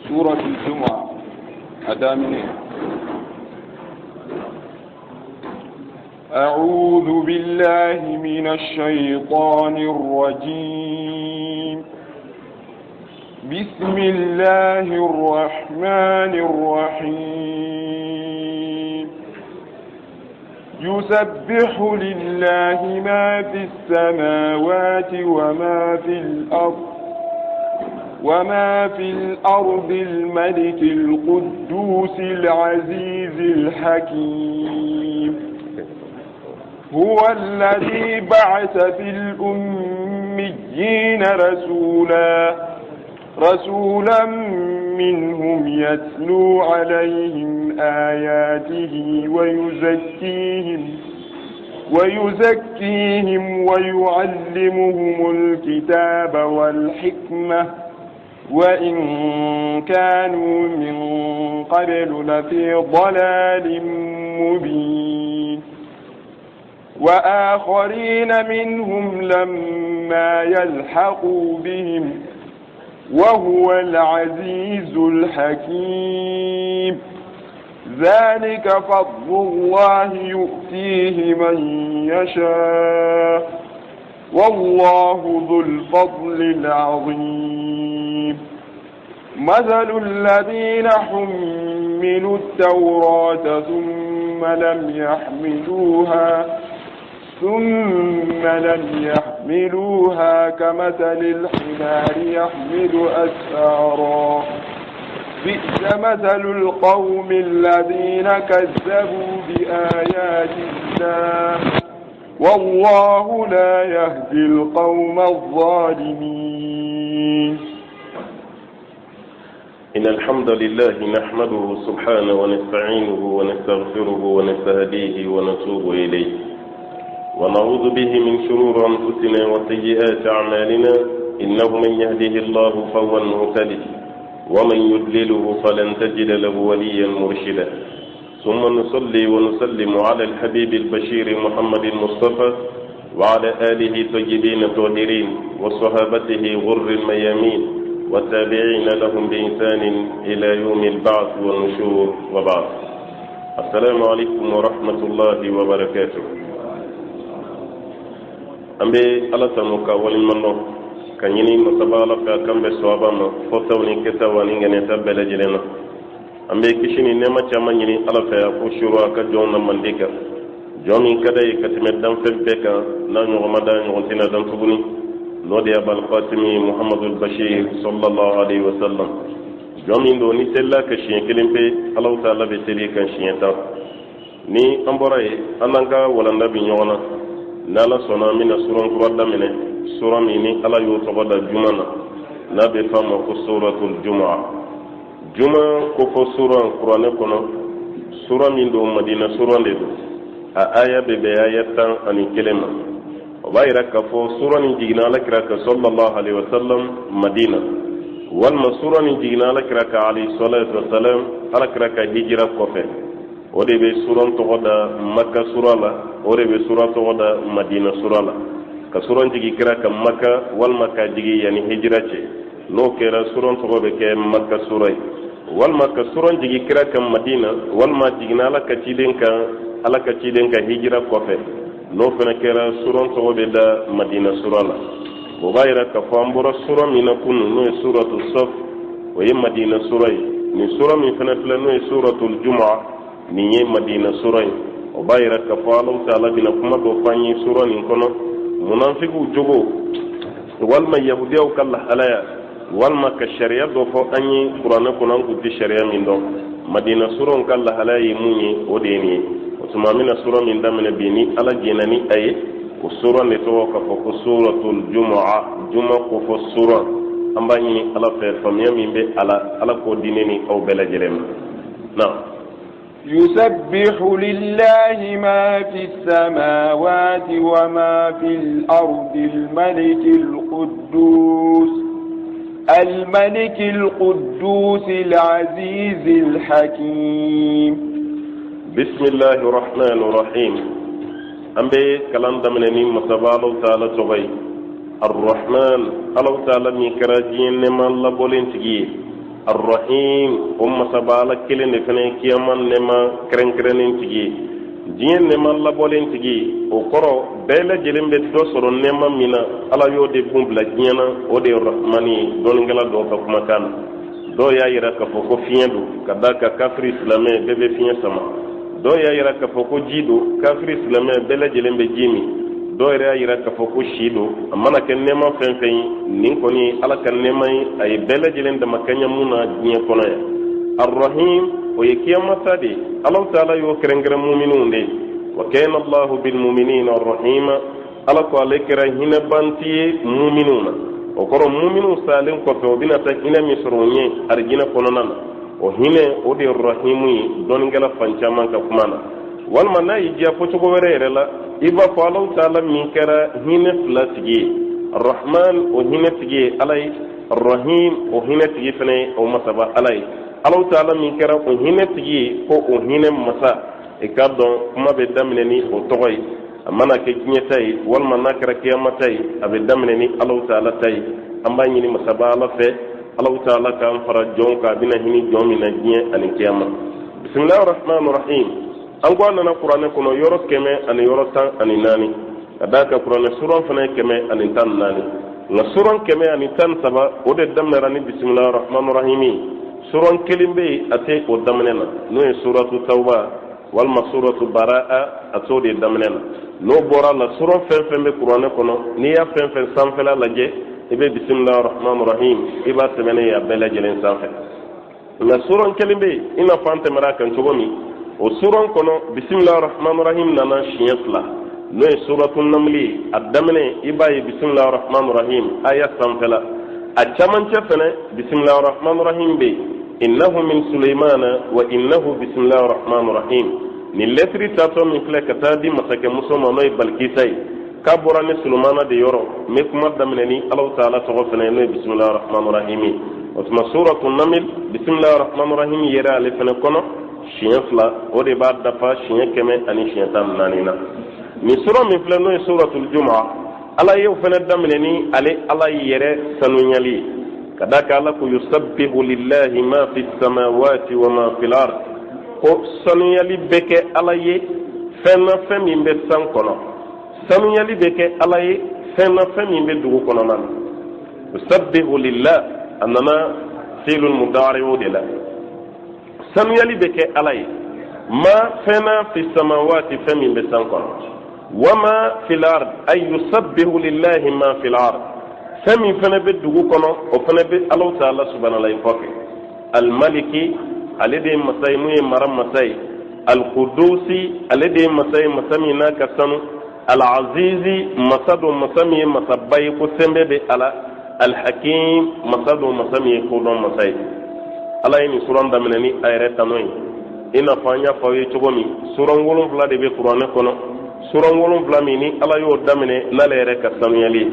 سورة الجمعة أدامني. أعوذ بالله من الشيطان الرجيم. بسم الله الرحمن الرحيم. يسبح لله ما في السماوات وما في الأرض وما في الأرض الملك القدوس العزيز الحكيم. هو الذي بعث في الأميين رسولا منهم يتلو عليهم آياته ويزكيهم ويعلمهم الكتاب والحكمة وإن كانوا من قبل لفي ضلال مبين. وآخرين منهم لما يلحقوا بهم وهو العزيز الحكيم. ذلك فضل الله يؤتيه من يشاء والله ذو الفضل العظيم. مثل الذين حملوا التوراة ثم لم يحملوها كمثل الحمار يحمل أسفارا. بئس مثل القوم الذين كذبوا بآيات الله والله لا يهدي القوم الظالمين. إن الحمد لله نحمده سبحانه ونستعينه ونستغفره ونستهديه ونتوب إليه، ونعوذ به من شرور أنفسنا وسيئات أعمالنا، إنه من يهده الله فهو المهتدي ومن يضلله فلن تجد له وليا مرشدا. ثم نصلي ونسلم على الحبيب البشير محمد المصطفى وعلى آله الطيبين الطاهرين وصحابته غر الميامين والتابعين لهم بإحسان إلى يوم البعث والنشور، وبعد. السلام عليكم ورحمة الله وبركاته. An bɛ Ala tanu ka waleɲuman dɔn ka ɲini masaba Ala fɛ a k'an bɛn sawaba ma fɔtaw ni kɛtaw ani ŋɛnɛta bɛɛ lajɛlen na. An bɛ kisi ni nɛɛma caman ɲini Ala fɛ a k'o suuru a ka jɔnw na mandi kan, jɔn min ka d'a ye ka tɛmɛ danfɛn bɛɛ kan, n'a ɲɔgɔn ma da ɲɔgɔn tɛna dan tuguni, n'o de ye Abal Qasimi Muhamadul Bashir sallallahu alaihi wa sallam. Jɔn min don ni selila ka siɲɛ kelen pe, Alahu taala bɛ seli kan siɲɛ 10. Ni an bɔra yen, an n'an ka walanda bi ɲɔgɔn na. N'Ala sɔnna, an bɛna suran kura daminɛ, suran min ni Ala y'o tɔgɔ da juma na, n'a bɛ f'a ma ko suratul juma. Juma kofɔ suran kuranɛ kɔnɔ, suran min don Madina suran de don. A aya bɛ bɛn aya 11 ma. O b'a yira k'a fɔ suran nin jiginna Ala kira kan sallallahu alaihi wa sallam Madina, walima suran nin jiginna Ala kira kan alayhi salatu wa salam Ala kira ka hijira kɔfɛ. O de bɛ suran tɔgɔ da Maka sura la, o de bɛ sura tɔgɔ da Madina sura la. Ka suran jigin kira kan Maka walima ka jigin yanni hijira cɛ, n'o kɛra suran tɔgɔ bɛ kɛ Maka sura ye. Walima ka suran jigin kira kan Madina, walima jiginna Ala ka ciden kan Ala ka ciden ka hijira kɔfɛ, n'o fana kɛra suran tɔgɔ bɛ da Madina sura la. O b'a yira k'a fɔ an bɔra sura min na kunun, n'o ye suratu Saf, o ye Madina sura ye. Nin sura min fana filɛ, n'o ye suratul Juma, nin ye Madina sura ye. O b'a yira k'a fɔ Alahu taala bɛna kuma dɔ fɔ an ye sura nin kɔnɔ, munafigiw jogo walima yahudiyaw ka lahalaya, walima ka sariya dɔ fɔ an ye kuranɛ kɔnɔ an kun tɛ sariya min dɔn. Madina suraw ka lahalaya ye mun ye, o de ye nin ye. O tuma an bɛna sura min daminɛ bi, ni Ala jɛnna ni a ye, o sura de tɔgɔ k'a fɔ ko suratul Juma, juma kofɔ sura. An b'a ɲini Ala fɛ faamuya min bɛ a la, Ala k'o di ne ni aw bɛɛ lajɛlen ma. Na يسبح لله ما في السماوات وما في الأرض الملك القدوس العزيز الحكيم. بسم الله الرحمن الرحيم. An bɛ kalan daminɛ ni masaba Alahu taala tɔgɔ ye, Arrahman, Alahu taala min kɛra diɲɛ nɛɛma labɔlen tigi ye. Arrahim, o masaba Ala kelen de fana ye kiyama nɛɛma kɛrɛnkɛrɛnnen tigi ye, diɲɛ nɛɛma labɔlen tigi. O kɔrɔ, bɛɛ lajɛlen bɛ dɔ sɔrɔ nɛɛma min na, Ala y'o de bun bila diɲɛ na, o de ye Rahmani ye. Dɔnnikɛla dɔw ka kumakan na, dɔw y'a yira k'a fɔ ko fiɲɛ don, ka d'a kan kafiri, silamɛ bɛɛ bɛ fiɲɛ sama. Dɔw y'a yira k'a fɔ ko ji don, kafiri, silamɛ bɛɛ lajɛlen bɛ ji min. Dɔw yɛrɛ y'a yira k'a fɔ ko si don. A mana kɛ nɛɛma fɛn fɛn ye, nin kɔni ye Ala ka nɛɛma ye, a ye bɛɛ lajɛlen dama kaɲɛ mun na diɲɛ kɔnɔ yan. Arrahim, o ye kiyamata de ye. Alahu taala y'o kɛrɛnkɛrɛn mumininw de ye. Wa kana Allahu bilmuminina rahima, Ala ko ale kɛra hinɛbanti ye mumininw na. O kɔrɔ, mumininw salen kɔfɛ, o bɛna taa hinɛ min sɔrɔ o ɲɛ arijinɛ kɔnɔna na, o hinɛ, o de ye rahimu ye dɔnnikɛla fan caman ka kuma na. Walima n'a y'i diya fɔcogo wɛrɛ yɛrɛ la, i b'a fɔ Alahu taala min kɛra hinɛ fila tigi ye, Rahman, o hinɛ tigi ye Ala ye, Rahim, o hinɛ tigi fana ye o masaba Ala ye. Alahu taala min kɛra o hinɛ tigi ye, ko o hinɛ masa, i k'a dɔn kuma bɛ daminɛ ni o tɔgɔ ye. A mana kɛ diɲɛ ta ye walima n'a kɛra kiyama ta ye, a bɛ daminɛ ni Alahu taala ta ye. An b'a ɲini masaba Ala fɛ, Alahu taala k'an fara jɔn kan a bɛna hinɛ jɔn min na diɲɛ ani kiyama. Bisimilahi rahmani rahim. An ko a nana kuranɛ kɔnɔ yɔrɔ 114, ka d'a kan kuranɛ suran fana ye 114, nka suran 113, o de daminɛra ni bisimilahi rahmani rahim. Suran kelen bɛ yen, a tɛ o daminɛ na, n'o ye suratu Tawba walima suratu Baraa, a t'o de daminɛ na. N'o bɔra la, suran fɛn fɛn bɛ kuranɛ kɔnɔ, n'i y'a fɛn fɛn sanfɛla lajɛ, i bɛ bisimilahi rahmani rahim, i b'a sɛbɛnnen ye a bɛɛ lajɛlen sanfɛ. Nka suran kelen bɛ yen, i n'a fɔ an tɛmɛra a kan cogo min, o suran kɔnɔ bisimilahi rahmani rahim nana siɲɛ fila, n'o ye suratu Namuli ye. A daminɛ, i b'a ye bisimilahi rahmani rahim aya sanfɛla, a camancɛ fɛnɛ bisimilahi rahmani rahim bɛ yen. Innahu min Suleimana wa innahu bisimilahi rahmani rahim. Nin lɛtiri taatɔ min filɛ ka taa di masakɛmuso ma, n'o ye Balikisa ye, k'a bɔra ne Solomana de yɔrɔ, n bɛ kuma daminɛ ni Alahu taala tɔgɔ fɛnɛ ye, n'o ye bisimilahi rahmani rahim ye. O tuma suratu Namil, bisimilahi rahmani rahim yɛrɛ ale fɛnɛ kɔnɔ siɲɛ fila, o de b'a dafa siɲɛ 114 na. Nin sura min filɛ, n'o ye suratul Juma, Ala y'o fɛnɛ daminɛ ni ale Ala yɛrɛ sanuyali ye, ka d'a kan Ala ko yusabbihu lillahi ma fi samawati wa ma fil ard, ko sanuyali bɛ kɛ Ala ye fɛn na, fɛn min bɛ san kɔnɔ, sanuyali bɛ kɛ Ala ye fɛn na, fɛn min bɛ dugu kɔnɔna na. Yusabbihu lillah, a nana fi'lul mudari'u de la, sanuyali bɛ kɛ Ala ye ma fɛn na, fi samawati, fɛn min bɛ san kɔnɔ, wama fil ard, ay yusabbihu lillahi ma fil ard, fɛn min fana bɛ dugu kɔnɔ, o fana bɛ Alahu taala subhanalahi kɔfɛ. Almaliki, ale de ye masa ye mun ye mara masa ye. Alkudusi, ale de ye masa ye, masa min n'a ka sanu. Alazizi, masa don, masa min ye masaba ye, ko sɛnbɛ bɛ ala. Alhakim, masa don, masa min ye kodɔn masa ye. Ala ye nin suran daminɛ ni a yɛrɛ tano ye. I n'a fɔ an y'a fɔ aw ye cogo min, suran 7 de bɛ kuranɛ kɔnɔ, suran 7 min ni Ala y'o daminɛ n'ale yɛrɛ ka sanuyali ye,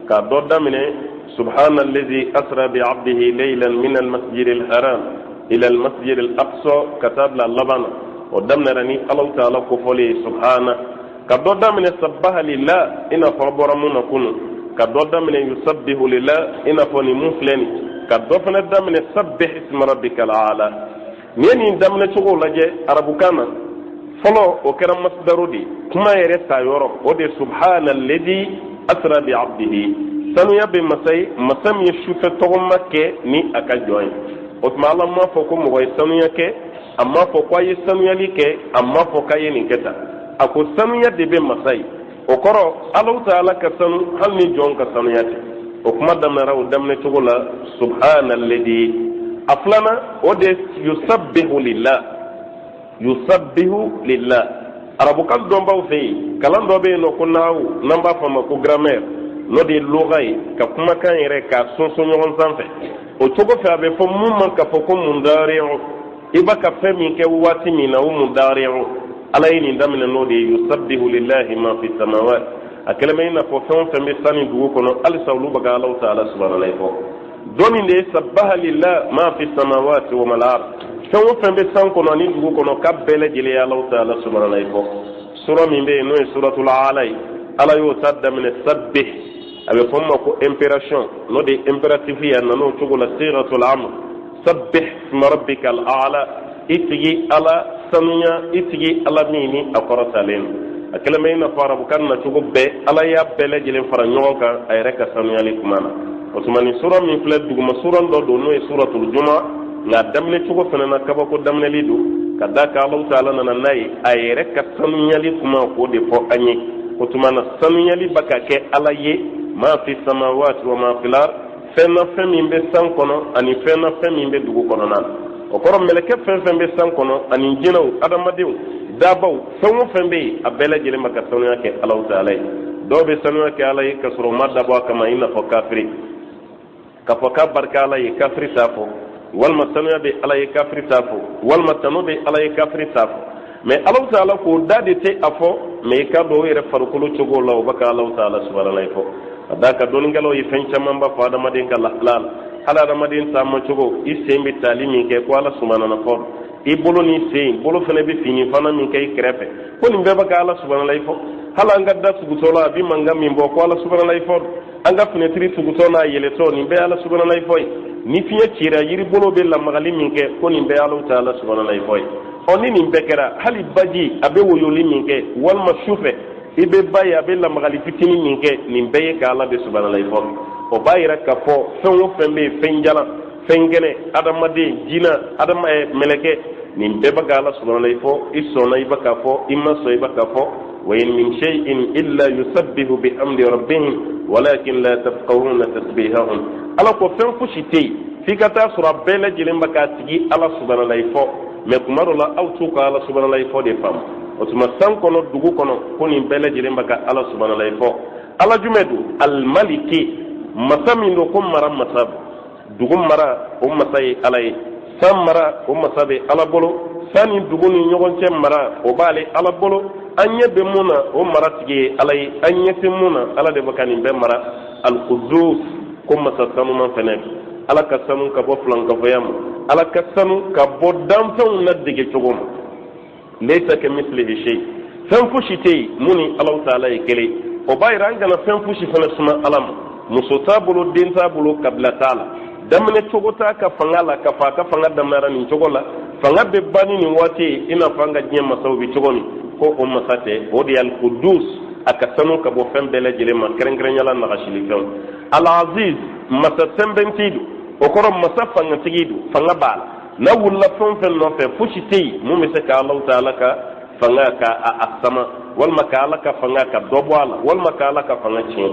k'a dɔ daminɛ subhana allazi asra bi abdihi laylan min almasjid alharam ila almasjid alaqsa, ka taa bila laban na. O daminɛra ni Alahu taala kofɔli ye, subhana, ka dɔ daminɛ sabbaha lillah, i n'a fɔ a bɔra mun na kunu, ka dɔ daminɛ yusabbihu lillah, i n'a fɔ nin mun filɛ nin, ka dɔ fana daminɛ sabbih isma rabbikal ala. N'i ye nin daminɛ cogo lajɛ arabukan na, fɔlɔ o kɛra masdaru de ye, kuma yɛrɛ ta yɔrɔ, o de subhana alladhi asra bi abdihi, sanuya bɛ masa ye, masa min ye sufɛ tɔgɔma kɛ ni a ka jɔn ye. O tuma Ala m'a fɔ ko mɔgɔ ye sanuya kɛ, a m'a fɔ ko a ye sanuyali kɛ, a m'a fɔ k'a ye nin kɛ tan, a ko sanuya de bɛ masa ye. O kɔrɔ, Alahu taala ka sanu hali ni jɔn ka sanuya tɛ. O kuma daminɛra o daminɛ cogo la, subhana alladhi. A filanan, o de yusabbihu lillah, yusabbihu lillah. Arabukan dɔnbaw fɛ yen, kalan dɔ bɛ yen nɔ ko nahawu, n'an b'a fɔ a ma ko grammaire, n'o de ye lugha ye, ka kumakan yɛrɛ k'a sɔnsɔn ɲɔgɔn sanfɛ. O cogo fɛ, a bɛ fɔ mun ma k'a fɔ ko mudari'u, i b'a ka fɛn min kɛ waati min na, o mudari'u. Ala ye nin daminɛ n'o de ye, yusabbihu lillahi ma fi samawat. A kɛlen bɛ i n'a fɔ fɛn o fɛn bɛ san ni dugu kɔnɔ, halisa olu bɛ ka Alahu taala subahana fɔ. Dɔ nin de ye sabbaha lillah ma fi samawati wa mal ard, fɛn o fɛn bɛ san kɔnɔ ni dugu kɔnɔ, k'a bɛɛ lajɛlen ye Alahu taala subahana fɔ. Sura min bɛ yen, n'o ye suratul Ala ye, Ala y'o ta daminɛ sabbih, a bɛ fɔ min ma ko impération, n'o de ye impératif ye, a nana o cogo la, sigatul amr. Sabbih isma rabbika al-a'la, i tigi Ala sanuya, i tigi Ala min ni a kɔrɔtalen don. A kɛlen bɛ i n'a fɔ arabukan nacogo bɛɛ, Ala y'a bɛɛ lajɛlen fara ɲɔgɔn kan a yɛrɛ ka sanuyali kuma na. O tuma, nin sura min filɛ, duguma sura dɔ don, n'o ye suratul juma, nka daminɛ cogo fana na, kabako daminɛli don, ka d'a kan Alahu taala nana n'a ye a yɛrɛ ka sanuyali kuma k'o de fɔ an ye. O tuma na, sanuyali bɛ ka kɛ Ala ye, ma fi samawati wa ma fil ard, fɛn na fɛn min bɛ san kɔnɔ ani fɛn na fɛn min bɛ dugu kɔnɔna na. O kɔrɔ, mɛlɛkɛ fɛn fɛn bɛ san kɔnɔ ani jinɛw, adamadenw, dabaw, fɛn o fɛn bɛ yen, a bɛɛ lajɛlen bɛ ka sanuya kɛ Alahu taala ye. Dɔw bɛ sanuya kɛ Ala ye ka sɔrɔ u ma dabɔ a kama, i n'a fɔ kafiri k'a fɔ k'a barika Ala ye, kafiri t'a fɔ, walima sanuya bɛ Ala ye, kafiri t'a fɔ, walima tanu bɛ Ala ye, kafiri t'a fɔ. Mɛ Alahu taala k'o da de tɛ a fɔ, mɛ i k'a dɔn o yɛrɛ farikolo cogo la, o bɛ ka Alahu taala subahanayi fɔ. Ka d'a kan dɔnnikɛlaw ye fɛn camanba fɔ adamaden ka lahala la, hali adamaden taama cogo, i sen bɛ taali min kɛ, ko Ala subahana fɔ, i bolo ni sen bolo fana bɛ fini fana min kɛ i kɛrɛfɛ, ko nin bɛɛ bɛ ka Ala subahanayi fɔ. Hali an ka da tugutɔ la, a bɛ mankan min bɔ, ko Ala subahanayi fɔ. An ka finɛtiri tugutɔ n'a yɛlɛtɔ, nin bɛɛ Ala subahanayi fɔ ye. Ni fiɲɛ cira, yiri bolo bɛ lamagali min kɛ, ko nin bɛɛ Ala taala subahanayi fɔ ye. Ɔ, ni nin bɛɛ kɛra, hali baji a bɛ woyoli min kɛ, walima su fɛ i bɛ ba ye a bɛ lamagali fitinin min kɛ, nin bɛɛ ye ka Ala de subahanayi fɔ. O b'a yira k'a fɔ fɛn o fɛn bɛ yen, fɛn jalan, fɛn kɛnɛ, adamaden, jina, adama mɛlɛkɛ, nin bɛɛ bɛ ka Ala subahanayi fɔ. I sɔnna, i bɛ k'a fɔ, i ma sɔn, i bɛ k'a fɔ. Wa in min shay'in illa yusabbihu bihamdi rabbihim walakin la tafqahuna tasbihahum. Ala ko fɛn fosi tɛ yen f'i ka taa sɔrɔ a bɛɛ lajɛlen bɛ k'a tigi Ala subahanayi fɔ, mɛ kuma dɔ la aw t'u ka Ala subahanayi fɔ de faamu. O tuma, san kɔnɔ, dugu kɔnɔ, ko nin bɛɛ lajɛlen bɛ ka Ala subahanayi fɔ. Ala jumɛn don? Alimaliki, masa min don ko mara masa don. Dugu mara, o masa ye Ala ye. San mara, o masa bɛ Ala bolo. San ni dugu ni ɲɔgɔn cɛ mara, o b'ale Ala bolo. An ɲɛ bɛ mun na, o mara tigi ye Ala ye. An ɲɛ tɛ mun na, Ala de bɛ ka nin bɛɛ mara. Alkudus, ko masa sanuman fɛnɛ. Ala ka sanu ka bɔ filankafoya ma, Ala ka sanu ka bɔ danfɛnw na dege cogo ma. Laysa kamislihi shay, fɛn fosi tɛ yen mun ni Alahu taala ye kelen. O b'a yira an kana fɛn fosi fana suma Ala ma. Muso t'a bolo, den t'a bolo, kabila t'a la, daminɛ cogo t'a ka fanga la k'a fɔ a ka fanga daminɛra nin cogo la, fanga bɛ ban ni nin waati ye, i n'a fɔ an ka diɲɛ masaw bɛ cogo min, ko o masa tɛ. O de ye Alkudus, a ka sanu ka bɔ fɛn bɛɛ lajɛlen ma, kɛrɛnkɛrɛnya la nagasilifɛnw. Alaziz, masa sɛnbɛnti don. O kɔrɔ, masa fangatigi don, fanga b'a la. N'a wulila fɛn o fɛn nɔfɛ, fosi tɛ yen mun bɛ se ka Alahu taala ka fanga ka a sama, walima ka Ala ka fanga ka dɔ bɔ a la, walima ka Ala ka fanga tiɲɛ.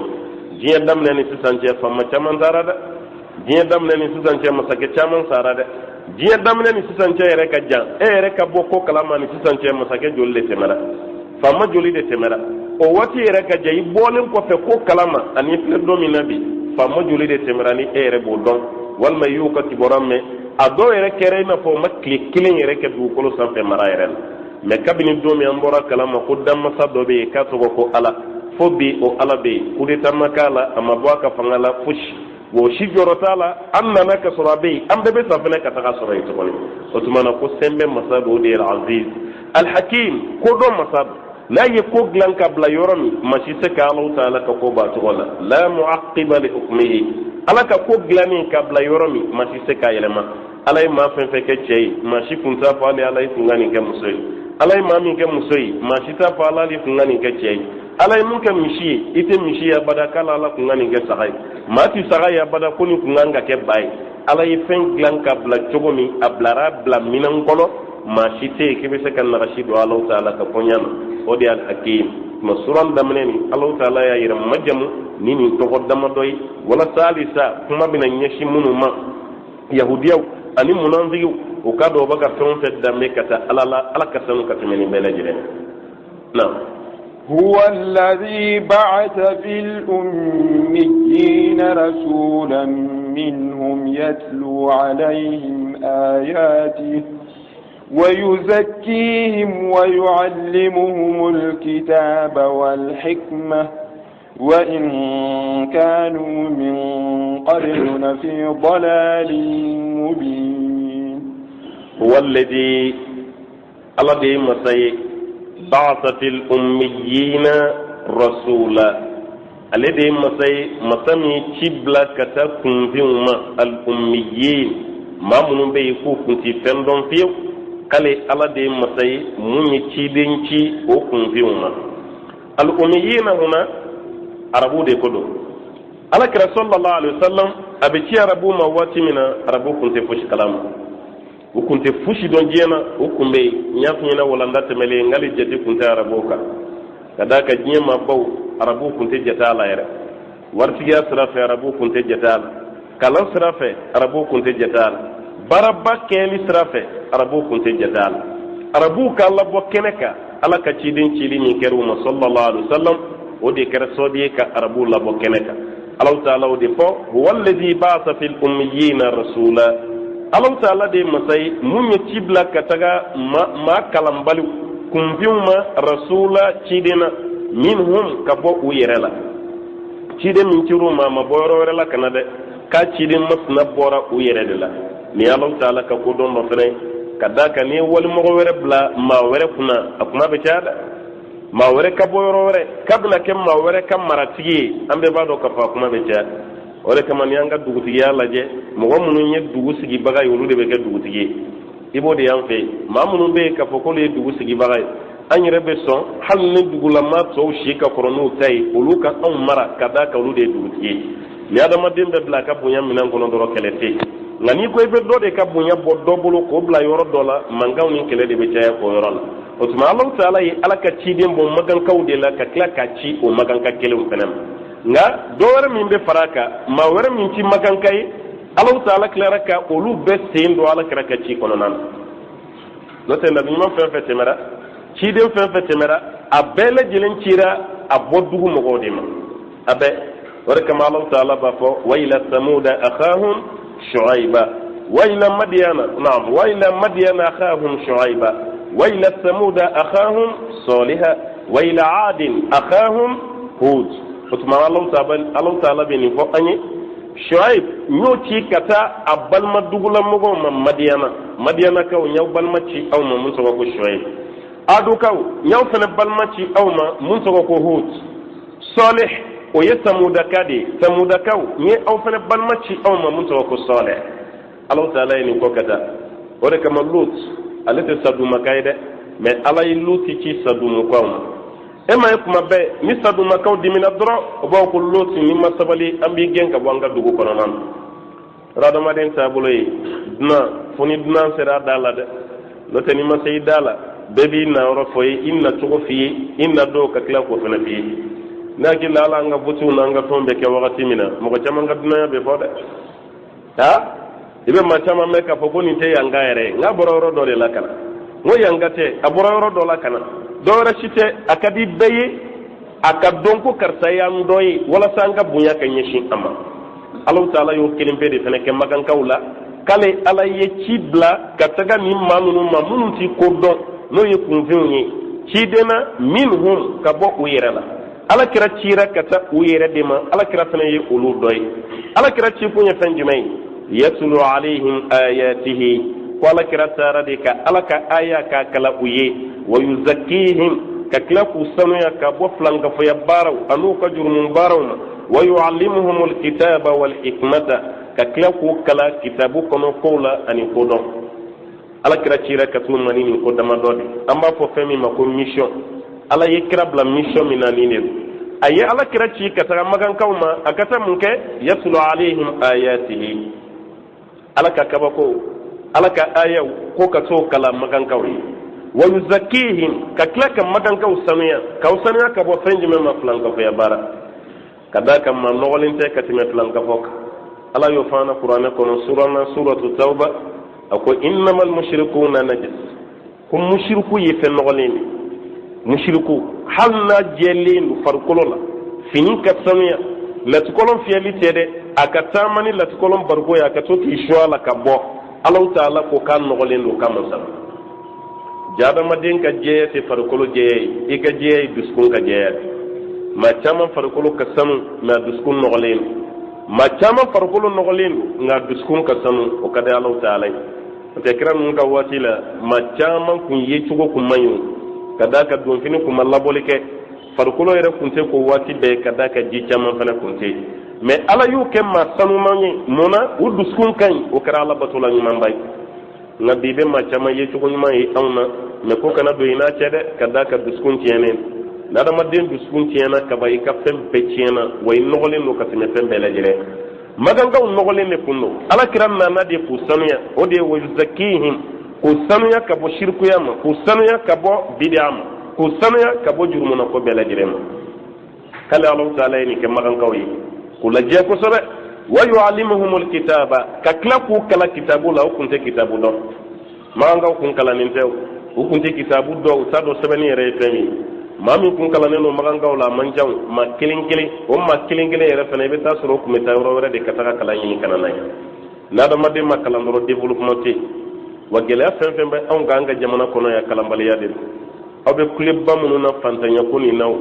Diɲɛ daminɛ ni sisan cɛ, faama caman taara dɛ. Diɲɛ daminɛ ni sisan cɛ, masakɛ caman sara dɛ. Diɲɛ daminɛ ni sisan cɛ yɛrɛ ka jan, e yɛrɛ ka bɔ ko kalama ni sisan cɛ, masakɛ joli de tɛmɛra, faama joli de tɛmɛra? O waati yɛrɛ ka jan. I bɔlen kɔfɛ ko kalama ani filɛ don min na bi, faama joli de tɛmɛra ni e yɛrɛ b'o dɔn, walima i y'u ka kibaruya mɛn? A dɔw yɛrɛ kɛra i n'a fɔ o ma tile kelen yɛrɛ kɛ dugukolo sanfɛ mara yɛrɛ la. Mɛ kabini don min an bɔra kalama ko danmasa dɔ bɛ yen k'a tɔgɔ ko Ala, fo bi o Ala bɛ yen. Kudeta ma k'a la, a ma bɔ a ka fanga la, fosi wa o si jɔrɔ t'a la. An nana ka sɔrɔ a bɛ yen, an bɛɛ bɛ sa fɛnɛ ka taga sɔrɔ yen tuguni. O tuma na, ko sɛnbɛ masa don, o de ye Aziz Alhakim, kodɔn masa don. N'a ye ko dilan ka bila yɔrɔ min, maa si se ka Alahu taala ka ko b'a cogo la. La muaqiba li hukmihi, Ala ka ko dilannen ka bila yɔrɔ min, maa si se k'a yɛlɛma. Ala ye maa fɛn fɛn kɛ cɛ ye, maa si kun t'a fɔ ale Ala ye kun ka nin kɛ muso ye. Ala ye maa min kɛ muso ye, maa si t'a fɔ Ala ale kun ka nin kɛ cɛ ye. Ala ye mun kɛ misi ye, i tɛ misi ye abada k'ala Ala kun ka nin kɛ saga ye. Maa tɛ saga ye abada ko nin kun kan ka kɛ ba ye. Ala ye fɛn dilan ka bila cogo min, a bilara bila minɛn kɔnɔ, maa si tɛ yen k'i bɛ se ka nagasi don Alahu taala ka koɲa na. O de ye Alhakim. Tuma suran daminɛ ni Alahu taala y'a yɛrɛ majamu ni nin tɔgɔ damadɔ ye, walasa halisa kuma bɛna ɲɛsin minnu ma, yahudiyaw ani munanfigiw, u k'a dɔn u bɛ ka fɛn o fɛn danbe ka taa Ala la, Ala ka sanu ka tɛmɛ nin bɛɛ lajɛlen na. هو الذي بعث في الأميين رسولا منهم يتلو عليهم آياته ويزكيهم ويعلمهم الكتاب والحكمة وإن كانوا من قبل لفي ضلال مبين. هو الذي، Ala de ye masa ye, ba'atha fil ummiyina rasula, ale de ye masa ye, masa min ci bila ka taa kunfinw ma, al ummiyin, Maa minnu bɛ yen k'u kun ti fɛn dɔn fiyewu, k'ale Ala de ye masa ye mun ye ciden ci o kunfinw ma. Al ummiyina huna, arabuw de ko don. Ala kira sallallahu alaihi wasallam a bɛ ci arabuw ma waati min na, arabuw kun tɛ fosi kalama, u kun tɛ fosi dɔn diɲɛ na. U kun bɛ yen, n y'a f'i ɲɛna walanda tɛmɛlen, n k'ale jate kun tɛ arabuw kan, ka d'a kan diɲɛ maabaw, arabuw kun tɛ jate a la yɛrɛ. Waritigiya sira fɛ, arabuw kun tɛ jate a la. Kalan sira fɛ, arabuw kun tɛ jate a la. Baaraba kɛli sira fɛ, arabuw kun tɛ jate a la. Arabuw ka labɔ kɛnɛ kan, Ala ka ciden cili min kɛra u ma sallallahu alaihi wasallam, o de kɛra sababu ye ka arabuw labɔ kɛnɛ kan. Alahu taala o de fɔ: huwa alladhi ba'atha fil ummiyina rasula. Alahu taala de ye masa ye mun ye ci bila ka taga maa kalanbaliw, kunfinw ma, rasula, ciden na, minhum, ka bɔ u yɛrɛ la. Ciden min cir'u ma, a ma bɔ yɔrɔ wɛrɛ la ka na dɛ, k'a ciden masina bɔra u yɛrɛ de la. Nin ye Alahu taala ka kodɔn dɔ fɛnɛ ye, ka d'a kan n'i ye walimɔgɔ wɛrɛ bila maa wɛrɛ kunna, a kuma bɛ caya dɛ. Maa wɛrɛ ka bɔ yɔrɔ wɛrɛ k'a bɛna kɛ maa wɛrɛ ka maratigi ye, an bɛɛ b'a dɔn k'a fɔ a kuma bɛ caya. O de kama ni an ka dugutigiya lajɛ, mɔgɔ minnu ye dugu sigibaga ye, olu de bɛ kɛ dugutigi ye. I b'o de y'an fɛ yen. Maa minnu bɛ yen k'a fɔ k'olu ye dugu sigibaga ye, an yɛrɛ bɛ sɔn hali ni dugulamaa tɔw si ka kɔrɔ n'u ta ye, olu ka anw mara, ka d'a kan olu de ye dugutigi ye. Ni adamaden bɛ bila a ka bonya minɛn kɔnɔ dɔrɔn, kɛlɛ tɛ yen. Nka n'i ko i bɛ dɔ de ka bonya bɔ dɔ bolo k'o bila yɔrɔ dɔ la, mankanw ni kɛlɛ de bɛ caya o yɔrɔ la. O tuma Alahu taala ye Ala ka ciden bɔ magankaw de la, ka tila k'a ci o maganka kelenw fana ma. Nka dɔ wɛrɛ min bɛ fara a kan, maa wɛrɛ min ti maganka ye, Alahu taala tilara ka olu bɛɛ sen don Ala kira ka ci kɔnɔna na. N'o tɛ, nabi ɲuman fɛn fɛn tɛmɛra, ciden fɛn fɛn tɛmɛra, a bɛɛ lajɛlen cira a bɔ dugu mɔgɔw de ma, a bɛɛ. O de kama Alahu taala b'a fɔ: wa ila samuda akhahum shu'aiba wa ila madiyana, naam, wa ila madiyana akhahum shu'aiba wa ila samuda akhahum saliha wa ila adin akhahum hud. O tuma Alahu taala bɛ nin fɔ an ye: Shuaib, n y'o ci ka taa a balima dugulamɔgɔw ma Madiyana. Madiyanakaw, n y'aw balima ci aw ma mun tɔgɔ ko Shuaib. Adukaw, n y'aw fana balima ci aw ma mun tɔgɔ ko Hud. Salih, o ye Samudaka de ye. Samudakaw, n ye aw fana balima ci aw ma mun tɔgɔ ko Salih. Alahu taala ye nin kɔ ka taa. O de kama Lut, ale tɛ Sadumaka ye dɛ, mais Ala ye Luti ci Sadumukaw ma. E ma ye, kuma bɛɛ ni Sadumakaw dimina dɔrɔn, o b'a fɔ ko Luti, n'i ma sabali, an b'i gɛn ka bɔ an ka dugu kɔnɔna na. Adamaden taabolo ye dunan, fo ni dunan sera a da la dɛ. N'o tɛ, n'i ma se i da la, bɛɛ b'i na yɔrɔ fɔ ye, i nacogo f'i ye, i na don ka tila k'o fana f'i ye. Ne hakili la, ala an ka votew n'an ka fɛnw bɛ kɛ wagati min na, mɔgɔ caman ka dunanya bɛ fɔ dɛ. Ha, i bɛ maa caman mɛn k'a fɔ ko nin tɛ yanka yɛrɛ ye, nka bɔra yɔrɔ dɔ de la ka na. N ko yanka tɛ, a bɔra yɔrɔ dɔ la ka na. Dɔ wɛrɛ si tɛ, a ka di bɛɛ ye a ka dɔn ko karisa y'an dɔ ye, walasa an ka bonya ka ɲɛsin a ma. Alahu taala y'o kelen pe de fana kɛ makankaw la, k'ale Ala ye ci bila ka taga nin maa ninnu ma minnu ti ko dɔn, n'o ye kunfinw ye, ciden na, minhum, ka bɔ u yɛrɛ la. Ala kira cira ka taa u yɛrɛ de ma. Ala kira fana ye olu dɔ ye. Ala kira cikun ye fɛn jumɛn ye? Yatulu alayhim ayatihi, ko ala kira taara de ka Ala ka aya k'a kalan u ye, wa yuzakkihim, ka tila k'u sanuya ka bɔ filankafoya baaraw an'u ka jurumu baaraw ma, wa yuallimuhum alkitaba wal hikmata, ka tila k'u kalan kitabu kɔnɔ kow la ani kodɔn. Ala kira cira ka t'u ma ni nin ko damadɔ de, an b'a fɔ fɛn min ma ko mission. Ala ye kira bila mission min na, nin de don. A ye Ala kira ci ka taga magankaw ma, a ka taa mun kɛ? Yatulu alayhim ayatihi, Ala ka kabako, Ala ka ayaw, ko ka t'o kalan magankaw ye, wa yuzakihim, ka tila ka magankaw sanuya, k'aw sanuya ka bɔ fɛn jumɛn ma? Filankafoya baara. Ka d'a kan maa nɔgɔlen tɛ ka tɛmɛ filankafɔ kan. Ala y'o fana Kuranɛ kɔnɔ, surana suratu Tawba, a ko innamal mushrikuna najas, ko mushriku ye fɛn nɔgɔlen de. Mushriku, hali n'a jɛlen don farikolo la, fini ka sanuya, latikɔlɔn fiyɛli tɛ dɛ, a ka taama ni latikɔlɔn bariko ye, a ka to k'i su a la ka bɔ, Alahu taala ko k'a nɔgɔlen don, k'a man sanu. Ja, adamaden ka jɛya tɛ farikolo jɛya ye, i ka jɛya ye dusukun ka jɛya de. Maa caman farikolo ka sanu, mɛ a dusukun nɔgɔlen don. Maa caman farikolo nɔgɔlen don, nka dusukun ka sanu, o ka di Alahu taala ye. N'o tɛ, kira ninnu ka waati la, maa caman kun ye cogo kun man ɲi o, ka d'a kan donfini kun ma labɔli kɛ, farikolo yɛrɛ kun tɛ ko waati bɛɛ, ka d'a kan ji caman fana kun tɛ yen. Mais Ala y'u kɛ maa sanuman ye. Mun na? U dusukun ka ɲi, o kɛra Ala batola ɲumanba ye. Nka bi, i bɛ maa caman ye cogo ɲuman ye anw na, mais ko kana don i n'a cɛ dɛ, ka d'a kan dusukun tiɲɛnen. N'adamaden dusukun tiɲɛna kaban, i ka fɛn bɛɛ tiɲɛna, wa i nɔgɔlen don ka tɛmɛ fɛn bɛɛ lajɛlen. Makankaw nɔgɔlen de kun don. Ala kira nana de k'u sanuya. O de ye wa yuzakihim, k'u sanuya ka bɔ sirikuya ma, k'u sanuya ka bɔ bidiya ma, k'u sanuya ka bɔ jurumunako bɛɛ lajɛlen ma. K'ale Alahu taala ye nin kɛ makankaw ye k'u lajɛ kosɛbɛ. Wa yuallimuhumul kitaba, ka tila k'u kalan kitabu la. U kun tɛ kitabu dɔn. Makankaw kun kalannen tɛ, u kun tɛ kitabu dɔn, u t'a dɔn sɛbɛnni yɛrɛ ye fɛn min ye. Maa min kun kalannen don makankaw la, a man ca, maa kelen kelen. O maa kelen kelen yɛrɛ fana, i bɛ taa sɔrɔ o kun bɛ taa yɔrɔ wɛrɛ de ka taga kalan ɲini ka na n'a ye. N'adamaden ma kalan dɔrɔn, développement tɛ yen. Wa gɛlɛya fɛn fɛn bɛ anw kan an ka jamana kɔnɔ yan, kalanbaliya de don. Aw bɛ kuleba minnu na fantanya ko nin na o,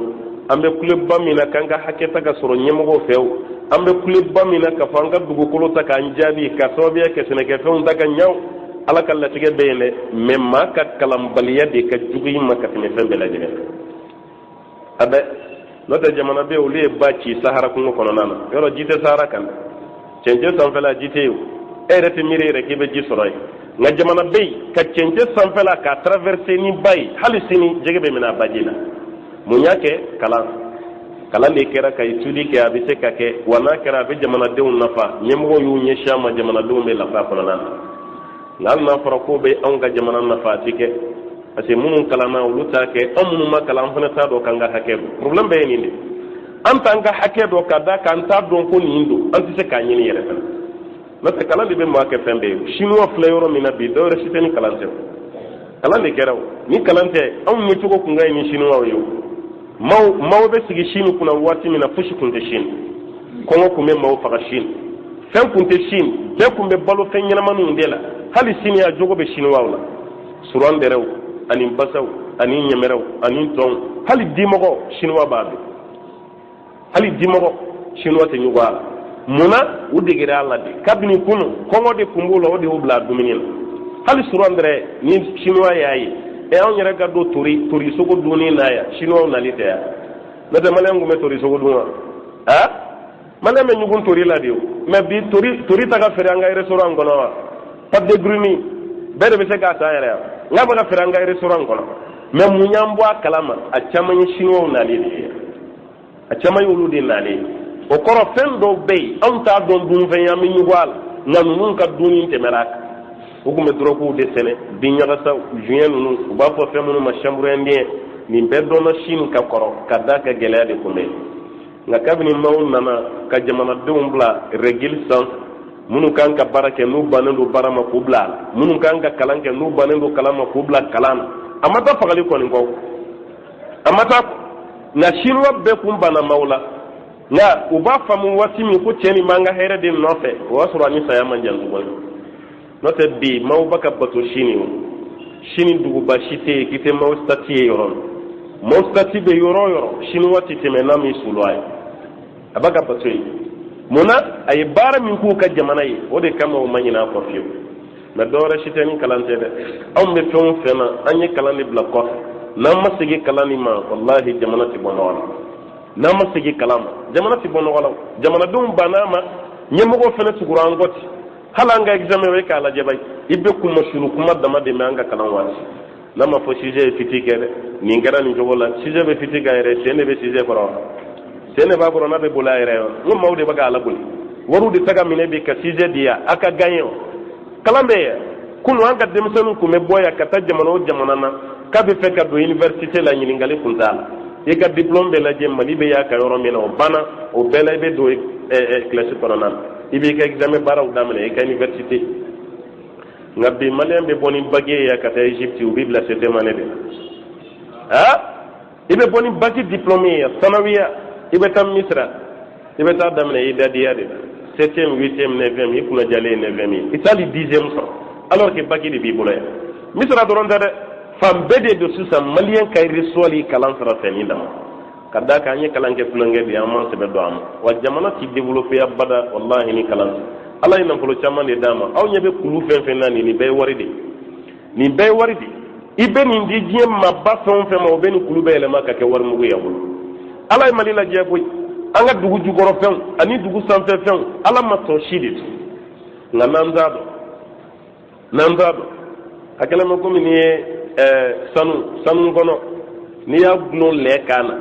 an bɛ kuleba min na k'an ka hakɛ ta ka sɔrɔ ɲɛmɔgɔw fɛ o, an bɛ kuleba min na k'a fɔ an ka dugukolo ta k'an jaabi ka sababuya kɛ sɛnɛkɛfɛnw ta ka ɲɛ o, Ala ka latigɛ bɛ yen dɛ. Mais maa ka kalanbaliya de ka jugu i ma ka tɛmɛ fɛn bɛɛ lajɛlen a bɛɛ. N'o tɛ, jamana bɛ yen, olu ye ba ci Sahara kungo kɔnɔna na. Yɔrɔ ji tɛ Sahara kan dɛ, cɛncɛn sanfɛla ji tɛ yen o, e yɛrɛ tɛ miiri yɛrɛ k'i bɛ ji sɔrɔ yen. Nka jamana bɛ yen, ka cɛncɛn sanfɛla k'a traverser ni ba ye, hali sini jɛgɛ bɛ minɛ a baji la. Mun y'a kɛ? Kalan. Kalan de kɛra ka étude kɛ. A bɛ se ka kɛ wa, n'a kɛra, a bɛ jamanadenw nafa. Ɲɛmɔgɔw y'u ɲɛsin a ma, jamanadenw bɛ lafiya kɔnɔna na. Nka hali n'a fɔra k'o bɛ anw ka jamana nafa, a ti kɛ, parce que minnu kalanna, olu t'a kɛ. Anw minnu ma kalan, an fana t'a dɔn k'an ka hakɛ don. Problème bɛɛ ye nin de: an t'an ka hakɛ dɔn, ka d'a kan an t'a dɔn ko nin don, an tɛ se k'a ɲini yɛrɛ fana. N'o tɛ, kalan de bɛ maa kɛ fɛn bɛɛ ye. Chinois filɛ yɔrɔ min na bi, dɔwɛrɛ si tɛ ni kalan tɛ. Kalan de kɛra o. Ni kalan tɛ, anw ye cogo kun ka ɲi ni Chinois ye o. Maaw maaw bɛ sigi Chine kunna waati min na, fosi kun tɛ Chine. Kɔngɔ kun bɛ maaw faga Chine, fɛn kun tɛ Chine, bɛɛ kun bɛ balo fɛn ɲɛnamaniw de la. Hali sini a jogo bɛ Chinois la: suran dɛrɛw ani basaw ani ɲɛmɛrɛw ani tɔnw. Hali dimɔgɔ, Chinois b'a dun. Hali dimɔgɔ, Chinois tɛ ɲugun a la. Mun na? U degera a la de kabini kunu. Kɔngɔ de kun b'u la, o de y'u bila dumuni na. Hali suran dɛrɛ, ni Chinois y'a ye, ɛ, anw yɛrɛ ka don tori tori sogo dunni na yan, Chinois nali tɛ yan. N'o tɛ, Maliyɛn kun bɛ tori sogo dun wa? A Maliyɛn bɛ ɲugun tori la de o. Mais bi, tori tori ta ka feere an ka restaurant kɔnɔ wa? Pâte de bruni bɛɛ de bɛ se k'a san yɛrɛ yan, n k'a bɛ ka feere an ka restaurant kɔnɔ. Mais mun y'an bɔ a kalama? A caman ye Chinois nali de ye, a caman y'olu de nalen ye. O kɔrɔ, fɛn dɔw bɛ yen, anw t'a dɔn dunfɛn ye, an bɛ ɲugun a la, nka ninnu ka dunni tɛmɛra a kan. U tun bɛ dɔrɔguw de sɛnɛ, binɲagasaw, juin ninnu, u b'a fɔ fɛn minnu ma chanvre indien. Nin bɛɛ dɔnna Chine ka kɔrɔ, ka d'a ka gɛlɛya de tun bɛ yen. Nka kabini maaw nana ka jamanadenw bila règle sanfɛ, minnu kan ka baara kɛ, n'u bannen don baara ma, k'u bila a la, minnu kan ka kalan kɛ, n'u bannen don kalan ma, k'u bila kalan na, a ma taa fagali kɔni kɔ, a ma taa. Nka Chinois bɛɛ kun banna maaw la. Nka u b'a faamu waati min ko cɛ nin b'an ka hɛrɛ de nɔfɛ, o y'a sɔrɔ a ni saya man jan tuguni. N'o tɛ, bi maaw b'a ka bato Chine o. Chine duguba si tɛ yen k'i tɛ Mao statue ye yɔrɔ min. Mao statue bɛ yɔrɔ o yɔrɔ, Chinois tɛ tɛmɛ n'a m'i sulu a ye. A b'a ka bato ye. Mun na? A ye baara min k'u ka jamana ye, o de kama o ma ɲinɛ a kɔ fiyewu. Mɛ dɔwɛrɛ si tɛ ni kalan tɛ dɛ. Anw bɛ fɛn o fɛn na, an ye kalan de bila kɔfɛ. N'an ma segin kalan nin ma, walahi, jamana tɛ bɔ nɔgɔ la. N'an ma segin kalan ma, jamana tɛ bɔ nɔgɔ la. Jamanadenw banna a ma, ɲɛmɔgɔw fana tugura an kɔ ten. Hali an ka examen o ye k'a lajɛ bayi, i bɛ kunmasulu kuma dama de mɛn an ka kalan waati. N'a ma fɔ sujet ye fuite kɛ dɛ, nin kɛra nin cogo la. Sujet bɛ fuite k'a yɛrɛ, sen de bɛ sujet kɔrɔ, sen de b'a kɔrɔ, n'a bɛ boli a yɛrɛ ye. N ko maaw de bɛ k'a laboli, wariw de ta ka minɛ bi ka sujet di yan, a ka gagner o. Kalan bɛ yan. Kunu, an ka denmisɛnninw tun bɛ bɔ yan ka taa jamana o jamana na k'a bɛ fɛ ka don université la, ɲininkali kun t'a la. I ka diplôme bɛ lajɛ, Mali bɛ y'a ka yɔrɔ min na, o banna. O bɛɛ la, i bɛ don classe kɔnɔna na, i b'i ka examen baaraw daminɛ i ka université. Nka bi, Maliyɛn bɛ bɔ ni bac ye yan ka taa Égypte, u b'i bila septième année de la. Ah, i bɛ bɔ ni bac diplôme ye yan, sanawiya, i bɛ taa Misira, i bɛ taa daminɛ idadiya de la, septième, huitième, neuvième. I kunna jalen ye neuvième ye, i t'hali 10e sɔrɔ, alors que bac de b'i bolo yan. Misira dɔrɔn tɛ dɛ, fan bɛɛ de don sisan. Maliyɛn ka réussite kalan sira fɛ nin dama ka d'a kan, an ye kalan kɛ tulonkɛ de ye, an m'an sɛbɛ don a ma. Wa jamana ti développé abada, walahi, ni kalan tɛ. Ala ye nafolo caman de d'a ma. Aw ɲɛ bɛ kulu fɛn fɛn na nin, nin bɛɛ ye wari de ye, nin bɛɛ ye wari de ye. I bɛ nin di diɲɛ maaba fɛn o fɛn ma, o bɛ nin kulu bɛɛ yɛlɛma ka kɛ wari mugu ye a bolo. Ala ye Mali lajɛ koyi. An ka dugu jukɔrɔfɛnw ani dugu sanfɛfɛnw, Ala ma tɔ si de to. Nka n'an t'a dɔn, n'an t'a dɔn, a kɛlen bɛ komi n'i ye sanu kɔnɔ, n'i y'a gulon lɛ kan na,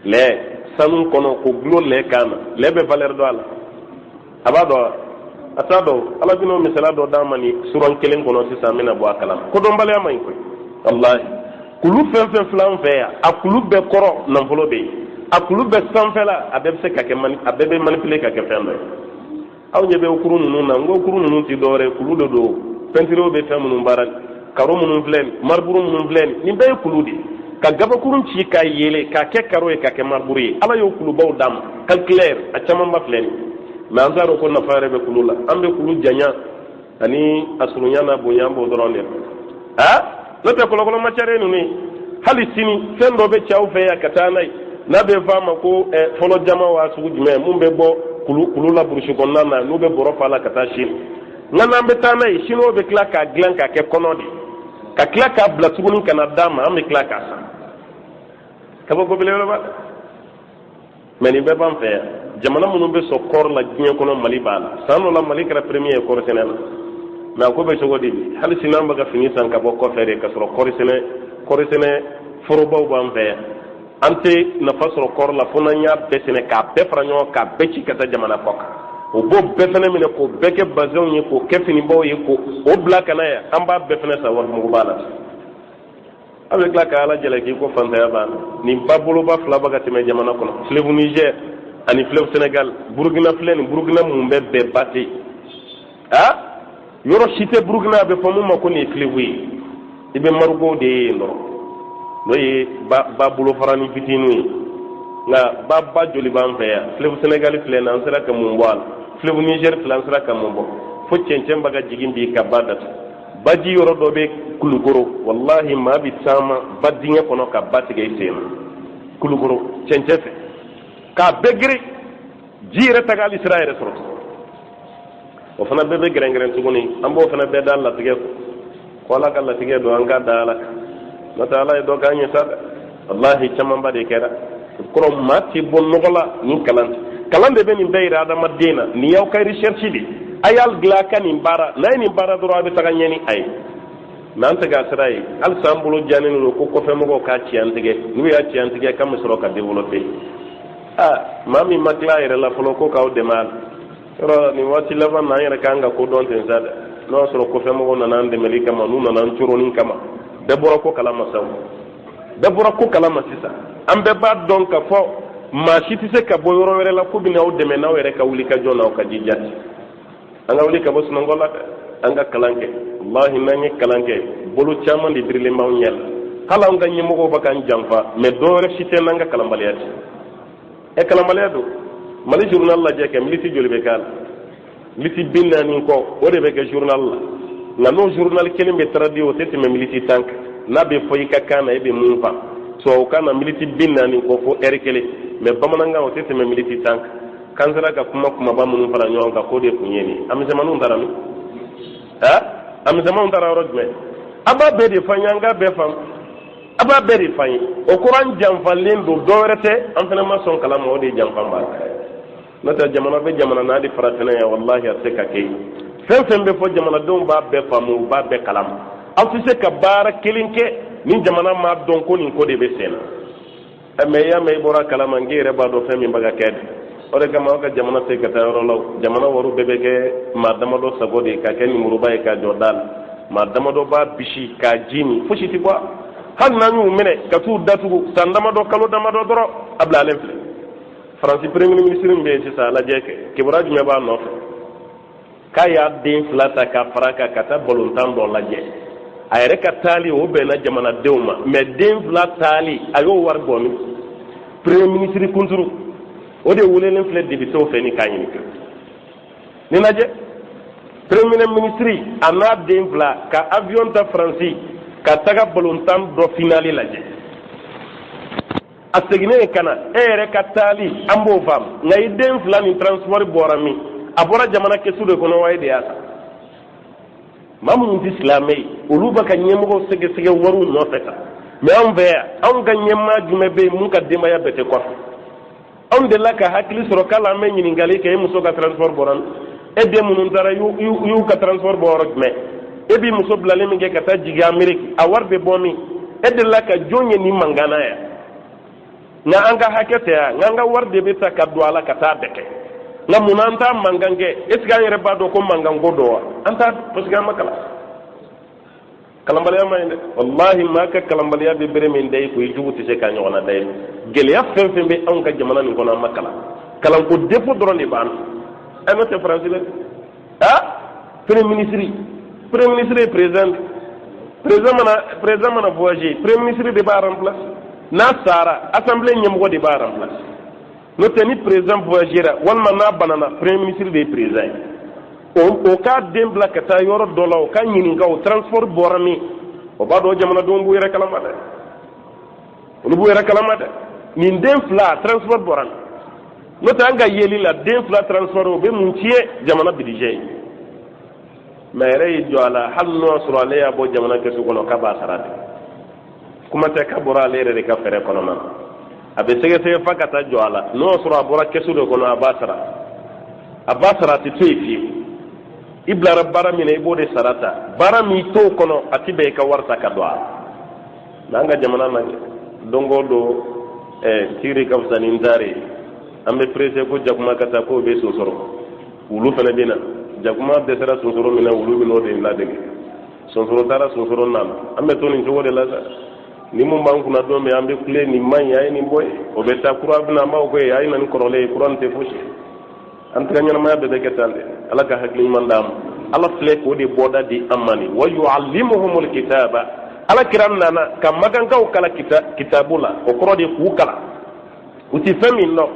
lɛ sanu kɔnɔ k'o gulon lɛ kan na, lɛ bɛ valeur dɔn a la? A b'a dɔn wa? A t'a dɔn. Ala bɛna o misaliya dɔ d'an ma ni suran kelen kɔnɔ sisan, an bɛna bɔ a kalama. Kodɔnbaliya man ɲi koyi, walahi. Kulu fɛn fɛn filɛ an fɛ yan, a kulu bɛɛ kɔrɔ nafolo bɛ yen, a kulu bɛɛ sanfɛla, a bɛɛ bɛ se ka kɛ, a bɛɛ bɛ manipuler ka kɛ fɛn dɔ ye. Aw ɲɛ bɛ kuru ninnu na, n ko kuru ninnu tɛ dɔwɛrɛ ye, kulu de don. Pɛntiriw bɛ fɛn minnu baara, karo minnu filɛ nin, mariburu minnu filɛ nin, nin bɛɛ ye kulu de ye. Ka gabakurun ci k'a yeele k'a kɛ karo ye, k'a kɛ mariburu ye. Ala y'o kulubaw d'an ma, calcaire a camanba filɛ nin. Mɛ an t'a dɔn ko nafa yɛrɛ bɛ kulu la. An bɛ kulu janya ani a surunya n'a bonya, an b'o dɔrɔn de la. Aa, n'o tɛ kɔlɔkɔlɔ matière ninnu ye, hali sini fɛn dɔ bɛ cɛw fɛ yan ka taa n'a ye, n'a bɛ fɔ a ma ko fɔlɔ jama waa sugu jumɛn, mun bɛ bɔ kulu la burusi kɔnɔna na, n'u bɛ bɔrɔ fa la ka taa Sini. Nka n'an bɛ taa n'a ye, Siniwaw bɛ tila k'a dilan k'a kɛ kɔnɔ de, ka tila k'a bila tuguni ka na d'an ma, an bɛ tila k'a san. Kabako belebeleba. Mɛ nin bɛɛ b'an fɛ yan. Jamana minnu bɛ sɔn kɔɔri la diɲɛ kɔnɔ, Mali b'a la. San dɔ la, Mali kɛra premier ye kɔɔri sɛnɛ la. Mɛ a ko bɛ cogo di bi? Hali sini an bɛ ka fini san ka bɔ kɔfɛ de, ka sɔrɔ kɔɔri sɛnɛ forobaw b'an fɛ yan. An tɛ nafa sɔrɔ kɔɔri la fo n'an y'a bɛɛ sɛnɛ, k'a bɛɛ fara ɲɔgɔn, k'a bɛɛ ci ka taa jamana kɔ kan. O b'o bɛɛ fɛnɛ minɛ k'o bɛɛ kɛ bazɛnw ye, k'o kɛ finibaw ye, k'o o bila ka na yan. An b'a bɛɛ fɛnɛ san warimuguba la. A bɛ tila ka Ala jalaki ko fantanya b'an na. Nin ba boloba fila bɛ ka tɛmɛ jamana kɔnɔ, fleuve Niger ani fleuve Sénégal. Burukina filɛ nin, Burukina mun bɛ bɛɛ ba tɛ yen. A yɔrɔ si tɛ Burukina a bɛ fɔ mun ma ko nin ye fleuve ye. I bɛ marigow de ye yen dɔrɔn, n'o ye ba bolofaranin fitininw ye. Nka ba joli b'an fɛ yan? Fleuve Sénégal filɛ nin, an sera ka mun bɔ a la? Fleuve Niger filɛ, an sera ka mun bɔ? Fo cɛncɛn bɛ ka jigin bi ka ba datugu. Baji yɔrɔ dɔ bɛ Kulukoro, walahi, maa bɛ taama ba dingɛ kɔnɔ ka ba tigɛ i sen na Kulukoro cɛncɛn fɛ, k'a bɛɛ gere, ji yɛrɛ tagali sira yɛrɛ sɔrɔ. O fana bɛɛ bɛ gɛrɛngɛrɛn tuguni. An b'o fana bɛɛ da latigɛ ko Ala ka latigɛ don, an ka da Ala kan. N'o tɛ, Ala ye dɔ k'an ye sa dɛ, walahi, camanba de kɛra. O kɔrɔ, maa tɛ bɔ nɔgɔ la ni kalan tɛ. Kalan de bɛ nin bɛɛ yira adamaden na. Nin y'aw ka recherche de, a y'a dilan a ka nin baara. N'a ye nin baara dɔrɔn, a bɛ taga ɲɛ ni a ye. Mɛ an tɛ k'a sira ye halisa. An bolo jannen don ko kɔfɛmɔgɔw k'a ci an tigɛ. N'u y'a ci an tigɛ, k'an bɛ sɔrɔ ka développer. Aa, maa min ma tila a yɛrɛ la fɔlɔ ko k'aw dɛmɛ a la yɔrɔ nin waati laban na, an yɛrɛ k'an ka ko dɔn ten sa dɛ. N'o y'a sɔrɔ kɔfɛmɔgɔw nana an dɛmɛli kama, n'u nana an coroni kama, bɛɛ bɔra ko kalama sa, bɛɛ bɔra ko kalama sisan. An bɛɛ b'a dɔn k'a fɔ maa si tɛ se ka bɔ yɔrɔ wɛrɛ la ko bɛna aw dɛmɛ n'aw yɛrɛ ka wuli ka jɔ n'aw ka jija tɛ. An ka wuli ka bɔ sunɔgɔ la dɛ, an ka kalan kɛ. Walahi, n'an ye kalan kɛ, bolo caman de birilen b'anw ɲɛ la. Hali anw ka ɲɛmɔgɔw bɛ k'an janfa, mɛ dɔ wɛrɛ si tɛ n'an ka kalanbaliya tɛ. Ɛ, kalanbaliya don. Mali journal lajɛ kɛ, miniti joli bɛ k'a la? Miniti 40 kɔ, o de bɛ kɛ journal la. Nka n'o journal kelen bɛ traduit, o tɛ tɛmɛ miniti 10 kan. N'a bɛ fɔ i ka kan na, e bɛ mun faamu? Tubabukan na, miniti 40 kɔ fo ɛri kelen. Mɛ bamanankan, o tɛ tɛmɛ miniti 10 kan. K'an sera ka kuma kumaba minnu fara ɲɔgɔn kan, k'o de kun ye nin ye. A misɛnmaninw taara min? A a misɛnmanw taara yɔrɔ jumɛn? A b'a bɛɛ de fɔ an ye, an k'a bɛɛ faamu. A b'a bɛɛ de fɔ an ye. O kɔrɔ, an janfalen don. Dɔ wɛrɛ tɛ, an fana ma sɔn kalan ma, o de ye janfa b'a la. N'o tɛ, jamana bɛ jamana n'a di farafinna yan, walahi, a tɛ se ka kɛ yen. Fɛn fɛn bɛ fɔ, jamanadenw b'a bɛɛ faamu, u b'a bɛɛ kalama. Aw tɛ se ka baara kelen kɛ ni jamana m'a dɔn ko nin ko de bɛ sen na. Mɛ i y'a mɛn, i bɔra kalama, n k'i yɛrɛ b'a dɔn fɛn min bɛ ka kɛ de. O de kama aw ka jamana tɛ ka taa yɔrɔ la. Jamana wariw bɛɛ bɛ kɛ maa damadɔ sago de ye, ka kɛ nimuruba ye k'a jɔ da la. Maa damadɔ b'a bisi k'a ji min, fosi tɛ bɔ. Hali n'an y'u minɛ ka t'u datugu san damadɔ, kalo damadɔ dɔrɔn, a bilalen filɛ. Faransi premier ministre min bɛ yen sisan, a lajɛ kɛ, kibaruya jumɛn b'a nɔfɛ? K'a y'a den fila ta ka fara kan ka taa balontan dɔ lajɛ. A yɛrɛ ka taali, o bɛnna jamanadenw ma, mɛ den fila taali, a y'o wari bɔ min? Premier ministre kunturu, o de welelen filɛ députéw fɛ ni k'a ɲininka. Nin lajɛ, premier ministre a n'a den fila ka avion ta Faransi ka taga balontan dɔ finale lajɛ. A seginnen ka na, e yɛrɛ ka taali, an b'o faamu, nka i den fila nin transport bɔra min? A bɔra jamana kɛsu de kɔnɔ wa? E de y'a ta. Maa minnu tɛ silamɛ ye, olu bɛ ka ɲɛmɔgɔw sɛgɛsɛgɛ wariw nɔfɛ tan. Mɛ anw fɛ yan, anw ka ɲɛmaa jumɛn bɛ yen mun ka denbaya bɛɛ tɛ kɔfɛ? Anw delila ka hakili sɔrɔ k'a la an bɛ ɲininkali kɛ, e muso ka transport bɔra min? E den minnu taara, y'u ka transport bɔ yɔrɔ jumɛn? E b'i muso bilalen min kɛ ka taa jigin Ameriki, a wari bɛ bɔ min? E delila ka jɔn ye nin mankan na yan? Nka an ka hakɛ tɛ yan? Nka an ka wari de bɛ ta ka don a la ka taa bɛɛ kɛ. Nka mun na an t'a mankan kɛ? Est ce que an yɛrɛ b'a dɔn ko mankan ko don wa? An t'a, parce que an ma kalan. Kalanbaliya ma ɲi dɛ, walahi. Maa ka kalanbaliya bɛ bere min da i kun, i jugu tɛ se k'a ɲɔgɔnna da i. Gɛlɛya fɛn fɛn bɛ anw ka jamana nin kɔnɔ, an ma kalan. Kalanko défaut dɔrɔn de b'an na. Ɛ, n'o tɛ, Faransi dɛ, ah, premier ministre ye président, président mana voyager, premier ministre de b'a remplacer. N'a sara, assemblée ɲɛmɔgɔ de b'a remplacer. N'o tɛ, ni président voyagera walima n'a banana, premier ministre de ye président ye. O k'a den bila ka taa yɔrɔ dɔ la, o ka ɲininka o transport bɔra min. O b'a dɔn jamanadenw b'u yɛrɛ kalama dɛ, olu b'u yɛrɛ kalama dɛ. Nin den fila transport bɔra min? N'o tɛ, an ka yeli la, den fila transport, o bɛ mun tiɲɛ jamana budget ye? Mais a yɛrɛ y'i jɔ a la, hali n'o y'a sɔrɔ ale y'a bɔ jamana kɛsu kɔnɔ k'a b'a sara de. Kuma tɛ k'a bɔra ale yɛrɛ de ka fɛɛrɛ kɔnɔna na. A bɛ sɛgɛsɛgɛ fa ka taa jɔ a la. N'o y'a sɔrɔ a bɔra kɛsu de kɔnɔ, a b'a sara, a b'a sara, a tɛ to yen fiyewu. I bilara baara min na, i b'o de sara ta. Baara min t'o kɔnɔ, a ti bɛn i ka wari ta ka don a la. N'an ka jamana na, don o don, tigiri ka fisa ni ntaare ye. An bɛ pressé ko jakuma ka taa k'o bɛ so sɔrɔ. Wulu fana bɛ na, jakuma dɛsɛra sonsoro min na, wulu bɛ n'o de ladege. Sonsoro taara, sonsoro nana. An bɛ to nin cogo de la sa. Ni mun b'an kunna don min, an bɛ kule: nin man ɲi, a ye nin bɔ ye. O bɛ taa, kura bɛna, an b'aw ko ye: a ye na ni kɔrɔlen ye, kura nin tɛ fosi ye. An tɛ ka ɲɛnamaya bɛɛ bɛ kɛ tan de. Ala ka hakili ɲuman d'an ma. Ala filɛ k'o de bɔda di an ma nin: wa yuallimuhumul kitaba. Ala kira nana ka makankaw kala kitabu la. O kɔrɔ de k'u kalan u ti fɛn min dɔn.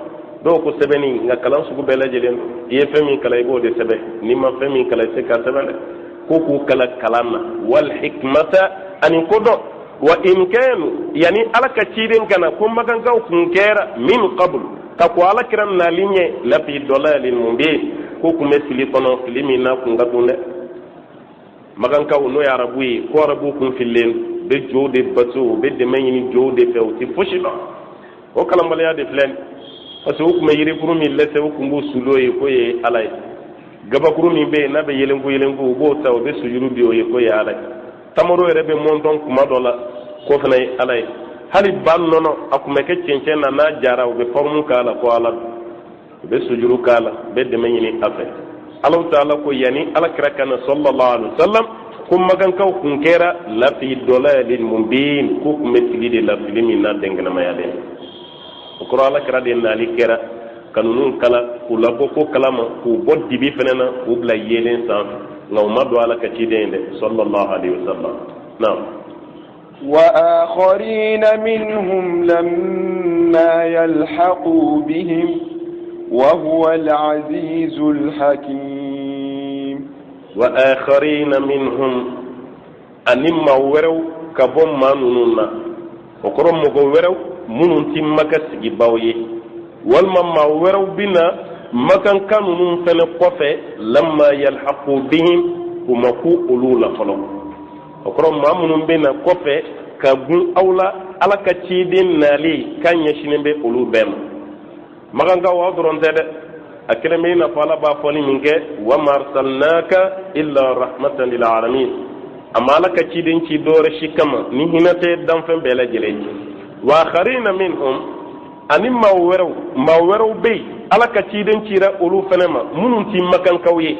Dɔw ko sɛbɛnni, nka kalan sugu bɛɛ lajɛlen don. I ye fɛn min kalan, i b'o de sɛbɛn. N'i ma fɛn min kalan, i tɛ se k'a sɛbɛn dɛ. Ko k'u kalan kalan na, wal hikmata, ani kodɔn. Wa in kanu, yani Ala ka ciden ka na, ko makankaw kun kɛra min qabl, ka ko Ala kira nali ɲɛ, lafi dalalin mubin, ko kun bɛ fili kɔnɔ, fili min n'a kun ka dun dɛ. Makankaw, n'o ye arabu ye, ko arabu kun fililen bɛ jow de bato, u bɛ dɛmɛ ɲini jow de fɛ, u tɛ fosi dɔn. O kalanbaliya de filɛ nin, parce que u tun bɛ yirikuru min lɛsɛ, u tun b'u sudo ye k'o ye Ala ye. Gabakuru min bɛ yen n'a bɛ yelenku yelenku, u b'o ta, u bɛ sujuru bi o ye k'o ye Ala ye. Tamaro yɛrɛ bɛ mɔntɔn kuma dɔ la, k'o fana ye Ala ye. Hali ba nɔnɔ, a tun bɛ kɛ cɛncɛn na, n'a jara, u bɛ forme k'a la ko Ala don, u bɛ sujuru k'a la, u bɛ dɛmɛ ɲini a fɛ. Alahu taala ko yanni Ala kira ka na, sallallahu alaihi wasallam, ko makankaw kun kɛra lafi dalalin mubin, k'u kun bɛ fili de la, fili min n'a dɛnkɛnɛmayalen. O kɔrɔ, Ala kira de nali kɛra ka ninnu kala k'u labɔ ko kalama, k'u bɔ dibi fana na, k'u bila yeelen sanfɛ. Nka u ma don Ala ka ciden ye dɛ, sallallahu alaihi wasallam. Naam. وآخرين منهم لما يلحقوا بهم وهو العزيز الحكيم. وآخرين منهم, ani maa wɛrɛw ka bɔ maa ninnu na. O kɔrɔ, mɔgɔ wɛrɛw minnu ti Maka sigibaw ye, walima maa wɛrɛw bɛ na makanka ninnu fɛnɛ kɔfɛ, lamma yalhaqu bihim, u ma ku olu la fɔlɔ. O kɔrɔ, maa minnu bɛ na kɔfɛ ka gun aw la, Ala ka ciden nali k'a ɲɛsinnen bɛ olu bɛɛ ma. Makankaw aw dɔrɔn tɛ dɛ. A kelen bɛ i n'a fɔ Ala b'a fɔli min kɛ: wa ma arsalnaka illa rahmatan lil alamin. A ma Ala ka ciden ci dɔwɛrɛ si kama ni hinɛ tɛ danfɛn bɛɛ lajɛlen ye. Wa akharina minhum, ani maa wɛrɛw, maa wɛrɛw bɛ yen, Ala ka ciden cira olu fɛnɛ ma, minnu ti makankaw ye,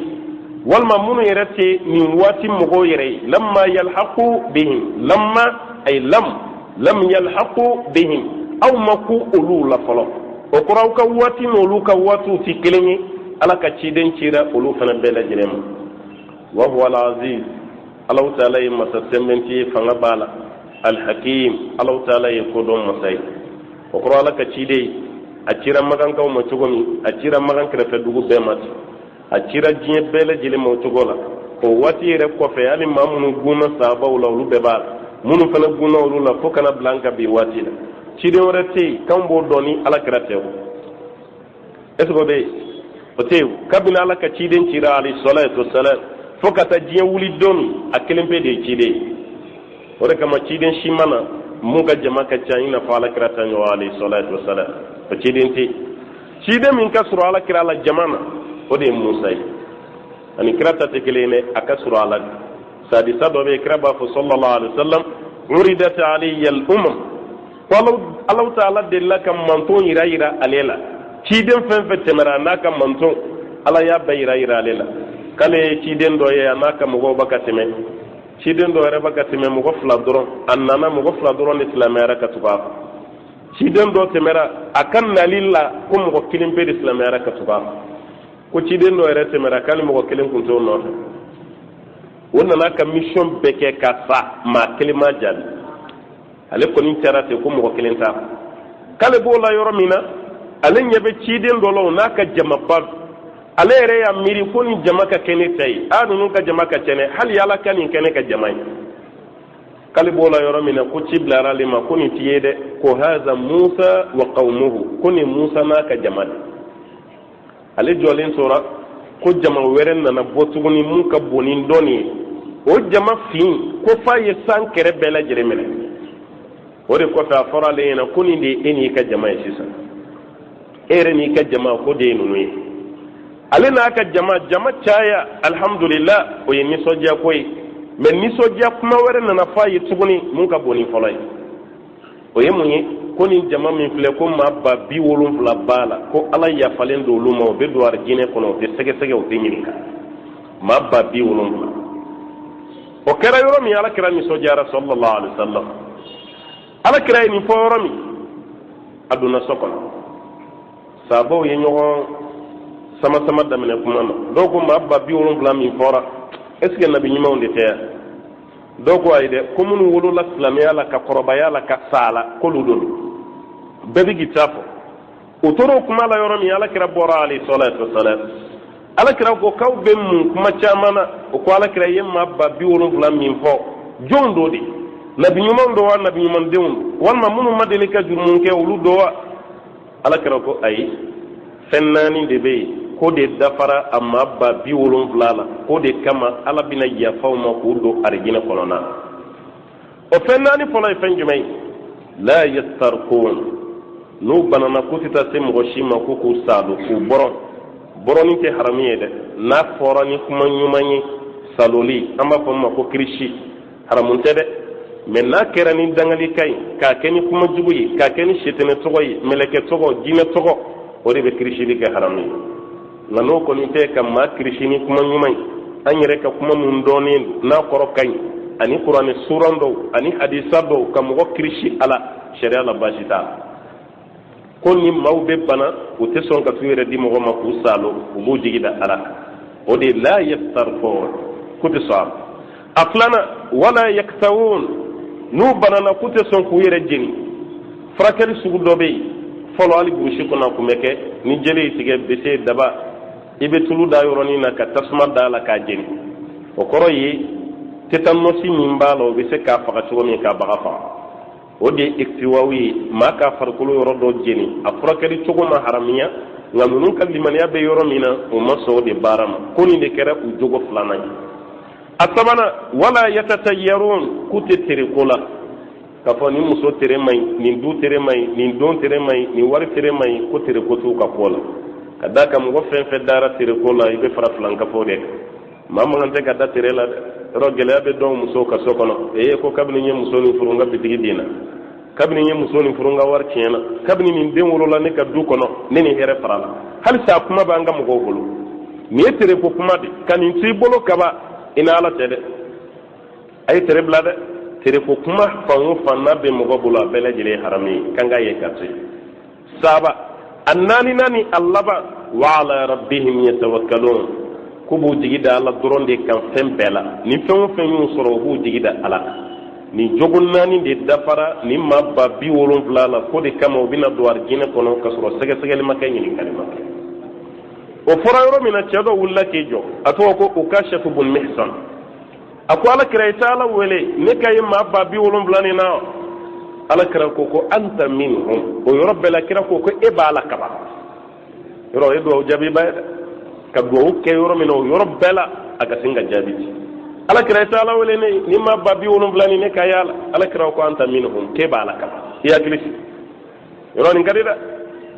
walima minnu yɛrɛ tɛ nin waati mɔgɔw yɛrɛ ye. Lamma yalhaqu bihim, lamma ay lam yalhaqu bihim, aw ma ku olu la fɔlɔ. O kɔrɔ, aw ka waati n'olu ka waatiw tɛ kelen ye. Ala ka ciden cira olu fana bɛɛ lajɛlen ma. Wa huwa al-aziz, Alahu taala ye masa sɛnbɛnti ye, fanga b'a la. Alhakim, Alahu taala ye kodɔn masa ye. O kɔrɔ, Ala ka ciden, a cira makankaw ma cogo min, a cira Makan kɛrɛfɛ dugu bɛɛ ma ten, a cira diɲɛ bɛɛ lajɛlen ma o cogo la. O waati yɛrɛ kɔfɛ, hali maa minnu gunna sahabaw la, olu bɛɛ b'a la, minnu fana gunna olu la, fo kana bila an ka bi waati la. Ciden wɛrɛ tɛ yen k'anw b'o dɔn ni Ala kira tɛ. O est ce que o bɛ yen? O tɛ yen. Kabini Ala ka ciden cira, alayhi salatu wasalam, fo ka taa diɲɛ wuli don min, a kelen pe de ye ciden ye. O de kama ciden si ma na mun ka jama ka ca i n'a fɔ Ala kira ta ɲɔgɔn, alayhi salatu wasalam. O ciden tɛ yen. Ciden min ka surun ala kira la jama na, o de ye Musa ye. Ani kira ta tɛ kelen ye dɛ, a ka surun a la. Hadisa dɔ bɛ yen, kira b'a fɔ sallallahu alaihi wa sallam: uridat alayya al-umam. Ko Alahu taala delila ka manton yira yira ale la. Ciden fɛn fɛn tɛmɛra, a n'a ka manton, Ala y'a bɛɛ yira yira ale la. K'ale ye ciden dɔ ye, a n'a ka mɔgɔw bɛ ka tɛmɛ. Ciden dɔ yɛrɛ bɛ ka tɛmɛ, mɔgɔ fila dɔrɔn a nana, mɔgɔ fila dɔrɔn de silamɛyara ka tugu a kɔ. Ciden dɔ tɛmɛra, a ka nali la, ko mɔgɔ kelen pe de silamɛyara ka tugu a kɔ. Ko ciden dɔ yɛrɛ tɛmɛra, k'ale mɔgɔ kelen kun t'o nɔfɛ. O nana ka mission bɛɛ kɛ ka sa, maa kelen ma jaabi. Ale kɔni taara ten, ko mɔgɔ kelen t'a. K'ale b'o la yɔrɔ min na, ale ɲɛ bɛ ciden dɔ la, o n'a ka jamaba. Ale yɛrɛ y'a miiri ko nin jama ka kɛ ne ta ye, a ninnu ka jama ka ca ne, hali Ala ka nin kɛ ne ka jama ye. K'ale b'o la yɔrɔ min na, ko ci bilara ale ma ko nin t'i ye dɛ, ko haza Musa wa qawmuhu, ko nin Musa n'a ka jama de. Ale jɔlen tora, ko jama wɛrɛ nana bɔ tuguni mun ka bon ni dɔ nin ye. O jama fin ko f'a ye san kɛrɛ bɛɛ lajɛlen minɛ. O de kɔfɛ, a fɔra ale ɲɛna ko nin de ye e n'i ka jama ye sisan, e yɛrɛ n'i ka jama, ko de ye ninnu ye. Ale n'a ka jama, jama caya, alihamudulila, o ye nisɔndiya ko ye. Mɛ nisɔndiya kuma wɛrɛ nana f'a ye tuguni mun ka bon ni fɔlɔ ye. O ye mun ye? Ko nin jama min filɛ, ko maa 70,000 b'a la, ko Ala yafalen don olu ma, u bɛ don arijinɛ kɔnɔ, u tɛ sɛgɛsɛgɛ, u tɛ ɲininka. Maa 70,000. O kɛra yɔrɔ min, ala kira nisɔndiyara sallallahu alaihi wa sallam. Ala kira ye nin fɔ yɔrɔ min, a donna so kɔnɔ. Sabaw ye ɲɔgɔn sama-sama daminɛ kuma na. Dɔw ko maa 70,000 min fɔra, est ce que nabi ɲumanw de tɛ yan? Dɔw ko ayi dɛ, ko minnu wolola silamɛya la, ka kɔrɔbaya la, ka sa la, k'olu don. Bɛɛ bɛ k'i ta fɔ. U tora o kuma la yɔrɔ min, ala kira bɔra alayhi salatu wasalam. Ala kira ko k'aw bɛ mun kuma caman na? O ko ala kira ye maa 70,000 min fɔ, jɔnw don de? Nabi ɲumanw don wa, nabi ɲumandenw don, walima minnu ma deli ka jurumu kɛ, olu don wa? Ala kira ko ayi, fɛn naani de bɛ yen k'o de dafara a maa 70,000 la, k'o de kama Ala bɛna yafa u ma k'u don arijinɛ kɔnɔna na. O fɛn naani fɔlɔ ye fɛn jumɛn ye? La yastarkun. N'u banana, k'u tɛ taa se mɔgɔ si ma ko k'u saalo, k'u bɔrɔn. Bɔrɔni tɛ haramu ye dɛ, n'a fɔra ni kuma ɲuman ye. Saloli, an b'a fɔ min ma ko kirisi, haramu tɛ dɛ. Mɛ n'a kɛra ni dangalikan ye, k'a kɛ ni kuma jugu ye, k'a kɛ ni setanɛ tɔgɔ ye, mɛlɛkɛ tɔgɔ, jinɛ tɔgɔ, o de bɛ kirisili kɛ haramu ye. Nka n'o kɔni tɛ, ka maa kirisi ni kuma ɲuman ye, an yɛrɛ ka kuma mun dɔnnen don n'a kɔrɔ ka ɲi, ani kuranɛ suran dɔw ani hadisa dɔw, ka mɔgɔ kirisi a la, sariya la baasi t'a la. Ko ni maaw bɛ bana, u tɛ sɔn ka t'u yɛrɛ di mɔgɔ ma k'u saalo, u b'u jigi da Ala kan. O de la yastarkun, k'u tɛ sɔn a ma. A filanan, wala yaktawun. N'u banana, k'u tɛ sɔn k'u yɛrɛ jeni. Furakɛli sugu dɔ bɛ yen, fɔlɔ hali burusi kɔnɔ a tun bɛ kɛ, ni jele y'i tigɛ, bese, daba, i bɛ tulu da yɔrɔnin na ka tasuma da la k'a jeni. O kɔrɔ ye tetanɔsi min b'a la, o bɛ se k'a faga cogo min, k'a baga faga. O de ye iktiwaw ye, maa k'a farikolo yɔrɔ dɔ jeni. A furakɛli cogo ma haramiya, nka ninnu ka limaniya bɛ yɔrɔ min na, u ma sɔn o de baara ma. Ko nin de kɛra u jogo filanan ye. A sabanan, wala yatatayyarun. K'u tɛ tere ko la, k'a fɔ nin muso tere man ɲi, nin du tere man ɲi, nin don tere man ɲi, nin wari tere man ɲi. Ko tere ko t'u ka ko la. Ka d'a kan mɔgɔ fɛn fɛn dara tere ko la, i bɛ fara filankafo de kan. Maa man kan tɛ ka da tere la dɛ. Yɔrɔ gɛlɛya bɛ dɔw musow ka so kɔnɔ. Ee, ko kabini n ye muso nin furu, n ka bitigi binna. Kabini n ye muso nin furu, n ka wari tiɲɛna. Kabini nin den wolola ne ka du kɔnɔ, ne ni hɛrɛ farala. Halisa a kuma b'an ka mɔgɔw bolo. Nin ye tere ko kuma de ka nin to i bolo kaba i ni Ala cɛ dɛ. A ye tere bila dɛ. Tere ko kuma fan o fan n'a bɛ mɔgɔ bolo, a bɛɛ lajɛlen ye haramu ye kan k'a ye ka to yen. Saba, a naaninan ni a laban, wa ala rabbihim yatawakkalun. K'u b'u jigi da Ala dɔrɔn de kan fɛn bɛɛ la. Ni fɛn o fɛn y'u sɔrɔ, u b'u jigi da Ala kan. Nin jogo naani de dafara nin maa 70,000 la, k'o de kama u bɛna don arijinɛ kɔnɔ ka sɔrɔ sɛgɛsɛgɛli ma kɛ, ɲininkali ma kɛ. O fɔra yɔrɔ min na, cɛ dɔ wulila k'i jɔ, a tɔgɔ ko Ukashatu bun Mihsan. A ko ala kira, i tɛ Ala wele ne ka ye maa 70,000 nin na? Ala kira ko ko anta minhum. O yɔrɔ bɛɛ la, kira ko ko e b'a la kaban. Yɔrɔ o ye duwawu jaabiba ye dɛ. Ka duwawu kɛ yɔrɔ min na, o yɔrɔ bɛɛ la a ka sin ka jaabi di. Ala kira, i tɛ Ala wele ne ni maa 70,000 nin ne ka y'a la? Ala kira ko anta minhum, k'e b'a la kaban, i hakili sigi. Yɔrɔ nin ka di dɛ.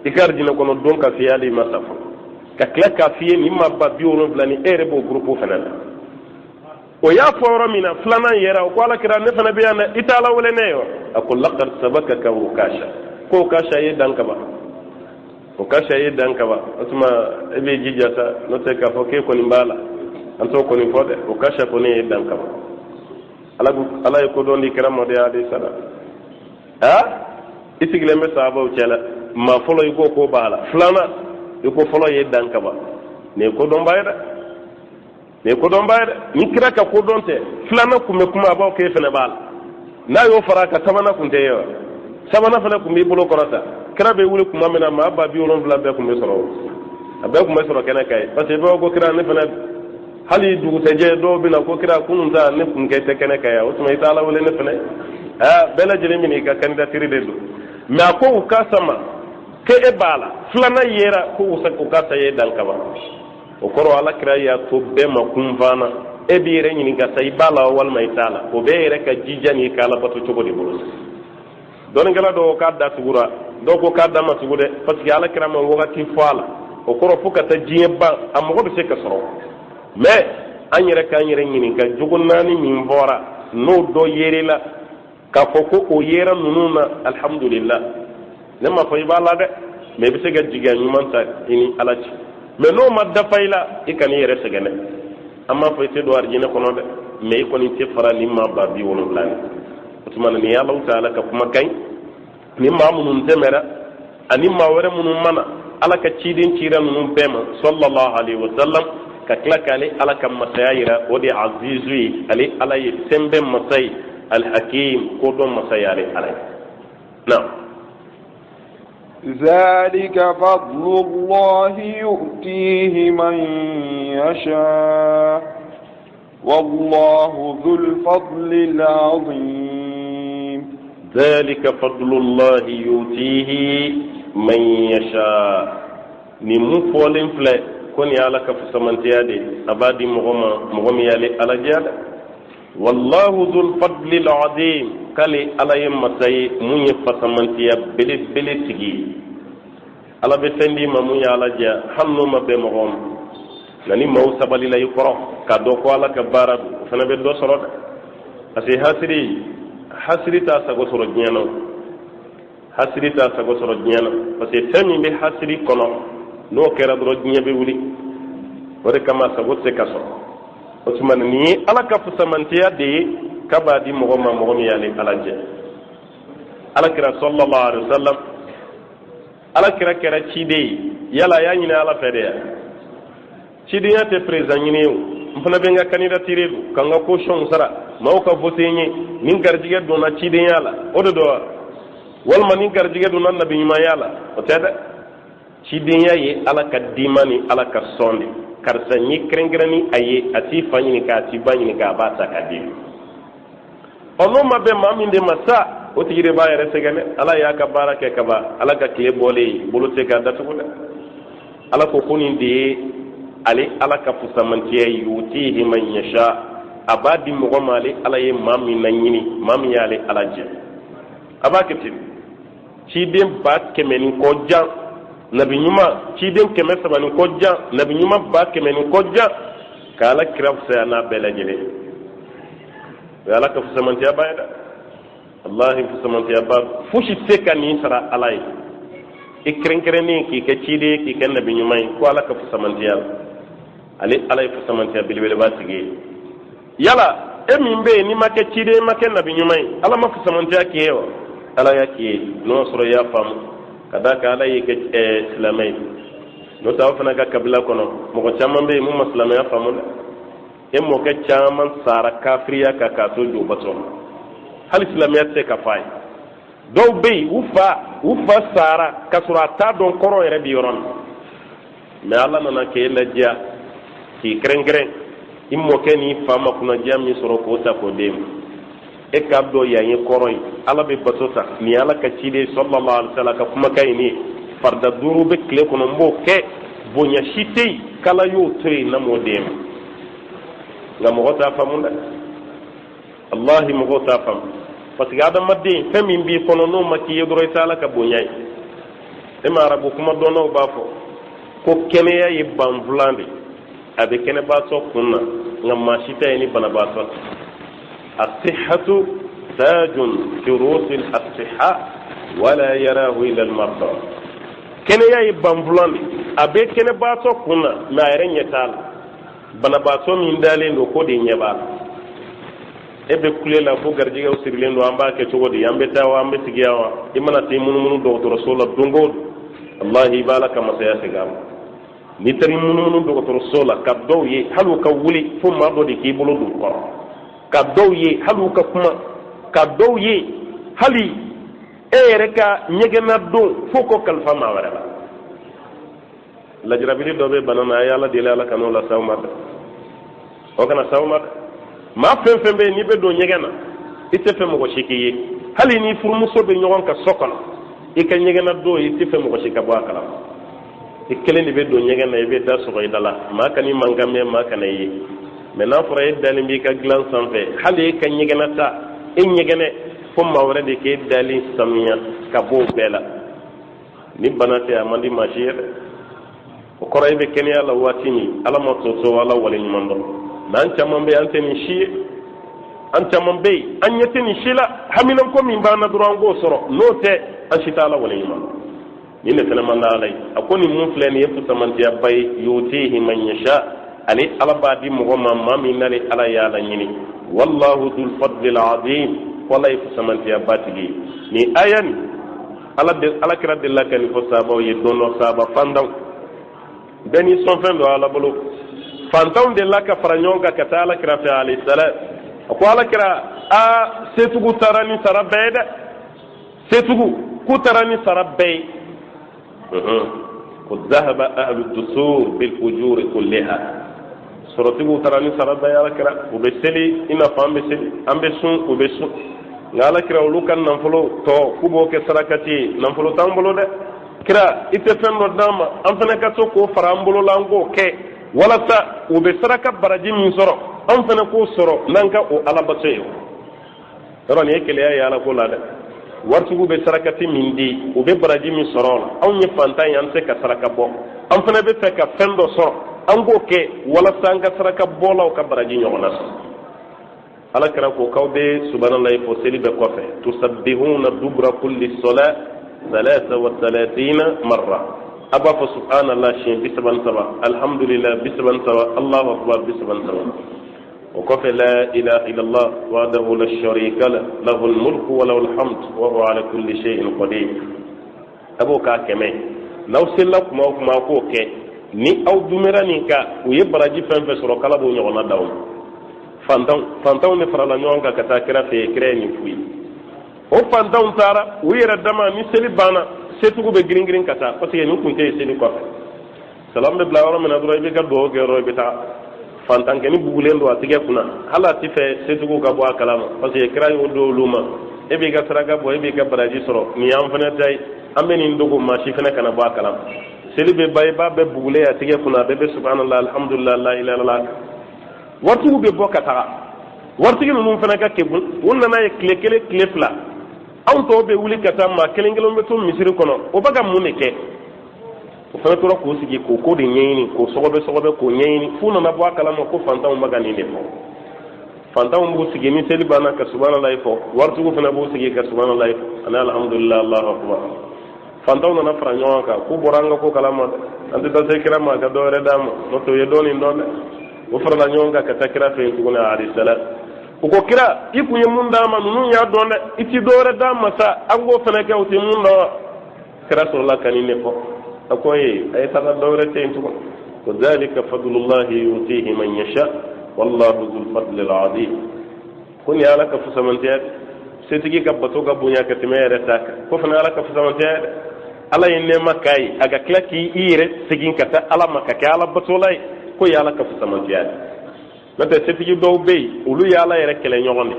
I ka arijinɛ kɔnɔ don ka f'i ye hali i ma sa fɔlɔ, ka tila k'a f'i ye nin maa 70,000 ni e yɛrɛ b'o gurupu fana la. O y'a fɔ yɔrɔ min na, filanan yɛrɛ o ko: Ala kira, ne fana bɛ yan dɛ, i tɛ Ala wele ne ye wa? A ko: lakad sabakaka Ukasha. Ko Ukasha ye dan kaban, Ukasha ye dan kaban. O tuma e b'i jija sa, n'o tɛ k'a fɔ k'e kɔni b'a la, an t'o kɔni fɔ dɛ. Ukasha kɔni ye dan kaban. Ala, Ala ye kodɔn di kira ma de, alayhi salam. A i sigilen bɛ sahabaw cɛ la, maa fɔlɔ i ko k'o b'a la, filanan i ko fɔlɔ ye dan kaban. Nin ye kodɔnba ye dɛ, nin ye kodɔnba ye dɛ. Ni kira ka kodɔn tɛ, filanan kun bɛ kuma, a b'aw k'e fana b'a la. N'a y'o fara a kan, sabanan kun tɛ ye wa? Sabanan fana kun b'i bolo kɔrɔta. Kira bɛ wuli tuma min na, maa 70,000 bɛɛ kun bɛ sɔrɔ, a bɛɛ kun bɛ sɔrɔ kɛnɛ kan ye, parce que bɛɛ ko: Kira, ne fana. Hali dugusɛjɛ dɔw bɛ na ko: Kira, kunun ta ne kun kɛ tɛ kɛnɛ kan yan, o tuma i tɛ Ala wele ne fana? Aa, bɛɛ lajɛlen bɛ n'i ka candidature de don. Mais a ko Ukasa ma k'e b'a la, filanan yera ko Ukasa ye dan kaban. O kɔrɔ, Ala kira y'a to bɛɛ ma kunfana. E b'i yɛrɛ ɲininka sa, i b'a la walima i t'a la? O bɛɛ yɛrɛ ka jija n'i ka alabato cogo de bolo. Dɔnnikɛla dɔw k'a da tugura, dɔw ko k'a da ma tugu dɛ, parce que Ala kira ma wagati fɔ a la. O kɔrɔ, fo ka taa diɲɛ ban, a mɔgɔ bɛ se ka sɔrɔ. Mais an yɛrɛ k'an yɛrɛ ɲininka, jogo naani min bɔra, n'o dɔ yerela k'a fɔ ko o yera ninnu na, alhamdulillah. Ne m'a fɔ i b'a la dɛ, mais i bɛ se ka jigiya ɲuman ta i ni Ala cɛ. Mais n'o ma dafa i la, i kan'i yɛrɛ sɛgɛn dɛ. An m'a fɔ i tɛ don arijinɛ kɔnɔ dɛ, mais i kɔni tɛ fara nin maa 70,000 ye. O tuma na, nin ye Alahu taala ka kumakan ye. Ni maa minnu tɛmɛra ani maa wɛrɛ minnu mana, Ala ka ciden cira ninnu bɛɛ ma, sallallahu alaihi wa sallam, ka tila k'ale Ala ka masaya yira. O de ye azizu ye, ale Ala ye fɛn bɛɛ masa ye, alhakim, kodɔn masa ye ale Ala ye. Naam. ذلك فضل الله يؤتيه من يشاء والله ذو الفضل العظيم. ذلك فضل الله يؤتيه من يشاء. Nin mun fɔlen filɛ ko nin ye Ala ka fusamantiya de, a b'a di mɔgɔ ma, mɔgɔ min y'ale Ala diya dɛ. Wallahu dhul fadli al-azim. K'ale Ala ye masa ye mun ye fasamantiya belebele tigi ye. Ala bɛ fɛn d'i ma mun ye Ala diya, hali n'o ma bɛn mɔgɔ ma. Nka ni maaw sabalila i kɔrɔ k'a dɔn ko Ala ka baara don, o fana bɛ dɔ sɔrɔ dɛ, parce que hasiri, hasiri t'a sago sɔrɔ diɲɛ na, hasiri t'a sago sɔrɔ diɲɛ na, parce que fɛn min bɛ hasiri kɔnɔ, n'o kɛra dɔrɔn, diɲɛ bɛ wuli. O de kama sago tɛ se ka sɔrɔ. O tuma nin ye Ala ka fusamantiya de ye k'a b'a di mɔgɔ ma, mɔgɔ min y'ale Ala jɛ. Ala kira sallallahu alaihi wa sallam, Ala kira kɛra ciden ye, yala a y'a ɲini Ala fɛ de ya? Cidenya tɛ président ɲini ye o. N fana bɛ n ka candidature don ka n ka caution sara, maaw ka vote n ye, ni garijɛgɛ donna cidenya la, o de don wa? Walima ni garijɛgɛ donna nabiɲumanya la, o tɛ dɛ. Cidenya ye Ala ka dima ni Ala ka sɔn de. Karisa n ye kɛrɛnkɛrɛn ni a ye, a t'i fa ɲininka, a t'i ba ɲininka, a b'a ta k'a d'i ma. Ɔ, n'o ma bɛn maa min de ma sa, o tigi de b'a yɛrɛ sɛgɛn dɛ. Ala y'a ka baara kɛ kaban, Ala ka tile bɔlen ye, bolo tɛ k'a datugu dɛ. Ala ko ko nin de ye ale Ala ka fusamantiya ye, yutihi man yasha, a b'a di mɔgɔ ma, ale Ala ye maa min na ɲini, maa min y'ale Ala jɛ, a b'a kɛ ten. Ciden 100,000 ni kɔ jan, nabi ɲuman ciden 300 ni kɔ jan, nabi ɲuman 100,000 ni kɔ jan, ka Ala kira fisaya n'a bɛɛ lajɛlen. O ye Ala ka fusamantiyaba ye dɛ, wallahi, fusamantiyaba. Fosi tɛ se ka nin sara Ala ye, i kɛrɛnkɛrɛnnen k'i kɛ ciden ye, k'i kɛ nabi ɲuman ye, ko Ala ka fusamantiya la. Ale Ala ye fusamantiya belebeleba tigi ye. Yala e min bɛ yen n'i ma kɛ ciden, i ma kɛ nabi ɲuman ye, Ala ma fusamantiya k'i ye wa? Ala y'a k'i ye, n'o y'a sɔrɔ i y'a faamu ka d'a kan Ala y'i kɛ silamɛ ye. N'o tɛ, aw fana ka kabila kɔnɔ, mɔgɔ caman bɛ yen mun ma silamɛya faamu dɛ. E mɔkɛ caman sara kafiriya kan k'a to jobatɔ ma, hali silamɛya tɛ se ka f'a ye. Dɔw bɛ yen, u fa sara k'a sɔrɔ a t'a dɔn kɔrɔ yɛrɛ bɛ yɔrɔ min. Mais Ala nana k'e ladiya, k'i kɛrɛnkɛrɛn. I mɔkɛ n'i fa ma kunnadiya min sɔrɔ k'o ta k'o d'e ma, e k'a dɔn yan ye kɔrɔ ye, Ala bɛ bato ta nin ye, Ala ka ciden sallallahu alaihi wa sallam ka kumakan ye nin ye. Farida duuru bɛ tile kɔnɔ, n b'o kɛ, bonya si tɛ yen k'Ala y'o to yen n'a m'o d'e ma. Nka mɔgɔ t'a faamu dɛ, wallahi, mɔgɔw t'a faamu, parce que adamaden, fɛn min b'i kɔnɔ, n'o ma k'i ye dɔrɔn, i tɛ Ala ka bonya ye. E ma arabu kuma dɔnnaw b'a fɔ ko kɛnɛya ye banfulan de, a bɛ kɛnɛbaatɔ kun na, nka maa si t'a ye ni banabaatɔ tɛ. Asihatu tajun fi ruusil asiha wala yarahu illa almarda. Kɛnɛya ye banfulan de, a bɛ kɛnɛbaatɔ kun na, mɛ a yɛrɛ ɲɛ t'a la. Banabaatɔ min dalen don, k'o de ɲɛ b'a la. E bɛ kule la ko garijɛgɛw sirilen don, an b'a kɛ cogo di? An bɛ taa wa, an bɛ sigi yan wa? I mana t'i munumunu dɔgɔtɔrɔso la don o don, walahi, i b'Ala ka masaya segin a ma. N'i taar'i munumunu dɔgɔtɔrɔso la ka dɔw ye, hali u ka wuli, fo maa dɔ de k'i bolo don u kɔrɔ. Ka dɔw ye, hali u ka kuma, ka dɔw ye, hali e yɛrɛ ka ɲɛgɛnna don, fo k'o kalifa maa wɛrɛ la. Lajarabili dɔ bɛ bana na, a ye Ala deli, Ala kan'o lase aw ma dɛ, o kana s'aw ma dɛ. Maa fɛn fɛn bɛ yen n'i bɛ don ɲɛgɛn na, i tɛ fɛ mɔgɔ si k'i ye. Hali ni furumuso bɛ ɲɔgɔn kan so kɔnɔ, i ka ɲɛgɛnna don, i tɛ fɛ mɔgɔ si ka bɔ a kalama. I kelen de bɛ don ɲɛgɛn na, i bɛ da sɔgɔ i da la, maa kan'i mankan mɛn, maa kana i ye. Mɛ n'a fɔra e dalen b'i ka dilan sanfɛ, hali e ka ɲɛgɛnna ta, e ɲɛgɛnɛ, fo maa wɛrɛ de k'e dalen sanuya ka bɔ o bɛɛ la. Ni bana tɛ, a man di maa si ye dɛ. O kɔrɔ, e bɛ kɛnɛya la waati min, Ala ma tɔ to Ala wale ɲuman dɔn. Mɛ an caman bɛ yen, an tɛ nin si ye. An caman bɛ yen, an ɲɛ tɛ nin si la. Haminanko min b'an na dɔrɔn, an k'o sɔrɔ, n'o tɛ, an si tɛ Ala wale ɲuman dɔn. Nin de fana man di Ala ye. A ko nin mun filɛ nin ye, fusamantiyaba ye, yutihi man yasha, ale Ala b'a di mɔgɔ ma, maa min n'ale Ala y'a laɲini. Wallahu dul fadlil azim, ko Ala ye fusamantiyaba tigi ye. Nin aya nin, Ala de, Ala kira delila ka nin fɔ sahabaw ye don dɔ. Sahaba fantanw bɛɛ n'i sɔnfɛn don Ala bolo. Fantanw delila ka fara ɲɔgɔn kan ka taa Ala kira fɛ alayhi salam. A ko Ala kira, aa, setigiw taara ni sara bɛɛ ye dɛ, setigiw k'u taara ni sara bɛɛ ye. Ko zahaba ahlu dusur bil ujuri kulliha, sɔrɔtigiw taara ni sara bɛɛ ye. Ala kira, u bɛ seli i n'a fɔ an bɛ seli, an bɛ sun, u bɛ sun, nka Ala kira, olu ka nafolo tɔ, k'u b'o kɛ sarakati ye. Nafolo t'an bolo dɛ. Kira, i tɛ fɛn dɔ d'an ma, an fana ka to k'o fara an bolo la, an k'o kɛ walasa u bɛ saraka baraji min sɔrɔ, an fana k'o sɔrɔ n'an ka o alabato ye? Yɔrɔ nin ye keleya ye Ala ko la dɛ. Waritigiw bɛ sarakati min di, u bɛ baraji min sɔrɔ o la, anw ye fantan ye, an tɛ se ka saraka bɔ. An fana bɛ fɛ ka fɛn dɔ sɔrɔ, an k'o kɛ walasa an ka saraka bɔlaw ka baraji ɲɔgɔnna sɔrɔ. Ala kira ko k'aw bɛ subahanallahi fɔ seli bɛɛ kɔfɛ, tusabbihuna dubura kulli sɔla salasa wa salatina marra. A b'a fɔ subhanallah siɲɛ 33, alhamdulillah 33, Allahu akbar 33. O kɔfɛ, la ilaha illallah wahdahu la sharika lah, lahul mulku wa lahul hamd wa huwa ala kulli shay'in qadir. A b'o k'a 100. N'aw selila kuma o kuma, a k'o kɛ. Ni aw dumera nin kan, u ye baraji fɛn fɛn sɔrɔ, k'Ala b'o ɲɔgɔnna d'aw ma. Fantanw, fantanw de farala ɲɔgɔn kan ka taa kira fɛ yen. Kira ye nin f'u ye. O fantanw taara u yɛrɛ dama. Ni seli banna, setigiw bɛ girin girin ka taa, parce que nin kun tɛ yen seli kɔfɛ. Salam bɛ bila yɔrɔ min na dɔrɔn, i bɛ ka dugawu kɛ yɔrɔ, i bɛ taa. Fantankɛni bugulen don a tigɛ kunna, hali a ti fɛ setigiw ka bɔ a kalama, parce que kira y'o don olu ma: e b'i ka saraka bɔ, e b'i ka baraji sɔrɔ, nin y'an fana ta ye, an bɛ nin dogo, maa si fana kana bɔ a kalama. Seli bɛ ban, i b'a bɛɛ bugulen a tigɛ kunna, a bɛɛ bɛ subhanallah, alhamdulillah, la ilaha illallah. Waritigiw bɛ bɔ ka taga. Waritigi ninnu fana ka kegun, u nana ye tile kelen, tile fila, anw tɔw bɛ wuli ka taa, maa kelen kelen bɛ to misiri kɔnɔ, o bɛ ka mun de kɛ? O fana tora k'o sigi k'o ko de ɲɛɲini, k'o sɔgɔbɛ sɔgɔbɛ, k'o ɲɛɲini, f'u nana bɔ a kalama ko fantanw bɛ ka nin de fɔ. Fantanw b'u sigi, ni seli banna, ka subahanallahi fɔ. Waritigiw fana b'u sigi ka subahanallahi fɔ ani alhamdulillah, Allahu akbar. Fantanw nana fara ɲɔgɔn kan k'u bɔra an ka ko kalama dɛ, an tɛ taa se kira ma ka dɔ wɛrɛ d'an ma, n'o tɛ u ye dɔɔnin dɔn dɛ. O farala ɲɔgɔn kan ka taa kira fɛ yen tuguni alayhi salam. U ko kira, i kun ye mun d'an ma, ninnu y'a dɔn dɛ, i ti dɔ wɛrɛ d'an ma sa, an k'o fana kɛ, u tɛ mun dɔn wa? Kira sɔrɔla ka nin de fɔ. A ko ye a ye taga, dɔ wɛrɛ tɛ yen tugun. Ko zalika fadlullahi yutihi man yasha wallahu zul fadli alazim. Ko nin ye Ala ka fusamantiya dɛ. Setigi ka bato ka bonya ka tɛmɛ yɛrɛ ta kan, ko fana Ala ka fusamantiya dɛ. Ala ye nɛɛma k'a ye, a ka tila k'i yɛrɛ segin ka taa Ala ma ka kɛ Ala batola ye, ko ye Ala ka fusamantiya dɛ. N'o tɛ, setigi dɔw bɛ yen, olu ye Ala yɛrɛ kɛlɛ ɲɔgɔn de,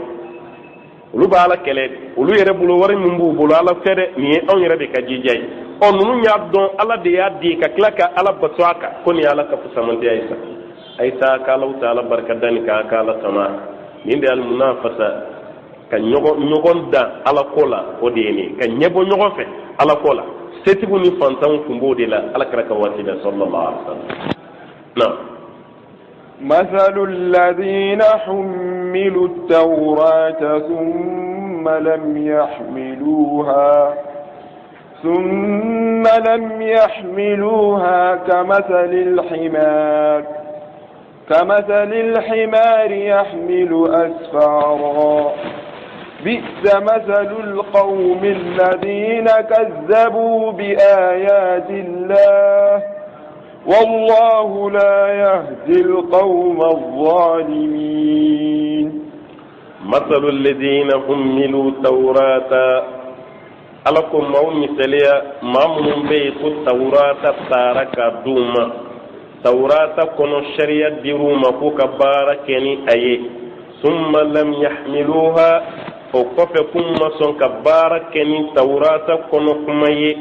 olu bɛ Ala kɛlɛ. Olu yɛrɛ bolo, wari min b'u bolo, Ala tɛ dɛ, nin ye anw yɛrɛ de ka jija ye. Ɔ, ninnu y'a dɔn Ala de y'a di, ka tila ka Ala bato a kan, ko nin ye Ala ka fusamantiya ye sa. A ye taa k'Alaw ta Ala barika da nin kan, k'Ala tama. Nin de ye almunafasa, ka ɲɔgɔn dan Ala ko la, o de ye nin ka ɲɛbɔ ɲɔgɔn fɛ Ala ko la. Setigiw ni fantanw tun b'o de la Ala kira ka waati la sallallahu alaihi wasallam. Naam. مثل الذين حملوا التوراة ثم لم يحملوها كمثل الحمار يحمل أسفارا بئس مثل القوم الذين كذبوا بآيات الله والله لا يهدي القوم الظالمين. مثل الذين حملوا التوراة Ala ko maaw misaliya, maa minnu bɛ yen ko Tawurata tara ka d'u ma, Tawurata kɔnɔ sariya dir'u ma k'u ka baara kɛ ni a ye, summa lam yahmiluha, o kɔfɛ k'u ma sɔn ka baara kɛ ni Tawurata kɔnɔ kuma ye,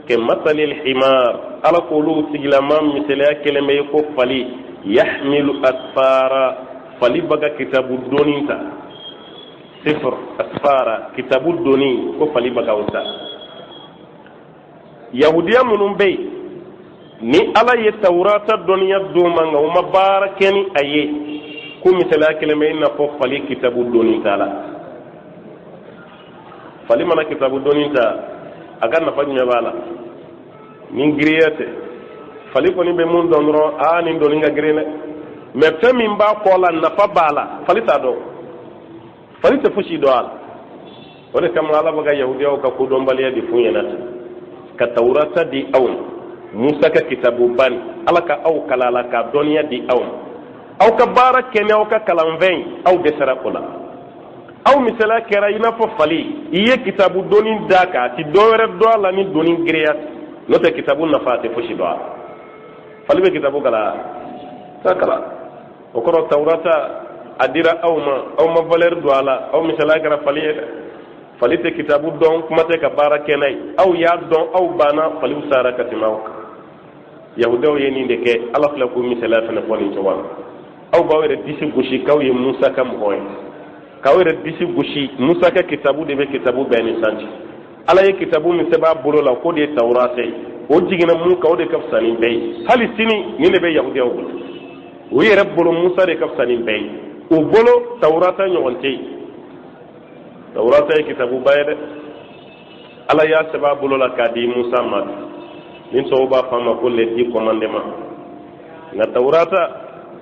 kɛ masalil himar, Ala k'olu tigilama misaliya kɛlen bɛ i ko fali, yahmilu asfara, fali b'a ka kitabu doni ta, sifr asfara, kitabu doni ko fali bɛ ka o ta. Yahudiya minnu bɛ yen ni Ala ye Tawurata dɔnniya d'u ma nka u ma baara kɛ ni a ye, ko misaliya kɛlen bɛ i n'a fɔ fali kitabu doni ta la. Fali mana kitabu doni ta, a ka nafa jumɛn b'a la ni girinya tɛ? Fali kɔni bɛ mun dɔn dɔrɔn? Aa, nin doni ka girin dɛ! Mɛ fɛn min b'a kɔ la, nafa b'a la, fali t'a dɔn. Fali tɛ fosi dɔn a la. O de kama Ala bɛ ka yahudiyaw ka kodɔnbaliya de f'u ɲɛna ten, ka Tawurata di aw ma, Musa ka kitabuba nin, Ala ka aw kalan a la, k'a dɔnniya di aw ma, aw ka baara kɛ ni aw ka kalanfɛn ye, aw dɛsɛra o la. Aw misaliya kɛra i n'a fɔ fali, i ye kitabu doni d'a kan, a ti dɔ wɛrɛ dɔn a la ni doni girinya, n'o tɛ kitabu nafa, a tɛ fosi dɔn a la. Fali bɛ kitabu kalan? T'a kalan. O kɔrɔ, Tawurata a dira aw ma, aw ma valeur don a la, aw misaliya kɛra fali ye dɛ. Fali tɛ kitabu dɔn, kuma tɛ ka baara kɛ n'a ye. Aw y'a dɔn, aw banna, faliw sara ka tɛmɛ aw kan. Yahudaw ye nin de kɛ. Ala filɛ k'u misaliya fana fɔ nin cogo la. Aw b'aw yɛrɛ disi gosi k'aw ye Musa ka mɔgɔ ye, k'aw yɛrɛ disi gosi Musa ka kitabu de bɛ kitabu bɛɛ ni san cɛ. Ala ye kitabu min sɛbɛn a bolo la, k'o de ye Tawurata ye, o jiginna mun kan, o de ka fisa ni bɛɛ ye. Hali sini nin de bɛ yahudiyaw bolo. U yɛrɛ bolo, Musa de ka fisa ni bɛɛ ye. U bolo, Tawurata ɲɔgɔn tɛ yen. Tawurata ye kitabuba ye dɛ. Ala y'a sɛbɛn a bolo la k'a di Musa ma, ni tɔw b'a fɔ a ma ko les 10 commandements. Nka Tawurata,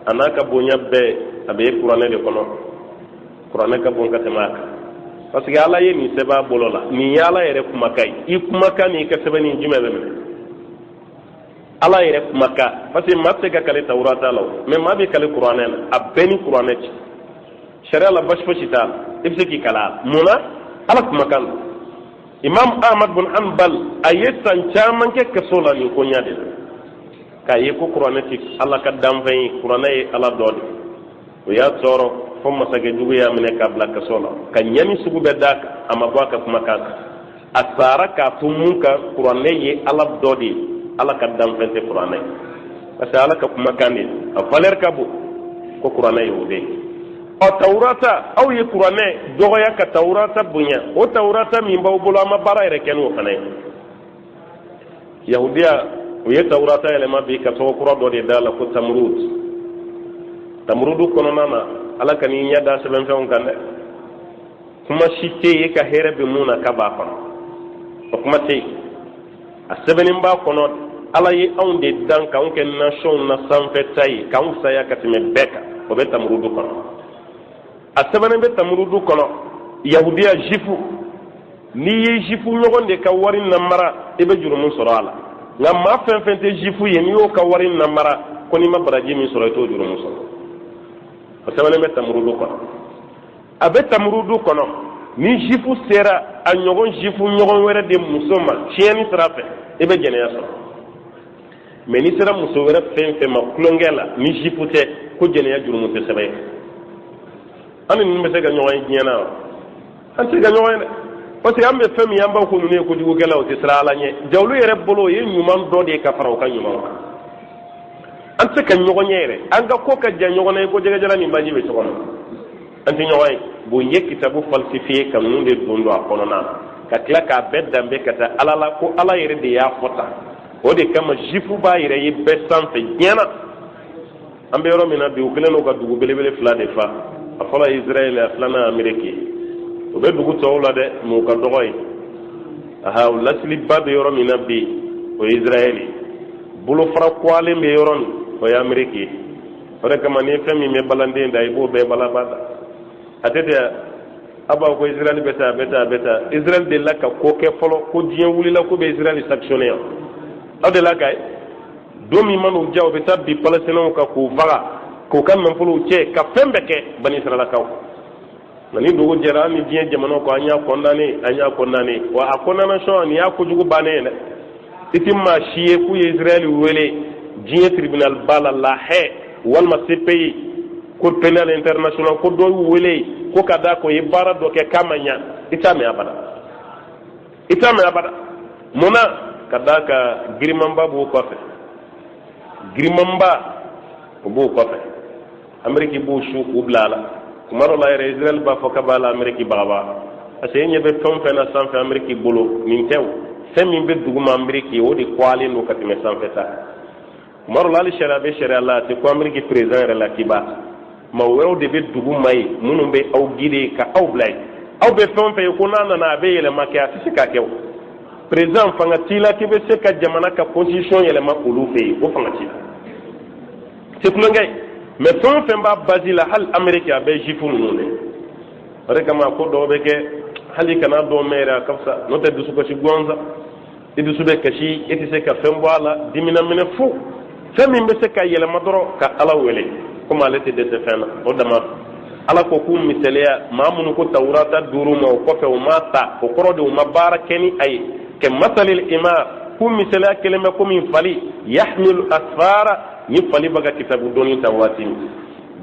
a n'a ka bonya bɛɛ, a bɛ Kuranɛ de kɔnɔ. Kuranɛ ka bon ka tɛmɛ a kan, parce que Ala ye nin sɛbɛn a bolo la, nin ye Ala yɛrɛ kumakan ye. I kumakan n'i ka sɛbɛnni, jumɛn bɛ minɛ? Ala yɛrɛ kumakan. Parce que maa tɛ se ka kale Tawurata la o, mais maa bɛ kale Kuranɛ la. A bɛɛ ni Kuranɛ cɛ, sariya la basi fosi t'a la, i bɛ se k'i kala a la. Mun na? Ala kumakan don. Imam Ahmad bin Hanbal, a ye san caman kɛ kaso la nin koɲa de la, k'a ye ko Kuranɛ tɛ Ala ka danfɛn ye, Kuranɛ ye Ala dɔ de. O y'a tɔɔrɔ fo masakɛ jugu y'a minɛ k'a bila kaso la, ka ɲani sugu bɛɛ d'a kan. A ma bɔ a ka kumakan kan. A sara k'a to mun kan? Kuranɛ ye Ala dɔ de ye, Ala ka danfɛn tɛ Kuranɛ ye, parce que Ala ka kumakan de, a valeur ka bon ko Kuranɛ ye o de ye. Ɔ, Tawurata, aw ye Kuranɛ dɔgɔya ka Tawurata bonya. O Tawurata min b'aw bolo, an ma baara yɛrɛ kɛ n'o fana ye. Yahudiya, u ye Tawurata yɛlɛma bi ka tɔgɔ kura dɔ de d'a la ko Tamurud. Tamurudu kɔnɔna na, Ala ka n'i ɲɛ da sɛbɛnfɛnw kan dɛ, kuma si tɛ yen e ka hɛrɛ bɛ mun na k'a b'a kɔnɔ, o kuma tɛ yen. A sɛbɛnnen b'a kɔnɔ, Ala ye anw de dan k'anw kɛ nasɔnw na sanfɛta ye, k'anw fisaya ka tɛmɛ bɛɛ kan. O bɛ Tamurudu kɔnɔ. A sɛbɛnnen bɛ Tamurudu kɔnɔ, yahudiya, jifu, n'i ye jifu ɲɔgɔn de ka wari namara, i bɛ jurumu sɔrɔ a la. Nka maa fɛn fɛn tɛ jifu ye, n'i y'o ka wari namara, ko n'i ma baraji min sɔrɔ, i t'o jurumu sɔrɔ. O sɛbɛnnen bɛ Tamurudu kɔnɔ. A bɛ Tamurudu kɔnɔ, ni jifu sera a ɲɔgɔn jifu ɲɔgɔn wɛrɛ de muso ma tiɲɛni sira fɛ, i bɛ jɛnɛya sɔrɔ. Mɛ n'i sera muso wɛrɛ fɛn fɛn ma tulonkɛ la ni jifu tɛ, ko jɛnɛya jurumu tɛ sɛbɛn. An ni ninnu bɛ se ka ɲɔgɔn ye diɲɛ na wa? An tɛ se ka ɲɔgɔn ye dɛ, parce que an bɛ fɛn min ye, an b'a ko ninnu ye kojugukɛlaw, o tɛ siran Ala ɲɛ. Ja olu yɛrɛ bolo, o ye ɲuman dɔ de ye ka fara u ka ɲuman kan. An tɛ se ka ɲɔgɔn ye yɛrɛ, an ka ko ka jan ɲɔgɔn na i ko jɛgɛjalan ni baji bɛ cogo min na, an tɛ ɲɔgɔn ye. Bon, n ye kitabu falsifié ka ninnu de don a kɔnɔna na. Ka tila k'a bɛɛ danbe ka taa Ala la, ko Ala yɛrɛ de y'a fɔ tan. O de kama juifu b'a yɛrɛ ye bɛɛ sanfɛ diɲɛ na. An bɛ yɔrɔ min na bi, u kɛlen don ka dugu belebele fila de fa. A fɔlɔ ye Israël, a filanan ye Amérique ye. O bɛ dugu tɔw la dɛ, mais u ka dɔgɔ ye. Aha, o lasiliba bɛ yɔrɔ min na bi, o ye Israël ye. Bolofara kuwalen bɛ yɔrɔ min, o ye Amérique ye. O de kama n'i ye fɛn min mɛn balanden da, i b'o bɛɛ balaba da. A tɛ ten? A b'a fɔ ko Israël bɛ taa, a bɛ taa, a bɛ taa. Israël delila ka ko kɛ fɔlɔ ko diɲɛ wulila ko bɛ Israël sanctionner yan? Aw delila k'a ye? Don min man'u diya, u bɛ taa bin Palestiniens kan k'u faga, k'u ka nafolow cɛ, ka fɛn bɛɛ kɛ Bani Israɛlakaw. Nka ni dugu jɛra, an ni diɲɛ jamanaw ko an y'a condamné, an y'a condamné. Wa a condamnation nin y'a kojugu bannen ye dɛ. I ti maa si ye k'u ye Israël wele diɲɛ tribunal ba la, La Haye walima CPI, Cour pénale internationale, ko dɔ y'u wele ko ka d'a kan o ye baara dɔ kɛ k'a ma ɲa. I t'a mɛn abada, i t'a mɛn abada. Mun na? Ka d'a kan girimanba b'o kɔfɛ, girimanba o b'o kɔfɛ. Ameriki b'u su k'u bila a la. Tuma dɔ la yɛrɛ, Israɛl b'a fɔ k'a b'a la Ameriki bagabaga, parce que e ɲɛ bɛ fɛn o fɛn na sanfɛ Ameriki bolo, nin tɛ o. Fɛn min bɛ duguma Ameriki, o de kɔalen don ka tɛmɛ sanfɛ ta. Tuma dɔ la, hali sariya bɛ sariya la, a tɛ ko Ameriki président yɛrɛ la k'i b'a maa wɛrɛw de bɛ dugu ma ye minnu bɛ aw guider ka aw bila yen. Aw bɛ fɛn o fɛn ye ko n'a nana a bɛ yɛlɛma kɛ, a tɛ se k'a kɛ. O président, fanga t'i la k'i bɛ se ka jamana ka constitution yɛlɛma olu fɛ yen. O fanga t'i la, tɛ tulonkɛ ye. Mais fɛn o fɛn b'a base la, hali Amérique, a bɛ juif ninnu de. O de kama ko dɔw bɛ kɛ, hali kana dɔw mɛn yɛrɛ, a ka fisa. N'o tɛ, dusukasi gansan, i dusu bɛ kasi, e tɛ se ka fɛn bɔ a la. Diminaminɛ fu, fɛn min bɛ se ka yɛlɛma dɔrɔn, ka Ala wele, komi ale tɛ dɛsɛ fɛn na. O dama. Ala ko k'u misaliya, maa minnu ko Tawurata duuru ma, o kɔfɛ u ma ta, o kɔrɔ de u ma baara kɛ ni a ye. Kɛ masalil himar, k'u misaliya kelen bɛ komi fali, yahmilu asfara, ni fali bɛ ka kitabu doni ta waati min.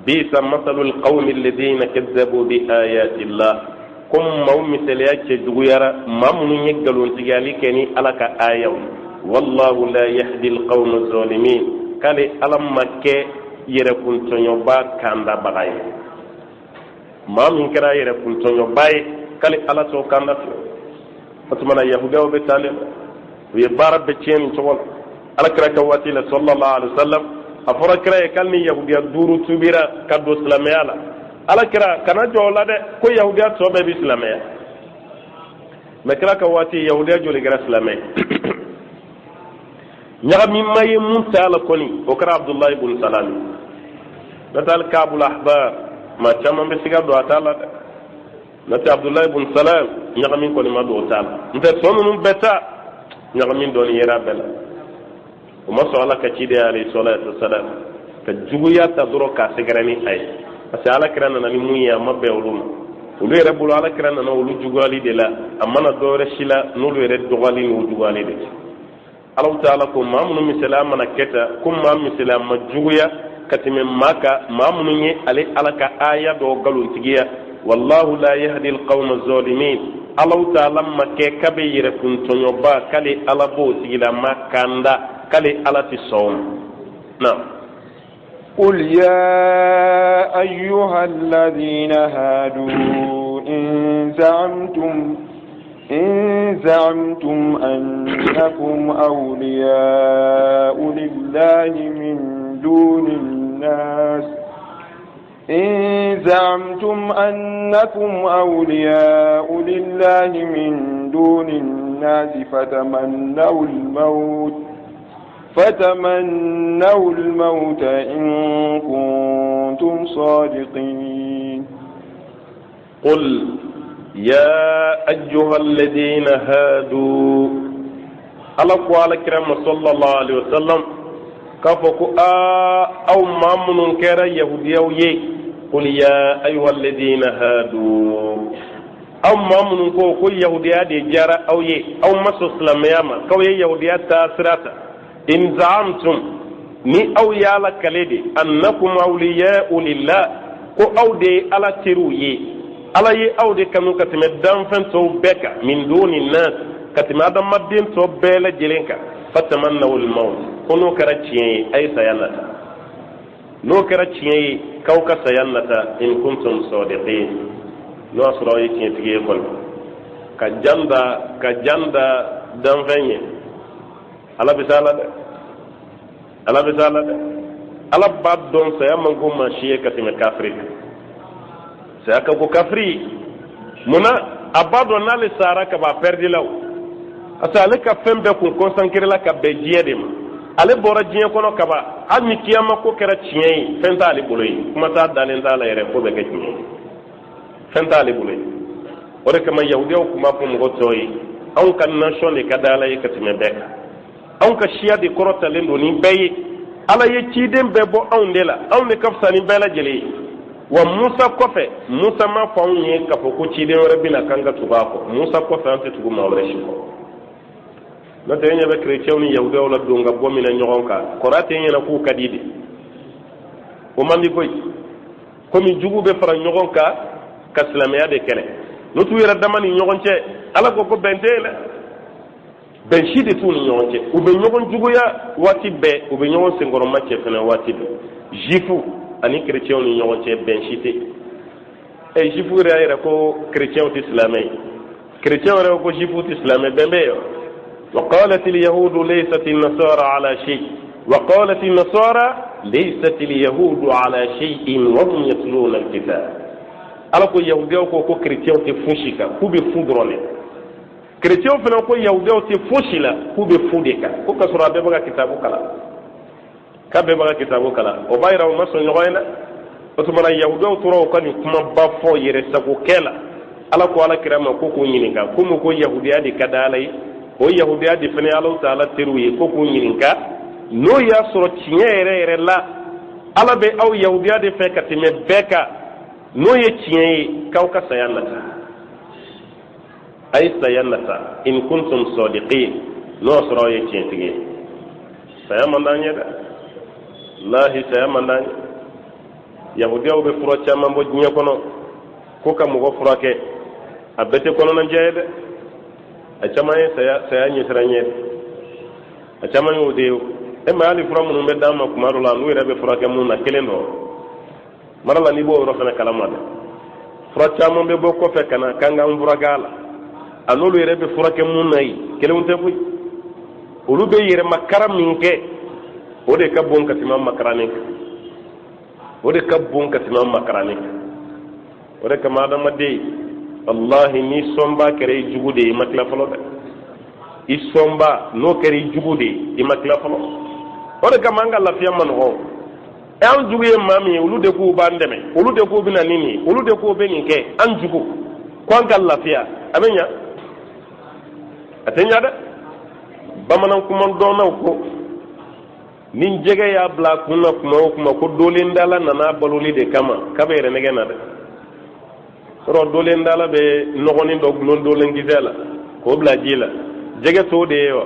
Bisa masalul qawmi alladhina kadzabu bi ayati llah. Ko maaw misaliya cɛ juguyara, maa minnu ye nkalontigiyali kɛ ni Ala ka ayaw. Wallahu la yahdi alqawma zalimin. K'ale Ala ma kɛ yɛrɛkuntɔɲɔba kandabaga ye. Maa min kɛra yɛrɛkuntɔɲɔba ye, k'ale Ala t'o kanda fiyewu. O tuma na, yahudiyaw bɛ tan de, u ye baara bɛɛ tiɲɛ nin cogo la. Ala kira ka waati la, sallallahu alaihi wasallam, a fɔra kira ye k'ale ni yahudiya duuru tubira ka don silamɛya la. Ala kira kana jɔ o la dɛ, ko yahudiya tɔ bɛɛ bi silamɛya. Mais kira ka waati, yahudiya joli kɛra silamɛ? Ɲagami ma ye mun t'a la kɔni, o kɛra Abudulayi bun Salami. N'o tɛ, hali Kaabul Ahbar, maa caman bɛ siga don a t'a la dɛ. N'o tɛ, Abudulayi bun Salam, ɲagami kɔni ma don o t'a la. N tɛ tɔ ninnu bɛɛ ta, ɲagami dɔɔni yera bɛɛ la. O ma sɔn Ala ka ciden alayhi salatu wasalam ka juguya ta dɔrɔn k'a sɛgɛrɛ ni a ye, parce que Ala kira nana ni mun ye, a ma bɛn olu ma. Olu yɛrɛ bolo, Ala kira nana olu juguyali de la. A mana dɔwɛrɛ si la n'olu yɛrɛ dɔgɔyali n'u juguyali de. Alahu taala ko maa minnu misaliya mana kɛ tan, ko maa misaliya ma juguya ka tɛmɛ maa kan, maa minnu ye ale Ala ka aya dɔ nkalontigiya. Wallahu la yahdi alqawma zalimin. Alahu taala ma kɛ k'a bɛ yɛrɛkuntɔɲɔba, k'ale Ala b'o tigilama kanda, k'ale Ala tɛ sɔn o ma. Naam. قل يا أيها الذين هادوا إن زعمتم أنكم أولياء لله من دون الناس، إن زعمتم أنكم أولياء لله من دون الناس فتمنوا الموت إن كنتم صادقين. قل يا أيها الذين هادوا. Ala ko ala kira ma sallallahu alaihi wasallam k'a fɔ ko aa, aw maa minnu kɛra yahudiyaw ye, qul ya ayuha alladhina hadu, aw maa minnu ko ko yahudiya de diyara aw ye, aw ma sɔn silamɛya ma, k'aw ye yahudiya taa sira ta, in zaamtum, ni aw y'a lakale de, annakum awliya'u lillah, ko aw de ye Ala teriw ye, Ala ye aw de kanu ka tɛmɛ danfɛn tɔw bɛɛ kan, min duni nas, ka tɛmɛ adamaden tɔ bɛɛ lajɛlen kan, fatamannawul maut, ko n'o kɛra tiɲɛ ye, a ye saya nata. N'o kɛra tiɲɛ ye, k'aw ka saya nata, in kuntum sadiqin, n'o y'a sɔrɔ aw ye tiɲɛtigi ye kɔni. Ka jan da ka jan da danfɛn ye, Ala bɛ s'a la dɛ, Ala bɛ s'a la dɛ. Ala b'a dɔn saya man go maa si ye ka tɛmɛ kafiri kan. Saya ka go kafiri ye. Mun na? A b'a dɔn n'ale sara ka ban, a pɛridila o, parce que ale ka fɛn bɛɛ kun kɔnsankere la ka bɛn diɲɛ de ma. Ale bɔra diɲɛ kɔnɔ ka ban, hali ni kiyama ko kɛra tiɲɛ ye, fɛn t'ale bolo ye. Kuma t'a dalen t'a la yɛrɛ ko bɛ kɛ tiɲɛ ye, fɛn t'ale bolo ye. O de kama yahudiyaw tun b'a fɔ mɔgɔ tɔw ye: anw ka nation de ka di Ala ye ka tɛmɛ bɛɛ kan, anw ka siya de kɔrɔtalen don ni bɛɛ ye, Ala ye ciden bɛɛ bɔ anw de la, anw de ka fisa ni bɛɛ lajɛlen ye. Wa Musa kɔfɛ, Musa m'a fɔ anw ye k'a fɔ ko ciden wɛrɛ bɛ na k'an ka tugu a kɔ. Musa kɔfɛ, an tɛ tugu maa wɛrɛ si kɔ. N'o tɛ, e ɲɛ bɛ kerecɛnw ni yahudiyaw la don ka bɔ min na ɲɔgɔn kan, kɔrɔ tɛ ɲɛna k'u ka di de, o man di koyi. Komi jugu bɛ fara ɲɔgɔn kan ka silamɛya de kɛlɛ, n'o t'u yɛrɛ dama ni ɲɔgɔn cɛ, Ala ko ko bɛn tɛ yen dɛ, bɛn si de t'u ni ɲɔgɔn cɛ. U bɛ ɲɔgɔn juguya waati bɛɛ, u bɛ ɲɔgɔn senkɔrɔma cɛ fɛnɛ waati bɛɛ. Zifu ani kerecɛnw ni ɲɔgɔn cɛ, bɛn si tɛ. Ɛ, zifu yɛrɛ y'a yira ko kerecɛnw tɛ silamɛ ye, kerecɛnw yɛrɛ ko zifu tɛ silamɛ. Bɛn bɛ yen? وقالت اليهود ليست النصارى على شيء وقالت النصارى ليست اليهود على شيء وهم يتلون الكتاب. Ala ko yahudiyaw ko ko kerecɛnw tɛ fosi kan, k'u bɛ fu dɔrɔn de. Kerecɛnw fana ko yahudiyaw tɛ fosi la, k'u bɛ fu de kan, ko k'a sɔrɔ a bɛɛ bɛ ka kitabu kalan, k'a bɛɛ b'a ka kitabu kalan. O b'a yira u ma sɔn ɲɔgɔn ye dɛ. O tuma na, yahudiyaw tora u ka nin kumaba fɔ yɛrɛ sagokɛ la. Ala ko Ala kira ma ko k'u ɲininka, komi ko yahudiya de ka di Ala ye, o yahudiya de fana ye Alahu Taala teriw ye, ko k'u ɲininka n'o y'a sɔrɔ tiɲɛ yɛrɛ yɛrɛ la Ala bɛ aw yahudiya de fɛ ka tɛmɛ bɛɛ kan. N'o ye tiɲɛ ye, k'aw ka saya nata, a ye saya nata, in kuntum sadiqin, n'o y'a sɔrɔ aw ye tiɲɛtigi ye. Saya man d'an ye dɛ, lahi, saya man d'an ye. Yahudiyaw bɛ fura caman bɔ diɲɛ kɔnɔ ko ka mɔgɔ furakɛ, a bɛɛ tɛ kɔnɔnajɛ ye dɛ. A caman ye saya saya ɲɛsiran ye, a caman y'o de ye. E ma hali fura minnu bɛ d'an ma kuma dɔ la, n'u yɛrɛ bɛ furakɛ mun na, kelen dɔ mara la, n'i b'o yɔrɔ fana kalama dɛ. Fura caman bɛ bɔ kɔfɛ ka na k'an k'an furakɛ a la, a n'olu yɛrɛ bɛ furakɛ mun na yen, kelenw tɛ koyi. Olu bɛ yɛrɛmakara min kɛ, o de ka bon ka tɛmɛ an makarannen kan, o de ka bon ka tɛmɛ an makarannen kan. O de kama adamaden, walahi, n'i sɔnba kɛra i jugu de ye, i ma tila fɔlɔ dɛ. I sɔnba n'o kɛra i jugu de ye, i ma tila fɔlɔ. O de kama an ka lafiya man nɔgɔn. Ɛ, an jugu ye maa min ye, olu de k'u b'an dɛmɛ, olu de k'u bɛ na ni nin ye, olu de k'u bɛ nin kɛ. An jugu ko an ka lafiya, a bɛ ɲa? A tɛ ɲa dɛ. Bamanan kuma dɔnnaw ko ni jɛgɛ y'a bila a kun na kuma o kuma ko dolendala nana baloli de kama, k'a bɛ yɛrɛ nɛgɛ na dɛ. Yɔrɔ dolendala bɛ nɔgɔnin dɔ gulon dolenkisɛ la k'o bila ji la, jɛgɛ t'o de ye wa?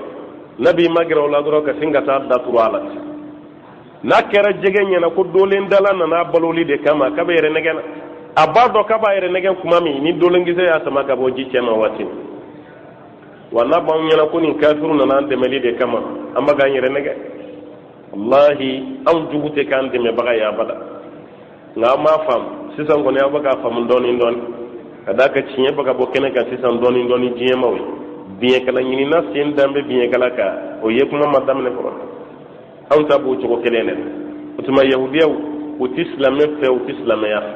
N'a b'i magɛrɛ o la dɔrɔn ka sin ka taa da turu a la. N'a kɛra jɛgɛ ɲɛna ko dolendala nana baloli de kama, k'a bɛ yɛrɛ nɛgɛ na. A b'a dɔn k'a b'a yɛrɛ nɛgɛ kuma min, ni dolenkisɛ y'a sama ka bɔ ji cɛ ma waati min wa. N'a b'anw ɲɛna ko nin kafiru nana an dɛmɛli de kama, an bɛ k'an yɛrɛ nɛgɛ. Walahi, anw jugu tɛ k'an dɛmɛbaga ye abada. Nka an m'a faamu sisan kɔni, aw bɛ k'a faamu dɔɔni dɔɔni, ka d'a kan tiɲɛ bɛ ka bɔ kɛnɛ kan sisan dɔɔni dɔɔni. Diɲɛmaw ye biɲɛkala ɲinina sen dan bɛ biɲɛkala kan, o ye kuma ma daminɛ fɔlɔ. Anw ta b'o cogo kelen de la. O tuma, yahudiyaw, u tɛ silamɛ fɛ, u tɛ silamɛya fɛ.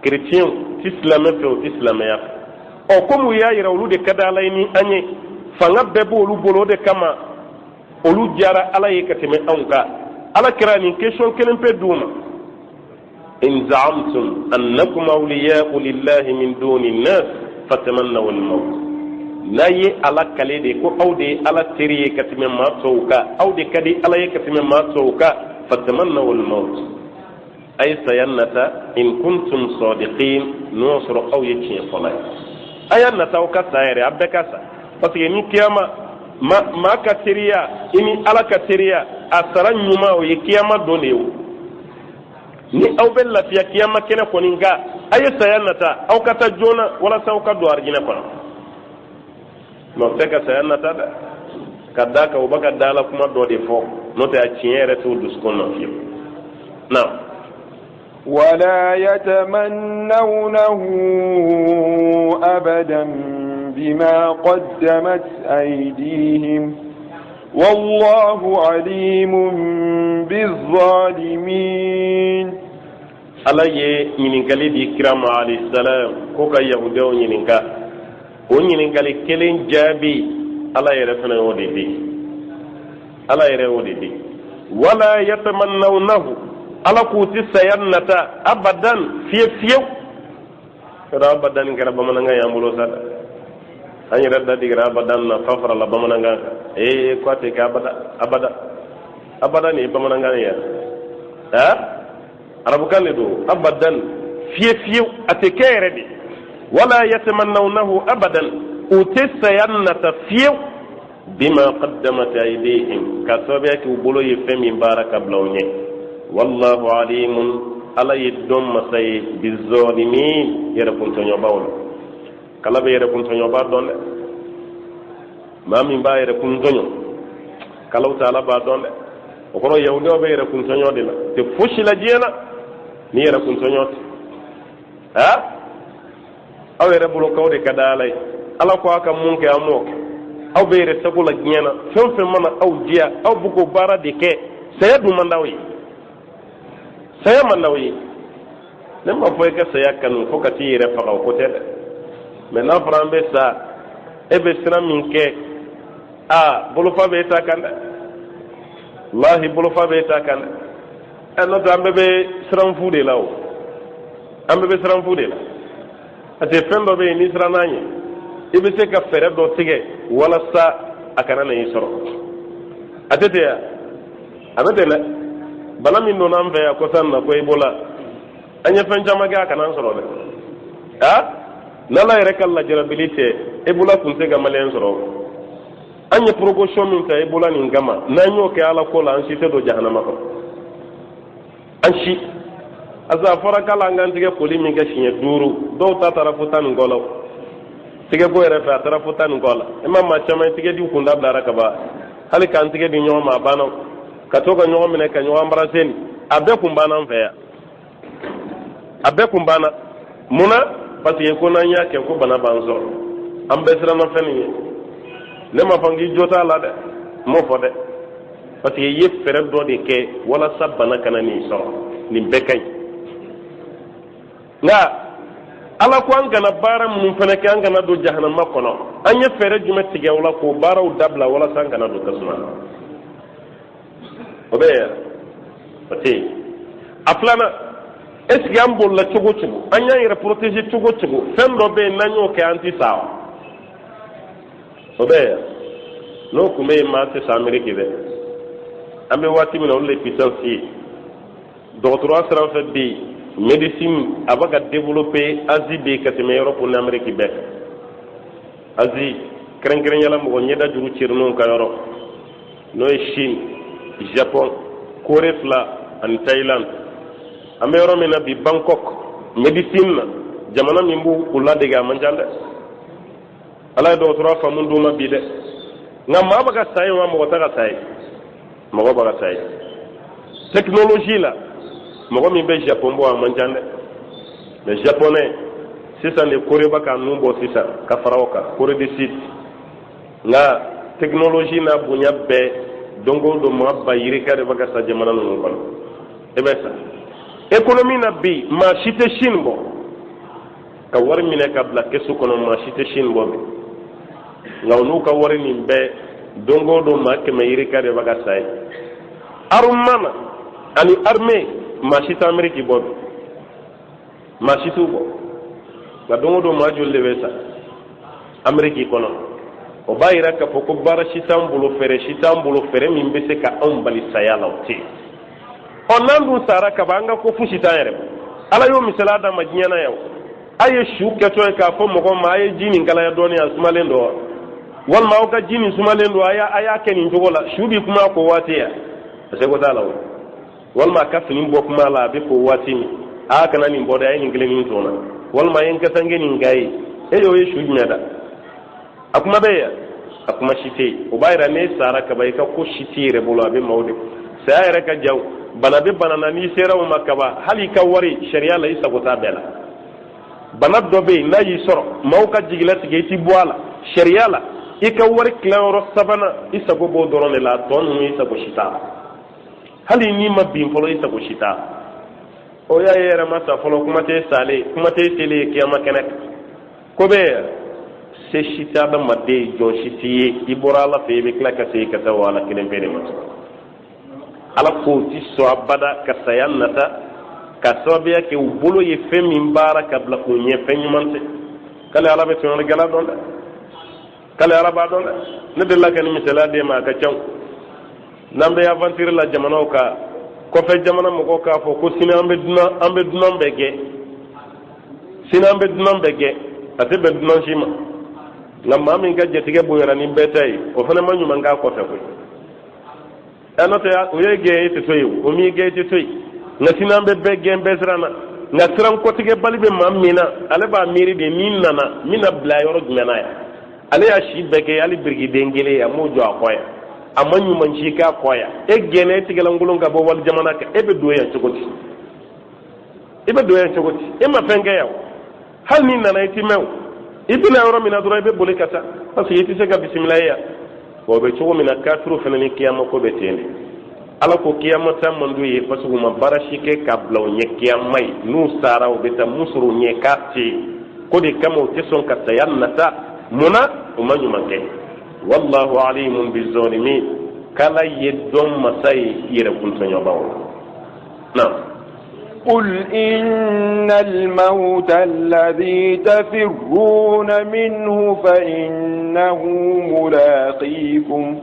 Kerecɛnw tɛ silamɛ fɛ, u tɛ silamɛya fɛ. Ɔ, komi u y'a yira olu de ka di Ala ye ni an ye, fanga bɛɛ b'olu bolo, o de kama olu diyara Ala ye ka tɛmɛ anw kan. Ala kira nin question kelen pe d'u ma: in zaamtum annakum awliya'u lillahi min duni nnas fatamannaw al-maut. N'a ye Ala kale de ko aw de ye Ala teri ye ka tɛmɛ maa tɔw kan, aw de ka di Ala ye ka tɛmɛ maa tɔw kan, fatamannaw al-maut, a ye saya nata, in kuntum sadiqin, n'o y'a sɔrɔ aw ye tiɲɛ fɔla ye. A y'a nata aw ka sa yɛrɛ, a bɛɛ ka sa, parce que ni kiyama ma, maa ka teriya, i ni Ala ka teriya, a sara ɲuman o ye kiyama don de ye. O ni aw bɛ lafiya kiyama kɛnɛ kɔni kan, a ye saya nata, aw ka taa joona walasa aw ka don arijinɛ kɔnɔ. Mɛ o tɛ ka saya nata dɛ, ka d'a kan u bɛ ka dala kuma dɔ de fɔ, n'o tɛ a tiɲɛ yɛrɛ t'u dusukun na fiyewu na. ولا يتمنونه أبدا. بما قدمت أيديهم والله عليم بالظالمين. Ala ye ɲininkali di kira ma alayhi salam ko ka yahudiyaw ɲininka. O ɲininkali kelen jaabi, Ala yɛrɛ fana y'o de di. Ala yɛrɛ y'o de di. Wala yatamannawnahu, Ala k'u ti saya nata abadan, fiye fiyewu. Yɔrɔ abadan nin kɛra bamanankan y'an bolo sa dɛ. An yɛrɛ da digira abadan na fa farala bamanankan kan. Ee, ko a tɛ kɛ abada abada abada. Nin ye bamanankan ye a arabukan de don. Abadan, fiye fiyewu, a tɛ kɛ yɛrɛ de. Wala yatamannawnahu abadan, u tɛ saya nata fiyewu. Bima qaddamat aydihim, ka sababuya kɛ u bolo ye fɛn min baara ka bila u ɲɛ. Wallahu alimun, Ala ye dɔn masa ye, bizalimin, yɛrɛkuntɔɲɔbaw la. K'Ala bɛ yɛrɛkuntɔɲɔba dɔn dɛ. Maa min b'a yɛrɛkuntɔɲɔ, k'Alahu taala b'a dɔn dɛ. O kɔrɔ, yahudiyaw bɛ yɛrɛkuntɔɲɔ de la, tɛ fosi la diɲɛ na ni yɛrɛkuntɔɲɔ tɛ. Ha, aw yɛrɛ bolo k'aw de ka da Ala ye. Ala ko a ka mun kɛ, an m'o kɛ. Aw bɛ yɛrɛ sago la diɲɛ na. Fɛn o fɛn mana aw diya, aw bɛ k'o baara de kɛ. Saya dun man d'aw ye, saya man d'aw ye. Ne m'a fɔ i ka saya kanu fo ka t'i yɛrɛ faga, o ko tɛ dɛ. Mɛ n'a fɔra an bɛ sa, e bɛ siran min kɛ, a bolofa bɛ e ta kan dɛ. Walahi, bolofa bɛ e ta kan dɛ. Ɛ, n'o tɛ an bɛɛ bɛ siran fu de la o, an bɛɛ bɛ siran fu de la. Parce que fɛn dɔ bɛ yen, n'i siranna a ɲɛ, i bɛ se ka fɛɛrɛ dɔ tigɛ walasa a kana na i sɔrɔ. A tɛ ten ya? A bɛ ten dɛ. Bana min donna an fɛ yan kɔsa in na ko Ebola, an ye fɛn caman kɛ a kana an sɔrɔ dɛ. A n'Ala yɛrɛ ka lajarabili tɛ, Ebola tun tɛ ka Maliyɛn sɔrɔ. An ye précaution min ta Ebola nin kama, n'an y'o kɛ Ala ko la, an si tɛ don jahanama kɔnɔ, an si. Parce que a fɔra k'ala an k'an tigɛ koli min kɛ siɲɛ 5, dɔw ta taara fo 10 ni kɔ la. O tigɛ ko yɛrɛ fɛ, a taara fo 10 ni kɔ la. I ma maa caman ye tigɛ di kun dabilara ka ban. Hali k'an tigɛ di ɲɔgɔn ma, a banna. Ka to ka ɲɔgɔn minɛ ka ɲɔgɔn embrasser nin, a bɛɛ kun banna an fɛ yan, a bɛɛ kun banna. Mun na? Parce que ko n'an y'a kɛ ko bana b'an sɔrɔ. An bɛɛ siranna fɛn nin ye. Ne m'a fɔ n k'i jo t'a la dɛ, n m'o fɔ dɛ. Parce que i ye fɛɛrɛ dɔ de kɛ walasa bana kana nin sɔrɔ. Nin bɛɛ ka ɲi. Nka Ala ko an kana baara minnu fana kɛ, an kana don jahanama kɔnɔ, an ye fɛɛrɛ jumɛn tigɛ o la k'o baaraw dabila walasa an kana don tasuma na? O bɛ yan, o tɛ yen. A filanan, est ce que an bolila cogo o cogo, an y'an yɛrɛ protéger cogo o cogo, fɛn dɔ bɛ yen n'an y'o kɛ, an tɛ sa wa? O bɛ yan. N'o tun bɛ yen, maa tɛ sa Ameriki dɛ. An bɛ waati min na, olu de ye puissance ye dɔgɔtɔrɔya sira fɛ bi. Médecine a bɛ ka développer Asie bi ka tɛmɛ Europe ni Amérique bɛɛ kan. Asie kɛrɛnkɛrɛnya la, mɔgɔ ɲɛda juru cerininw ka yɔrɔ, n'o ye Chine, Japon, Corée fila ani Thaïlande. An bɛ yɔrɔ min na bi, Bangkok, médecine na, jamana min b'u u ladege, a man ca dɛ. Ala ye dɔgɔtɔrɔya faamu d'u ma bi dɛ. Nka maa bɛ ka sa yen wa? Mɔgɔ tɛ ka sa yen, mɔgɔ bɛ ka sa yen. Technologie la, mɔgɔ min bɛ Japon bɔ, a man ca dɛ. Mais japonais sisan de, Corée bɛ ka nun bɔ sisan ka fara o kan, Corée du Sud. Nka technologie n'a bonya bɛɛ, don o don maa ba yirika de bɛ ka sa jamana ninnu kɔnɔ. E bɛ sa économie na bi, maa si tɛ Chine bɔ ka wari minɛ ka bila kɛsu kɔnɔ. Maa si tɛ Chine bɔ bi. Nka u n'u ka wari nin bɛɛ, don o don maa 100 yirika de bɛ ka sa yen. Armement na ani armée, maa si tɛ Amérique bɔ bi, maa si t'u bɔ. Nka don o don maa joli de bɛ sa Amérique kɔnɔ? O b'a yira k'a fɔ ko baara si t'an bolo, fɛɛrɛ si t'an bolo, fɛɛrɛ min bɛ se ka anw bali saya la, o tɛ yen. Ɔ, n'an dun sara kaban, an ka ko fosi t'an yɛrɛ. Ala y'o misaliya d'an ma diɲɛ na yan. A ye su kɛtɔ ye k'a fɔ mɔgɔ ma: a ye ji nin kalaya dɔɔni, a sumalen don wa? Walima aw ka ji nin sumalen don, a y'a kɛ nin cogo la. Su bi kuma ko waati ya, a seko t'a la o. Walima a ka fini bɔ kuma la, a bɛ ko waati min, a kana nin bɔ dɛ, a ye nin kelen nin tɔn na, walima a ye n kasange nin ka ye. E y'o ye su jumɛn da? A kuma bɛ yan, a kuma si tɛ yen. O b'a yira n'e sara kaba, i ka ko si t'i yɛrɛ bolo, a bɛ maaw de. Saya yɛrɛ ka jaw, bana bɛ bana na, n'i sera o ma kaba, hali i ka wari, sariya la i sago t'a bɛɛ la. Bana dɔ bɛ yen, n'a y'i sɔrɔ, maaw ka jigilatigɛ, i ti bɔ a la. Sariya la, i ka wari tilayɔrɔ sabanan, i sago b'o dɔrɔn de la. A tɔ ninnu, i sago si t'a la. Hali n'i ma bin fɔlɔ, i sago si t'a la. O y'a ye yɛrɛ ma sa fɔlɔ, kuma tɛ salen, kuma tɛ selen ye kiyama kɛnɛ kan. Ko bɛ se si tɛ adamaden, jɔn si t'i ye. I bɔra Ala fɛ, i bɛ tila ka segin ka taa o Ala kelen pe de ma. Ala ko ti sɔn abada ka saya nata ka sababuya kɛ u bolo ye fɛn min baara ka bila u ɲɛ, fɛn ɲuman tɛ. K'ale Ala bɛ tɔɲɔlikɛla dɔn dɛ, k'ale Ala b'a dɔn dɛ. Ne delila ka nin misaliya d'e ma, a ka ca. N'an bɛ aventure la jamanaw kan, kɔfɛ jamana mɔgɔw k'a fɔ ko sini an bɛ dunan, an bɛ dunan bɛɛ gɛn, sini an bɛ dunan bɛɛ gɛn. A tɛ bɛn dunan si ma. Nka maa min ka jatigɛ bonyara ni bɛɛ ta ye, o fana ma ɲuman k'a kɔfɛ koyi. Ɛ, n'o tɛ o ye gɛn, e tɛ to yen. O m'i gɛn, e tɛ to yen. Nka sini an bɛ bɛɛ gɛn, bɛɛ siranna. Nka siran kɔtigɛbali bɛ maa min na, ale b'a miiri de ni n nana, n bɛna bila yɔrɔ jumɛn na yan? Ale y'a si bɛɛ kɛ, hali birikiden kelen a m'o jɔ a kɔ yan, a ma ɲuman si k'a kɔ yan. E gɛnna, e tigɛlankolon ka bɔ wali jamana kan, e bɛ don yan cogo di? I bɛ don yan cogo di? E ma fɛn kɛ yan. Hali n'i nana, i ti mɛn o. I bɛna yɔrɔ min na dɔrɔn, i bɛ boli ka taa, parce que i tɛ se ka bisimila ye yan. Wa o bɛ cogo min na, kafiriw fana ni kiyama ko bɛ ten de. Ala ko kiyama ta man d'u ye, parce que u ma baara si kɛ ka bila u ɲɛ kiyama ye. N'u sara, u bɛ taa mun sɔrɔ u ɲɛ k'a tɛ yen? Ko de kama u tɛ sɔn ka saya nata. Mun na? U ma ɲuman kɛ. Wallahu alimun bizalimin, k'Ala ye dɔn masa ye yɛrɛkun tɔɲɔbaw na. قل إن الموت الذي تفرون منه فإنه ملاقيكم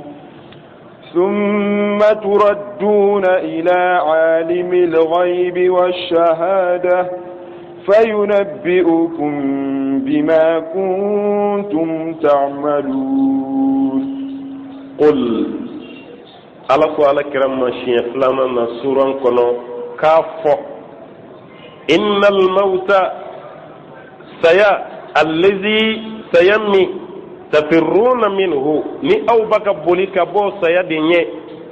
ثم تردون إلى عالم الغيب والشهادة فينبئكم بما كنتم تعملون. قل, Ala ko Ala kira ma siɲɛ filanan na suran kɔnɔ k'a fɔ: innal mauta, saya, allazi, saya min, tafirruna minhu, ni aw b'a ka boli ka bɔ saya de ɲɛ,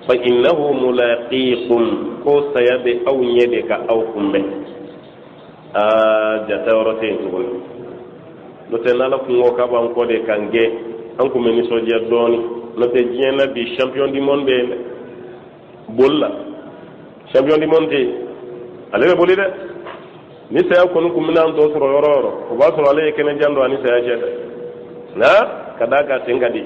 fa innahu mulaqikum, ko saya bɛ aw ɲɛ de ka aw kunbɛn. Aa, jata yɔrɔ tɛ yen tuguni. N'o tɛ, n'Ala kun ko k'a b'an kɔ de k'an gɛn, an kun bɛ nisɔndiya dɔɔnin. N'o tɛ, diɲɛ na bi, champion du monde bɛ yen dɛ, boli la. Champion du monde tɛ yen, ale bɛ boli dɛ. Ni saya kɔni kun bɛna an tɔ sɔrɔ yɔrɔ o yɔrɔ, o b'a sɔrɔ ale ye kɛnɛjan don ani saya cɛ dɛ, nka ka d'a kan sen ka di.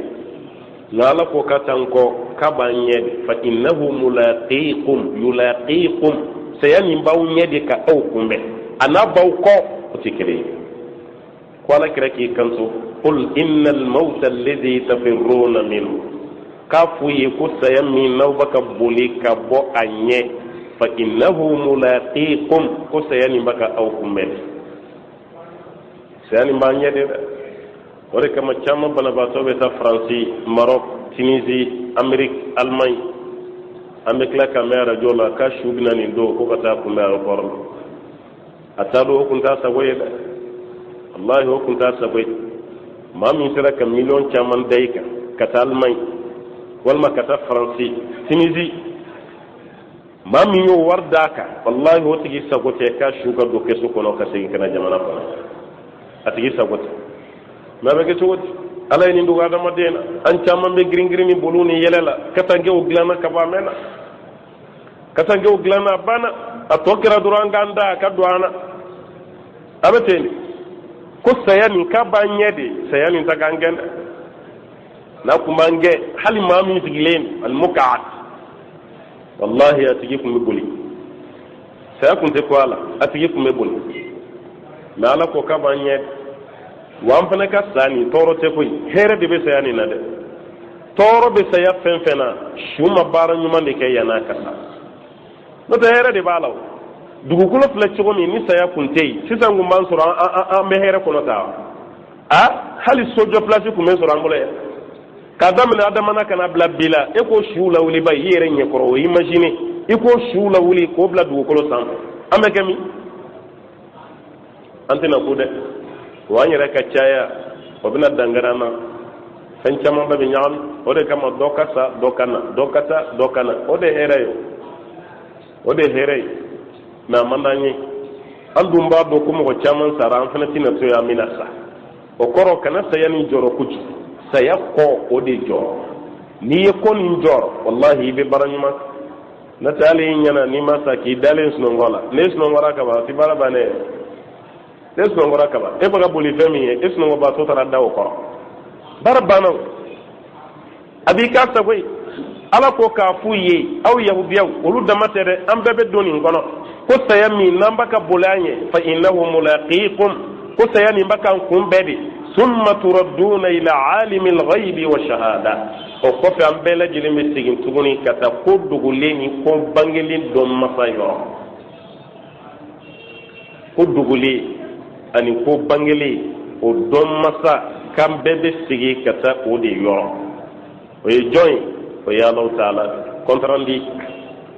Nka Ala ko ka taa n kɔ k'a b'an ɲɛ de. Fa innahu mulaqikum, yulaqikum, saya nin b'aw ɲɛ de ka aw kunbɛn. A n'a b'aw kɔ, o tɛ kelen ye. Ko Ala kira k'i kanto: qul innal mawta alladhi tafirruna minhu, k'a f'u ye ko saya min n'aw bɛ ka boli ka bɔ a ɲɛ, fa innahu mulaqikum, ko saya nin bɛ ka aw kunbɛn. Saya nin b'an ɲɛ de dɛ. O de kama caman banabaatɔ bɛ taa Faransi, Maroc, Tunisie, Amérique, Allemagne. An bɛ tila ka mɛn arajo la k'a su bɛna nin don ko ka taa kunbɛn aéroport la. A t'a dɔn, o kun t'a sago ye dɛ. Walahi, o kun t'a sago ye. Maa min sera ka miliyɔn caman da i kan ka taa Allemagne walima ka taa Faransi, Tunisie, maa min y'o wari d'a kan, walahi, o tigi sago tɛ k'a su ka don kɛsu kɔnɔ ka segin ka na jamana kɔnɔ. A tigi sago tɛ. Mɛ a bɛ kɛ cogo di? Ala ye nin dogo adamaden na. An caman bɛ girin girin ni boliw ni yɛlɛ la. Katankew dilanna ka ban, a mɛnna. Katankew dilanna, a banna. A tɔ kɛra dɔrɔn an k'an da a ka don an na. A bɛ ten de. Ko saya nin k'a b'an ɲɛ de. Saya nin ta k'an gɛn dɛ. N'a kun b'an gɛn, hali maa min sigilen alimukaat, wallahi, a tigi kun bɛ boli. Saya kun tɛ ko a la, a tigi kun bɛ boli. Mɛ Ala ko k'a b'an ɲɛ. Wa an fana ka sa nin tɔɔrɔ tɛ koyi, hɛrɛ de bɛ saya nin na dɛ. Tɔɔrɔ bɛ saya fɛn fɛn na, su ma baara ɲuman de kɛ yann'a ka sa. N'o tɛ, hɛrɛ de b'a la. O dugukolo filɛ cogo min, ni saya kun tɛ yen sisan, kun b'an sɔrɔ an bɛ hɛrɛ kɔnɔ ta. A hali sojɔ pilasi kun bɛ sɔrɔ an bolo yan. K'a daminɛ adama ka na bila bi la, e k'o suw lawuli ba i yɛrɛ ɲɛkɔrɔ, o imagine, i k'o suw lawuli k'o bila dugukolo sanfɛ, an bɛ kɛ min? An tɛna ko dɛ. Wa an yɛrɛ ka caya, o bɛna dankari an na. Fɛn caman bɛɛ bɛ ɲagami. O de kama dɔ ka sa, dɔ ka na, dɔ ka taa, dɔ ka na. O de ye hɛrɛ ye, o de ye hɛrɛ ye. Mɛ a man d'an ye. An dun b'a dɔn ko mɔgɔ caman sara, an fana tɛna to yen, an bɛna sa. O kɔrɔ, kana saya nin jɔrɔ kojugu, saya kɔ o de jɔrɔ. N'i ye kɔ nin jɔrɔ, walahi, i bɛ baara ɲuman. N'o tɛ, hali i ɲɛna n'i ma sa k'i dalen sunɔgɔ la, n'e sunɔgɔra ka ban, o tɛ baara bannen ye. N'e sunɔgɔra ka ban, e bɛ ka boli fɛn min ye, e sunɔgɔbaatɔ taara da o kɔrɔ, baara banna o. A b'i k'a sago ye. Ala ko k'a f'u ye, aw yahudiyaw, olu dama tɛ dɛ, an bɛɛ bɛ don nin kɔnɔ, ko saya min n'an b'a ka boli an ye, fa innahu mulaqikum, ko saya nin b'a k'an kunbɛn de. Summa turadduna ila alimi alghaybi wa shahada. O kɔfɛ, an bɛɛ lajɛlen bɛ segin tuguni ka taa ko dogolen ni ko bangelen dɔn masa yɔrɔ. Ko dogolen ani ko bangelen, o dɔn masa, k'an bɛɛ bɛ segin ka taa o de yɔrɔ. O ye jɔn ye? O ye Alahu taala. Compte rendu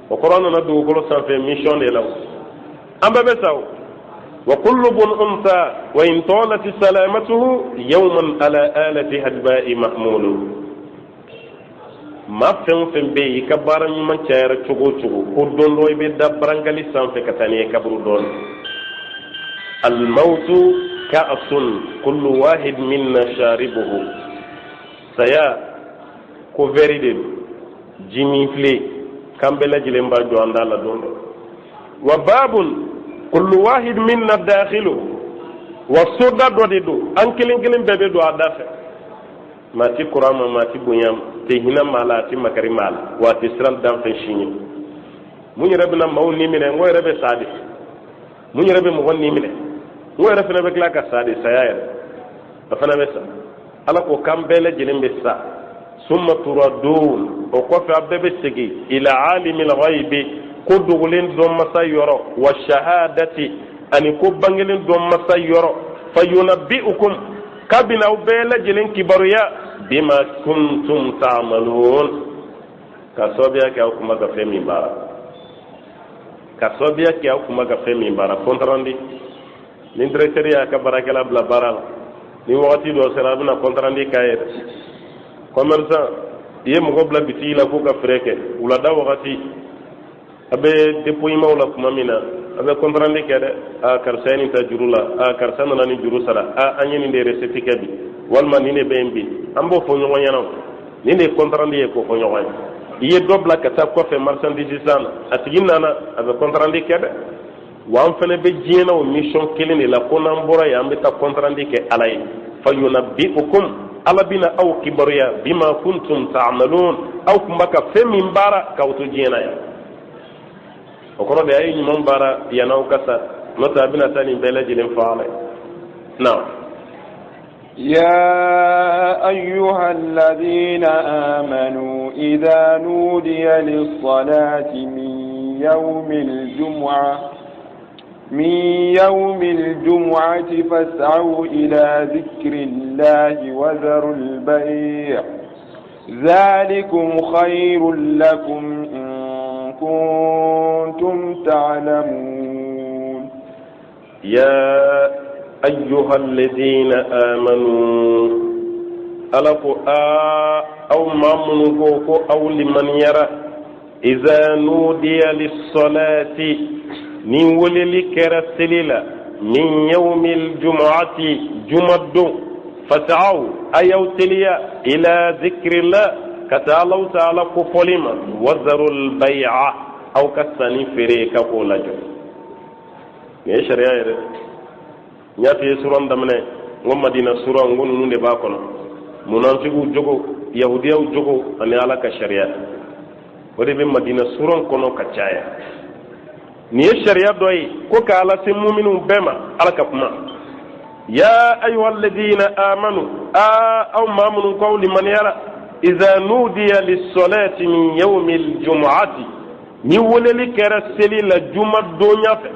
o kɔrɔ, nana dugukolo sanfɛ mission de la. An bɛɛ bɛ sa o. Wa kullu bun unsa wa in talat salamatuhu yawman ala alati hadba'i mahmulu. Maa fɛn o fɛn bɛ yen, i ka baara ɲuman cayara cogo o cogo, ko don dɔ i bɛ da barangali sanfɛ ka taa n'i ye kaburu dɔɔni. Almawtu ka'sun kullu wahid minna sharibuhu. Saya ko vɛri de don, ji min file, k'an bɛɛ lajɛlen b'a jɔ an da la don dɔ. Wa babun kullu wahid minna dakhilu. Wa soda dɔ de don, an kelen kelen bɛɛ bɛ don a da fɛ. Maa ti kɔrɔ a ma, maa ti bonya ma, tɛ hinɛ maa la, a ti makari maa la, wa a tɛ siran danfɛn si ɲɛ. Mun yɛrɛ bɛna maaw ni minɛ? N ko yɛrɛ bɛ sa de. Mun yɛrɛ bɛ mɔgɔ ni minɛ? N ko yɛrɛ fana bɛ tila ka sa de. Saya yɛrɛ, a fana bɛ sa. Ala ko k'an bɛɛ lajɛlen bɛ sa. Summa turadun, o kɔfɛ a bɛɛ bɛ segin, ila alimil ghaibi, ko dogolen dɔn masa yɔrɔ, wa shahadati, ani ko bangelen dɔn masa yɔrɔ, fayunabbi'ukum, k'a bɛna aw bɛɛ lajɛlen kibaruya, bima kuntum ta'malun, ka sababuya kɛ aw kun bɛ ka fɛn min baara, ka sababuya kɛ aw kun bɛ ka fɛn min baara. Compte rendu, ni directeur y'a ka baarakɛla bila baara la, ni wagati dɔ sera, a bɛna compte rendu k'a ye dɛ. Commerçant, i ye mɔgɔ bila bitigi la k'u ka feere kɛ, wulada wagati a bɛ dépouillement la tuma min na, a bɛ compte rendu kɛ dɛ. A karisa ye nin ta juru la, a karisa nana ni juru sara, a an ye nin de recette kɛ bi, walima nin de bɛ yen bi, an b'o fɔ ɲɔgɔn ɲɛna. Nin de ye compte rendu ye, k'o fɔ ɲɔgɔn ye. I ye dɔ bila ka taa kɔfɛ marchandise san na, a tigi nana, a bɛ compte rendu kɛ dɛ. Wa an fana bɛ diɲɛ na o mission kelen de la, ko n'an bɔra yen, an bɛ taa compte rendu kɛ Ala ye. Fayunabbi'ukum, Ala bɛna aw kibaruya, bima kuntum ta'malun, aw tun bɛ ka fɛn min baara k'aw to diɲɛ na yan. O kɔrɔ de, a ye ɲuman baara yann'aw ka sa, n'o tɛ a bɛna taa nin bɛɛ lajɛlen fɔ Ala ye. Naam. يا أيها الذين آمنوا إذا نودي للصلاة من يوم الجمعة فاسعوا إلى ذكر الله وذروا البيع، ذلكم خير لكم إن كنتم تعلمون. يا أيها الذين آمنوا، ala ko a aw maa minnu ko ko aw limaniyara, iza nudiya lissalati, ni weleli kɛra seli la, min yawmil jumu'ati, juma don, fas'aw, a y'aw teliya, ila zikrillah, ka taa Alahu taala kofɔli ma, wazarul bay'a, aw ka sanni feere ka k'o lajɔ. Nin ye sariya yɛrɛ. N y'a f'i ye suran daminɛ, n ko Madina suran, n ko ninnu de b'a kɔnɔ: munafigiw jogo, yahudiyaw jogo ani Ala ka sariya. O de bɛ Madina suran kɔnɔ ka caya. Nin ye sariya dɔ ye ko k'a lase muminuw bɛɛ ma. Ala ka kuma: ya ayuha alladina amanu, a aw maa minnu ko aw limaniyara, iza nudiya lissolati min yawmi aljumuati, ni weleli kɛra seli la juma donya fɛ.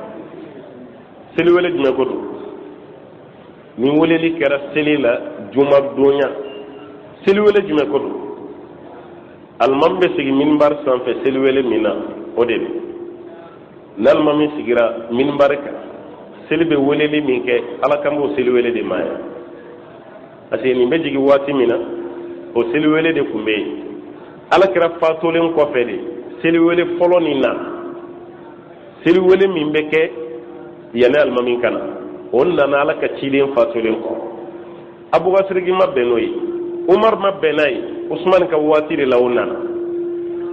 Seli wele jumɛn ko don? Ni weleli kɛra seli la juma donya, seli wele jumɛn ko don? Alimami bɛ sigi minibari sanfɛ seli wele min na, o de don. Ni alimami sigira minibari kan, seli bɛ weleli min kɛ, Ala kan b'o seli wele de ma yan, parce que nin bɛ jigin waati min na, o seli wele de tun bɛ yen. Ala kira fatolen kɔfɛ de, seli wele fɔlɔ nin na, seli wele min bɛ kɛ yanni alimami ka na, o nana Ala ka ciden fatolen kɔ. Abubakar ma bɛn n'o ye, Umar ma bɛn n'a ye. Usumani ka waati de la o nana.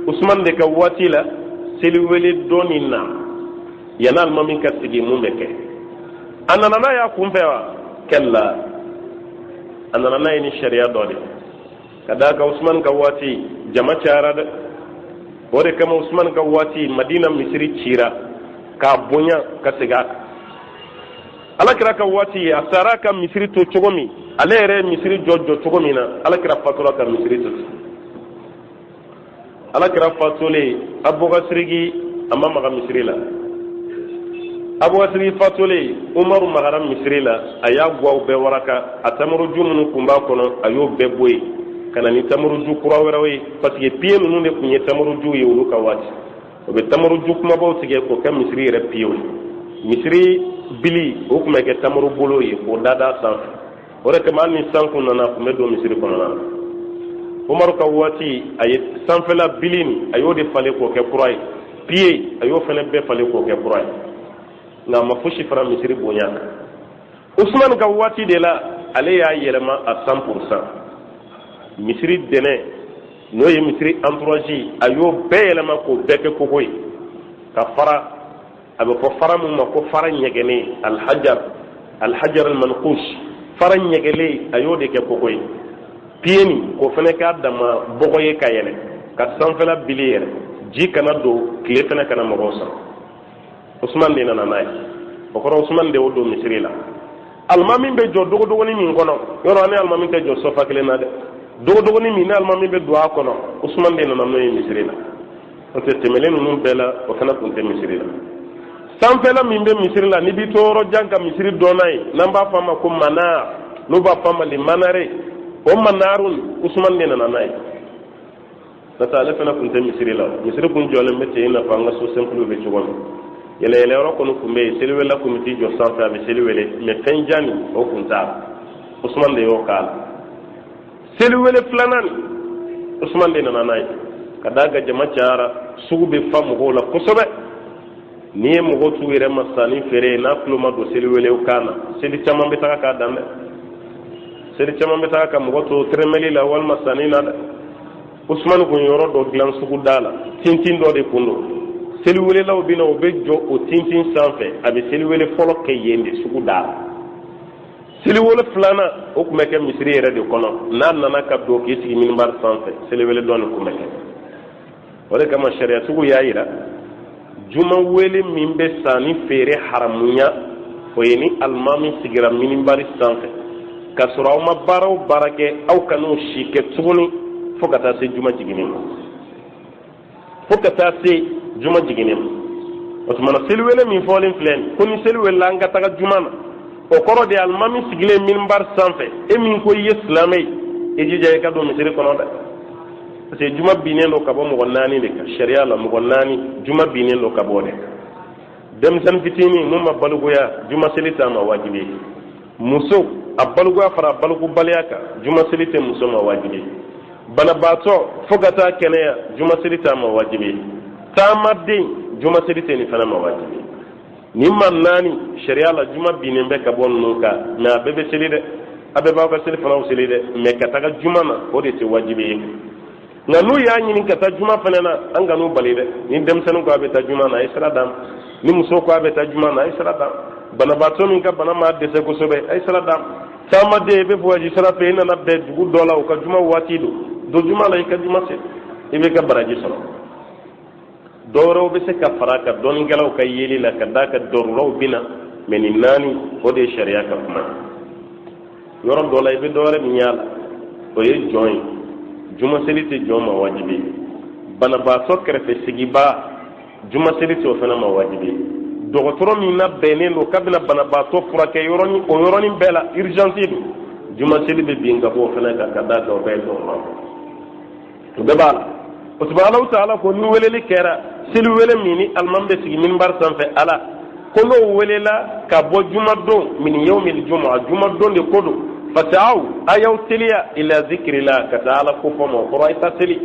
Usumani de ka waati la seliwele dɔ nin nana. Yanni alimami ka sigi, mun bɛ kɛ? A nana n'a y'a kun fɛ wa? Kɛla a nana n'a ye ni sariya dɔ de ka d'a kan. Usumani ka waati jama cayara dɛ. O de kama Usumani ka waati Madina misiri cira k'a bonya ka segin a kan. Alakira ka waati, a sara ka misiri to cogo min, ale yɛrɛ ye misiri jɔ jɔ cogo min na, Alakira fatura ka misiri to ten. Alakira fatulen, Abubakasiriki a ma maga misiri la. Abubakasiriki fatulen, Umaru magara misiri la. A y'a gwaw bɛɛ waraka, a tamaruju minnu tun b'a kɔnɔ, a y'o bɛɛ bɔ yen ka na ni tamaruju kura wɛrɛw ye, parce que pieds ninnu de tun ye tamarujuw ye olu ka waati. O bɛ tamaruju kumabaw tigɛ k'o kɛ misiri yɛrɛ pieds ye. Misiri bili, o tun bɛ kɛ tamaro bolo ye k'o dada sanfɛ. O de kama hali ni san kun nana, a tun bɛ don misiri kɔnɔna na. Umaru ka waati, a ye sanfɛla bili nin, a y'o de falen k'o kɛ kura ye. Pieds, a y'o fana bɛɛ falen k'o kɛ kura ye, nka a ma fosi fara misiri bonya kan. Usumani ka waati de la, ale y'a yɛlɛma à 100%. Misiri dɛnɛ, n'o ye misiri entourage, a y'o bɛɛ yɛlɛma k'o bɛɛ kɛ kogo ye, ka fara, a bɛ fɔ fara mun ma ko fara ɲɛgɛnnen, alhajar, alhajar almanqush, fara ɲɛgɛlen, a y'o de kɛ kogo ye. Pieds nin, k'o fana k'a dama bɔgɔ ye ka yɛlɛ ka sanfɛla bili yɛrɛ, ji kana don, tile fana kana mɔgɔw sɔrɔ. Usman de nana n'a ye. O kɔrɔ, Usman de y'o don misiri la. Alimami bɛ jɔ dogodogoni min kɔnɔ, yɔrɔ ani alimami tɛ jɔ sofa kelen na dɛ. Dogodogoni min ni alimami bɛ don a kɔnɔ, Usman de nana n'o ye misiri la. N'o tɛ, tɛmɛlen ninnu bɛɛ la, o fana tun tɛ misiri la. Sanfɛla min bɛ misiri la, n'i b'i to yɔrɔ jan ka misiri dɔn n'a ye, n'an b'a fɔ a ma ko manar, n'u b'a fɔ a ma le manare, o manarun, Usman de nana n'a ye. N'o tɛ, ale fana tun tɛ misiri la. Misiri kun jɔlen bɛ ten i n'a fɔ an ka so simple bɛ cogo min. Yɛlɛyɛlɛyɔrɔ kɔni tun bɛ yen, seliwelela kun bɛ t'i jɔ sanfɛ, a bɛ seli wele, mais fɛn jan nin, o kun t'a la. Usman de y'o k'a la. Seliwele filanan nin, Usman de nana n'a ye, ka d'a kan jama cayara, sugu bɛ fa mɔgɔw la kosɛbɛ. N'i ye mɔgɔw t'u yɛrɛ ma sanni feere, n'a tulo ma don seliwelew kan na, seli caman bɛ taga k'a dan dɛ. Seli caman bɛ taga ka mɔgɔ to tɛrɛmɛli la walima sanni na dɛ. Usumani kun yɔrɔ dɔ dilan sugu da la, tintin dɔ de kun don. Seliwelelaw bɛ na, u bɛ jɔ o tintin sanfɛ, a bɛ seliwele fɔlɔ kɛ yen de, sugu da la. Seliwele filanan, o tun bɛ kɛ misiri yɛrɛ de kɔnɔ. N'a nana ka don k'i sigi minibari sanfɛ, seliwele dɔ nin tun bɛ kɛ. O de kama sariyatigiw y'a yira, juma wele min bɛ sanni feere haramuya, o ye ni alimami sigira minibari sanfɛ k'a sɔrɔ aw ma baara o baara kɛ, aw kan'o si kɛ tuguni fo ka taa se juma jiginni ma, fo ka taa se juma jiginni ma. O tuma na, seliwele min fɔlen filɛ nin ko ni seli welela an ka taga juma na, o kɔrɔ de alimami sigilen minibari sanfɛ, e min ko i ye silamɛ ye, i jija i ka don misiri kɔnɔ dɛ, parce que juma binnen don ka bɔ mɔgɔ naani de kan sariya la. Mɔgɔ naani, juma binnen don ka bɔ o de kan. Denmisɛnnin fitinin mun ma balikuya, juma seli t'a ma wajibi ye. Muso, a balikuya fara a balikubaliya kan, juma seli tɛ muso ma wajibi ye. Banabaatɔ, fo ka taa kɛnɛya, juma seli t'a ma wajibi ye. Taamaden, juma seli tɛ nin fana ma wajibi ye. Nin maa naani, sariya la, juma binnen bɛ ka bɔ ninnu kan. Mais a bɛɛ bɛ seli dɛ, a bɛɛ b'aw ka seli fanaw seli dɛ, mais ka taga juma na, o de tɛ wajibi ye. Nka n'u y'a ɲini ka taa juma fana na, an kan'u bali dɛ. Ni denmisɛnnin ko a bɛ taa juma na, a ye sira d'a ma. Ni muso ko a bɛ taa juma na, a ye sira d'a ma. Banabaatɔ min ka bana m'a dɛsɛ kosɛbɛ, a ye sira d'a ma. Taamaden, i bɛ voyage sira fɛ, i nana bɛn dugu dɔ la, u ka juma waati don, don juma la, i ka juma seli, i b'i ka baraji sɔrɔ. Dɔ wɛrɛw bɛ se ka fara a kan dɔnnikɛlaw ka yeli la, ka d'a kan dɔruraw bɛ na, mais nin naani, o de ye sariya ka kuma ye. Yɔrɔ dɔ la, i bɛ dɔ wɛrɛ min y'a la, o ye jɔn ye. Jumaseli tɛ jɔn ma wajibi ye. Banabaatɔ kɛrɛfɛ sigibaa, jumaseli tɛ o fana ma wajibi ye. Dɔgɔtɔrɔ min labɛnnen don k'a bɛna banabaatɔ furakɛ yɔrɔnin, o yɔrɔnin bɛɛ la, urgence don, jumaseli bɛ bin ka bɔ o fana kan, ka d'a kan o bɛɛ ye dɔrɔra, o bɛɛ b'a la. O tuma, Alahu taala ko ni weleli kɛra, seli wele min ni alimami bɛ sigi minibari sanfɛ, Ala ko n'o welela ka bɔ jumadon, min yawmil juma, jumadon de ko don, fasaw, a y'aw teliya, ila zikirila, ka taa Ala ko fɔ ma. O kɔrɔ, a ye taa seli,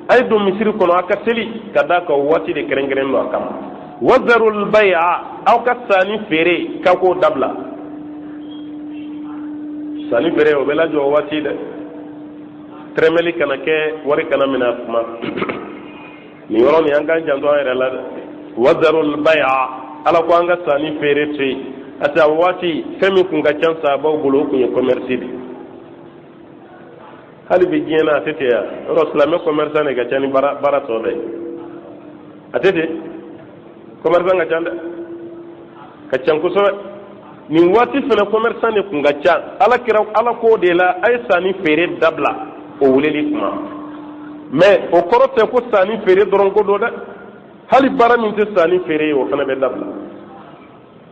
a ye don misiri kɔnɔ, a ka seli, ka d'a kan waati de kɛrɛnkɛrɛn don a kama. Wazarul bay'a, aw ka sanni feere k'aw k'o dabila. Sanni feere o bɛ lajɔ o waati dɛ, tɛrɛmɛli kana kɛ, wari kana minɛ a kuma. Nin yɔrɔ nin, an k'an janto an yɛrɛ la dɛ. Wazarul bay'a, Ala ko an ka sanni feere to yen, parce que a waati fɛn min kun ka ca sahabaw bolo, o kun ye commerce de ye. Hali bi diɲɛ na a tɛ ten yan yɔrɔ, silamɛ commerçant de ka ca ni baara tɔ bɛɛ ye. A tɛ ten, commerçant ka ca dɛ, ka ca kosɛbɛ. Nin waati fana commerçant de kun ka ca. Ala kira, Ala k'o de la a ye sanni feere dabila o weleli kuma. Mais o kɔrɔ tɛ ko sanni feere dɔrɔn ko don dɛ. Hali baara min tɛ sanni feere ye, o fana bɛ dabila.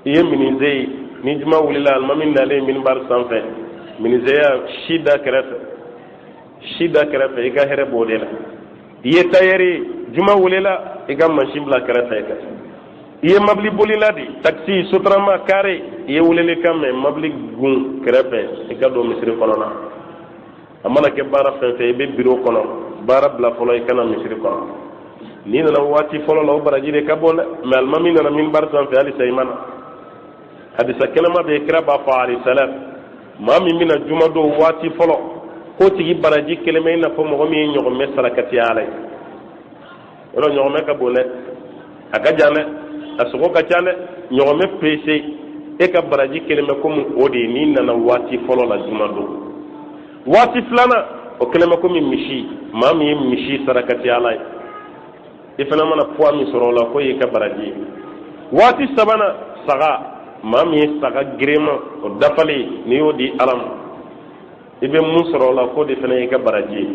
I ye menuisier ye, ni juma wulila, alimami nalen minibari sanfɛ, menuisier si da kɛrɛfɛ, si da kɛrɛfɛ, i ka hɛrɛ b'o de la. I ye tailleur ye, juma welela, i ka mansin bila kɛrɛfɛ i ka. I ye mabili bolila de, taxi, sotarama, kare, i ye welelikan mɛn, mabili gun kɛrɛfɛ, i ka don misiri kɔnɔ na. A mana kɛ baara fɛn fɛn, i bɛ biro kɔnɔ, baara bila fɔlɔ, i ka na misiri kɔnɔ. N'i nana waati fɔlɔ la, o baraji de ka bon dɛ. Mais alimami nana minibari sanfɛ, halisa i ma na. Hadisa kɛnɛma bɛ yen, kira b'a fɔ alayhi salam, maa min bɛna jumadon waati fɔlɔ, k'o tigi baraji kelen bɛ i n'a fɔ mɔgɔ min ye ɲɔgɔmɛ sarakati Ala ye. Yɔrɔ ɲɔgɔmɛ ka bon dɛ, a ka jan dɛ, a sogo ka ca dɛ. Ɲɔgɔmɛ pese, e ka baraji kelen bɛ komi o de ye n'i nana waati fɔlɔ la jumadon. Waati filanan, o kelen bɛ komi misi, maa min ye misi sarakati Ala ye, i fana mana poids min sɔrɔ o la, k'o y'i ka baraji ye. Waati sabanan, saga, maa min ye saga girinman o dafalen, n'i y'o di Ala ma, i bɛ mun sɔrɔ o la, k'o de fana y'i ka baraji ye.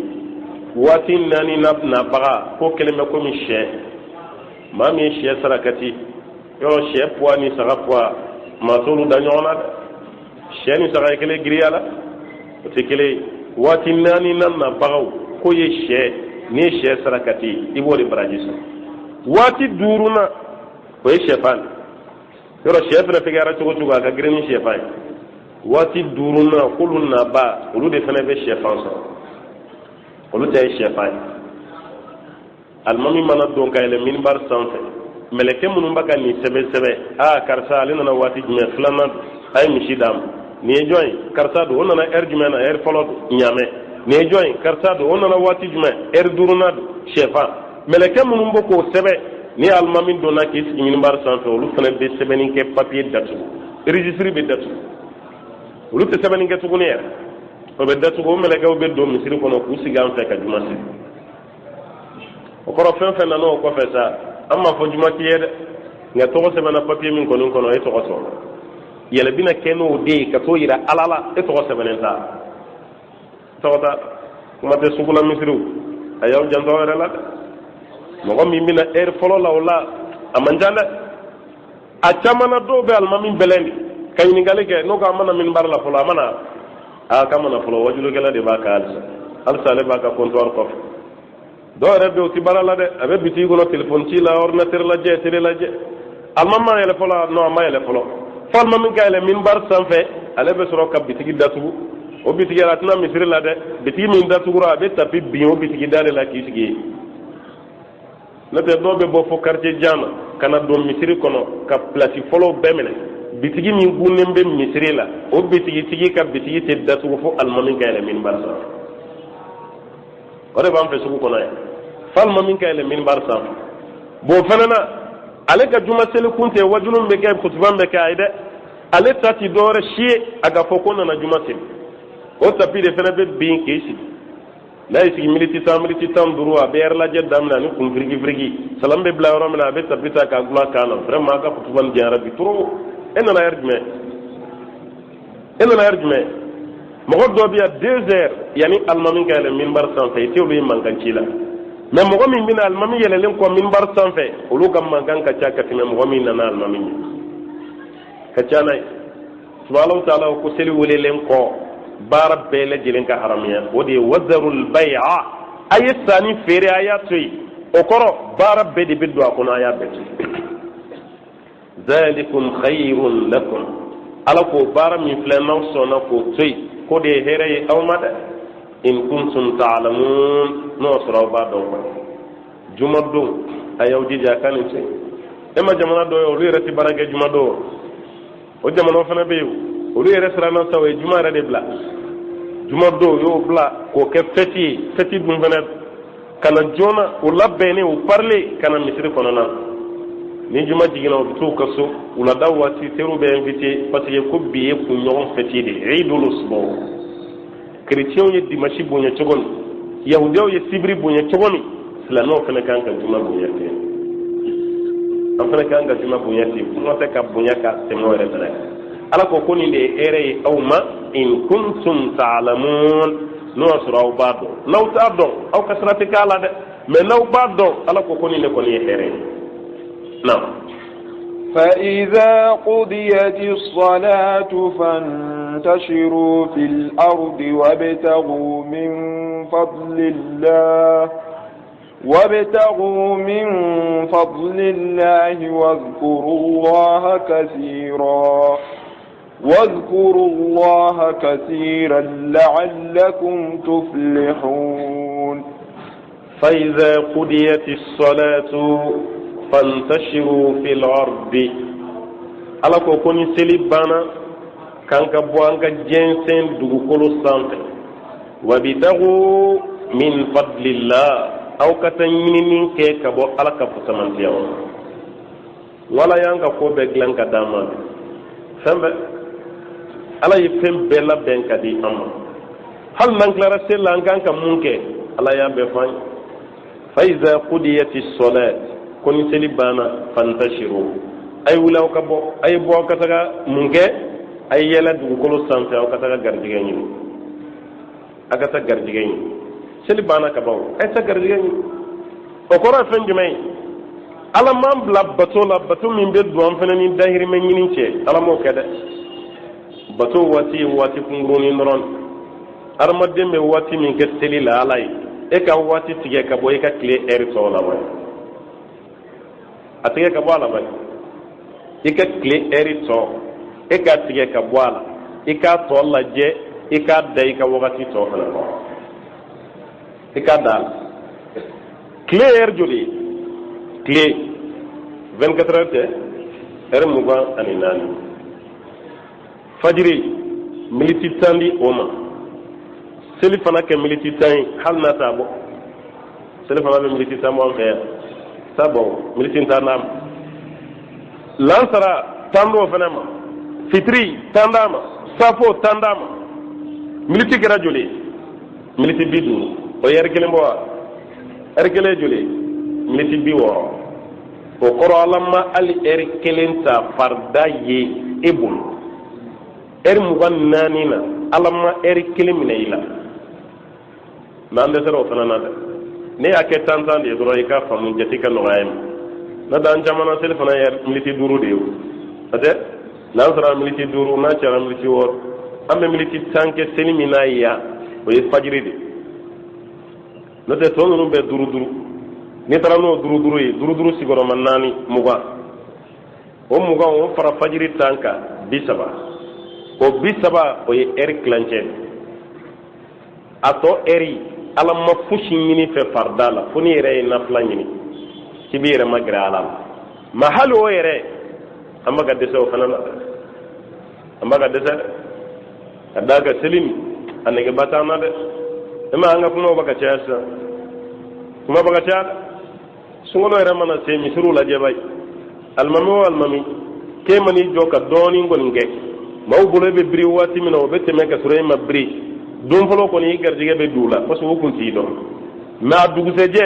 Waati naani nabaga, k'o kelen bɛ komi sɛ, maa min ye sɛ sarakati. Yɔrɔ sɛ poids ni saga poids, maa t'olu da ɲɔgɔn na dɛ. Sɛ ni saga ye kelen giriya la, o tɛ kelen ye. Waati naani na nabagaw, k'o ye sɛ, n'i ye sɛ sarakati, i b'o de baraji sɔrɔ. Waati duurunan, o ye sɛfan. Yɔrɔ sɛ fana fɛgɛyara cogo cogo, a ka girin ni sɛfan ye. Waati duurunan, k'olu naba, olu de fana bɛ sɛfan sɔrɔ, olu ta ye sɛfan ye. Alimami mana don ka yɛlɛ minibari sanfɛ, mɛlɛkɛ minnu bɛ ka nin sɛbɛn sɛbɛn, aa karisa, ale nana waati jumɛn? Filanan don, a ye misi d'a ma. Nin ye jɔn ye? Karisa don. O nana ɛri jumɛn na? Ɛri fɔlɔ don, ɲaamɛ. Nin ye jɔn ye? Karisa don. O nana waati jumɛn? Ɛri duurunan don, sɛfan. Mɛlɛkɛ minnu bɛ k'o sɛbɛn, ni alimami donna k'i sigi minibari sanfɛ, olu fana bɛ sɛbɛnni kɛ papiye datugu, registre bɛ datugu, olu tɛ sɛbɛnni kɛ tuguni yɛrɛ, o bɛ datugu. O mɛlɛkɛw bɛ don misiri kɔnɔ k'u sigi an fɛ ka juma seli. O kɔrɔ, fɛn fɛn nana o kɔfɛ sa, an m'a fɔ juma t'i ye dɛ, nka tɔgɔ sɛbɛnna papiye min kɔni kɔnɔ, e tɔgɔ sɔrɔ yɛlɛ bɛna kɛ n'o de ye ka t'o yira Ala la, e tɔgɔ sɛbɛnnen t'a tɔgɔ ta. Kuma tɛ sugula misiriw, a y'aw janto aw yɛrɛ la dɛ. Mɔgɔ min bɛna ɛri fɔlɔ la, o la a man ca dɛ. A caman na, dɔw bɛ alimami bɛlɛn de ka ɲininkali kɛ, n'o ko a ma na minibari la fɔlɔ, a ma na, aa k'a ma na fɔlɔ, wajulukɛla de b'a kan halisa, halisa ale b'a ka comptoir kɔfɛ. Dɔw yɛrɛ bɛ yen, o ti baara la dɛ, a bɛ bitigi kɔnɔ, telefɔni ci la, ordinateur lajɛ, télé lajɛ. Alimami ma yɛlɛ fɔlɔ? Non, a ma yɛlɛ fɔlɔ. Fo alimami ka yɛlɛ minibari sanfɛ, ale bɛ sɔrɔ ka bitigi datugu. O bitigi yɛrɛ, a tɛna misiri la dɛ. Bitigi min datugura, a bɛ tapi bin o bitigi da de la k'i sigi yen. N'o tɛ, dɔw bɛ bɔ fo quartier jan na ka na don misiri kɔnɔ ka pilasi fɔlɔw bɛɛ minɛ. Bitigi min gunnen bɛ misiri la, o bitigitigi ka bitigi tɛ datugu fo alimami ka yɛlɛ minibari sanfɛ. O de b'an fɛ sugu kɔnɔ yan, fo alimami ka yɛlɛ minibari sanfɛ. Bon, o fana na, ale ka juma seli kun tɛ wajulu bɛ kɛ, kutuba bɛ kɛ a ye dɛ. Ale ta ti dɔwɛrɛ si ye, a ka fɔ ko nana juma seli. O tapi de fana bɛ bin k'i sigi. N'a y'i sigi miniti 10, miniti 15, a bɛ ɛri lajɛ daminɛ ani kun firiki firiki. Salam bɛ bila yɔrɔ min na, a bɛ tapi ta k'a gulon a kan na. Vraiment, a ka kutuba nin janyara bi trop. E nana ɛri jumɛn? E nana ɛri jumɛn? Mɔgɔ dɔ bɛ yan, 2 heures yanni alimami ka yɛlɛ minbar sanfɛ, i t'olu ye mankan ci la. Mais mɔgɔ min bɛna alimami yɛlɛlen kɔ minbar sanfɛ, olu ka mankan ka ca ka tɛmɛ mɔgɔ min nana alimami ɲɛ ka ca n'a ye. Subahanahu taala ko seli welelen kɔ, baara bɛɛ lajɛlen ka haramuya. O de ye wazarul bay'a, a ye sanni feere a y'a to yen. O kɔrɔ, baara bɛɛ de bɛ don a kɔnɔ, a y'a bɛɛ to yen. Zalikum khayrun lakum, Ala k'o baara min filɛ, n'aw sɔnna k'o to yen, k'o de ye hɛrɛ ye aw ma dɛ. In kuntum ta'lamun, n'o sɔrɔ aw b'a dɔn kɔni. Jumadon, a y'aw jija a ka nin to yen. E ma jamana dɔ ye, olu yɛrɛ tɛ baara kɛ jumadon. O jamana fana bɛ yen. Olu yɛrɛ siranna sa, o ye juma yɛrɛ de bila. Juma don, u y'o bila k'o kɛ fɛti ye. Fɛti dun fana ka na joona, u labɛnnen, u parilen ka na misiri kɔnɔna. Ni juma jiginna, u bɛ t'u ka so wulada waati, teriw bɛ invité, parce que ko bi ye kunɲɔgɔn fɛti de ye, Eidul Usbu. Kerecɛnw ye dimasi bonya cogo min, yahudiyaw ye sibiri bonya cogo min, silamɛw fana kan ka juma bonya ten. An fana kan ka juma bonya ten, kuma tɛ ka bonya ka tɛmɛ o yɛrɛ fana kan. Ala ko ko nin de ye hɛrɛ ye aw ma, in kuntum ta'lamun, n'o y'a sɔrɔ aw b'a dɔn. N'aw t'a dɔn, aw ka sira tɛ k'a la dɛ, mais n'aw b'a dɔn, Ala ko ko nin de kɔni ye hɛrɛ ye. Naam. فإذا قضيت الصلاة فانتشروا في الأرض وابتغوا من فضل الله واذكروا الله كثيرا لعلكم تفلحون. فإذا قضيت الصلاة فانتشروا في الأرض. Ala ko ko ni seli banna, k'an ka bɔ an ka jɛnsɛn dugukolo sanfɛ. Wabitagu min fadlillah, aw ka taa ɲinini kɛ ka bɔ Ala ka fusamantiya ma. Wala y'an ka ko bɛɛ dilan ka d'an ma, fɛn bɛɛ, Ala ye fɛn bɛɛ labɛn ka di an ma. Hali n'an tilara seli la, an kan ka mun kɛ, Ala y'a bɛɛ fɔ an ye. Faiza qudiyati salat, ko ni seli banna, fantashiru, a ye wuli, aw ka bɔ, a ye bɔ, aw ka taga mun kɛ? A ye yɛlɛ dugukolo sanfɛ, aw ka taga garijɛgɛ ɲini, a ka taa garijɛgɛ ɲini. Seli banna ka ban, a ye taa garijɛgɛ ɲini. O kɔrɔ ye fɛn jumɛn ye? Ala m'an bila bato la, bato min bɛ don an fana ni dahirimɛ ɲini cɛ, Ala m'o kɛ dɛ. Bato waati ye waati kunkurunin dɔrɔn. Adamaden bɛ waati min kɛ seli la Ala ye, e ka waati tigɛ ka bɔ i ka tile ɛri tɔw la wa, a tigɛ ka bɔ a la wa, i ka tile ɛri tɔ, e k'a tigɛ ka bɔ a la, i k'a tɔ lajɛ, i k'a da i ka wagati tɔ fana kɔrɔ, i k'a da a la. Tile ɛri joli ye? Tile 24 heures tɛ, ɛri 24. Fajiri, militi 10 di o ma. Seli fana kɛ militi 10 ye, hali n'a t'a bɔ. Seli fana bɛ militi 10 bɔ an fɛ yan, t'a bɔ, militi 10 d'a ma. Lansara, 10 d'o fana ma. Fitiri, 10 d'a ma. Safo, 10 d'a ma. Militi kɛra joli ye? Militi 50. O ye ɛri kelen bɔ wa? Ɛri kelen ye joli ye? Militi 60. O kɔrɔ, Ala ma hali ɛri kelen ta farida ye e bolo. Ɛri 24 na, Ala ma ɛri kelen minɛ i la. Mɛ an dɛsɛra o fana na dɛ. Ne y'a kɛ tan tan de ye dɔrɔn, i k'a faamu, jate ka nɔgɔya i ma. N'o tɛ, an caman na, seli fana ye militi 5 de ye. O o tɛ, lansara militi 5, n'a cayara militi 6. An bɛ militi 10 kɛ seli min na yan, o ye fajiri de. N'o tɛ, tɔ ninnu bɛɛ duuru duuru. N'i taara n'o duuru duuru ye, duuru duuru sigiyɔrɔma naani, 20. O 20, o fara fajiri 10 kan, 30. O 30, o ye ɛri tilancɛ. A tɔ ɛri, Ala ma fosi ɲini fɛ farida la, fo n'i yɛrɛ ye nafila ɲini k'i b'i yɛrɛ magɛrɛ Ala la. Ma hali o yɛrɛ, an bɛ ka dɛsɛ o fana na dɛ, an bɛ ka dɛsɛ dɛ, ka d'a kan seli nin, a negeba t'an na dɛ. E ma an ka kumaw bɛ ka caya sisan, kuma bɛ ka caya dɛ. Sunkalo yɛrɛ mana se, misiriw lajɛ bayi, alimami o alimami k'e man'i jɔ ka dɔɔnin kɔni kɛ maaw bolo, e bɛ biri waati min na, o bɛ tɛmɛ ka sɔrɔ e ma biri. Don fɔlɔ kɔni, i garijɛgɛ bɛ don o la, parce que o kun t'i dɔn. Mais a dugusɛjɛ,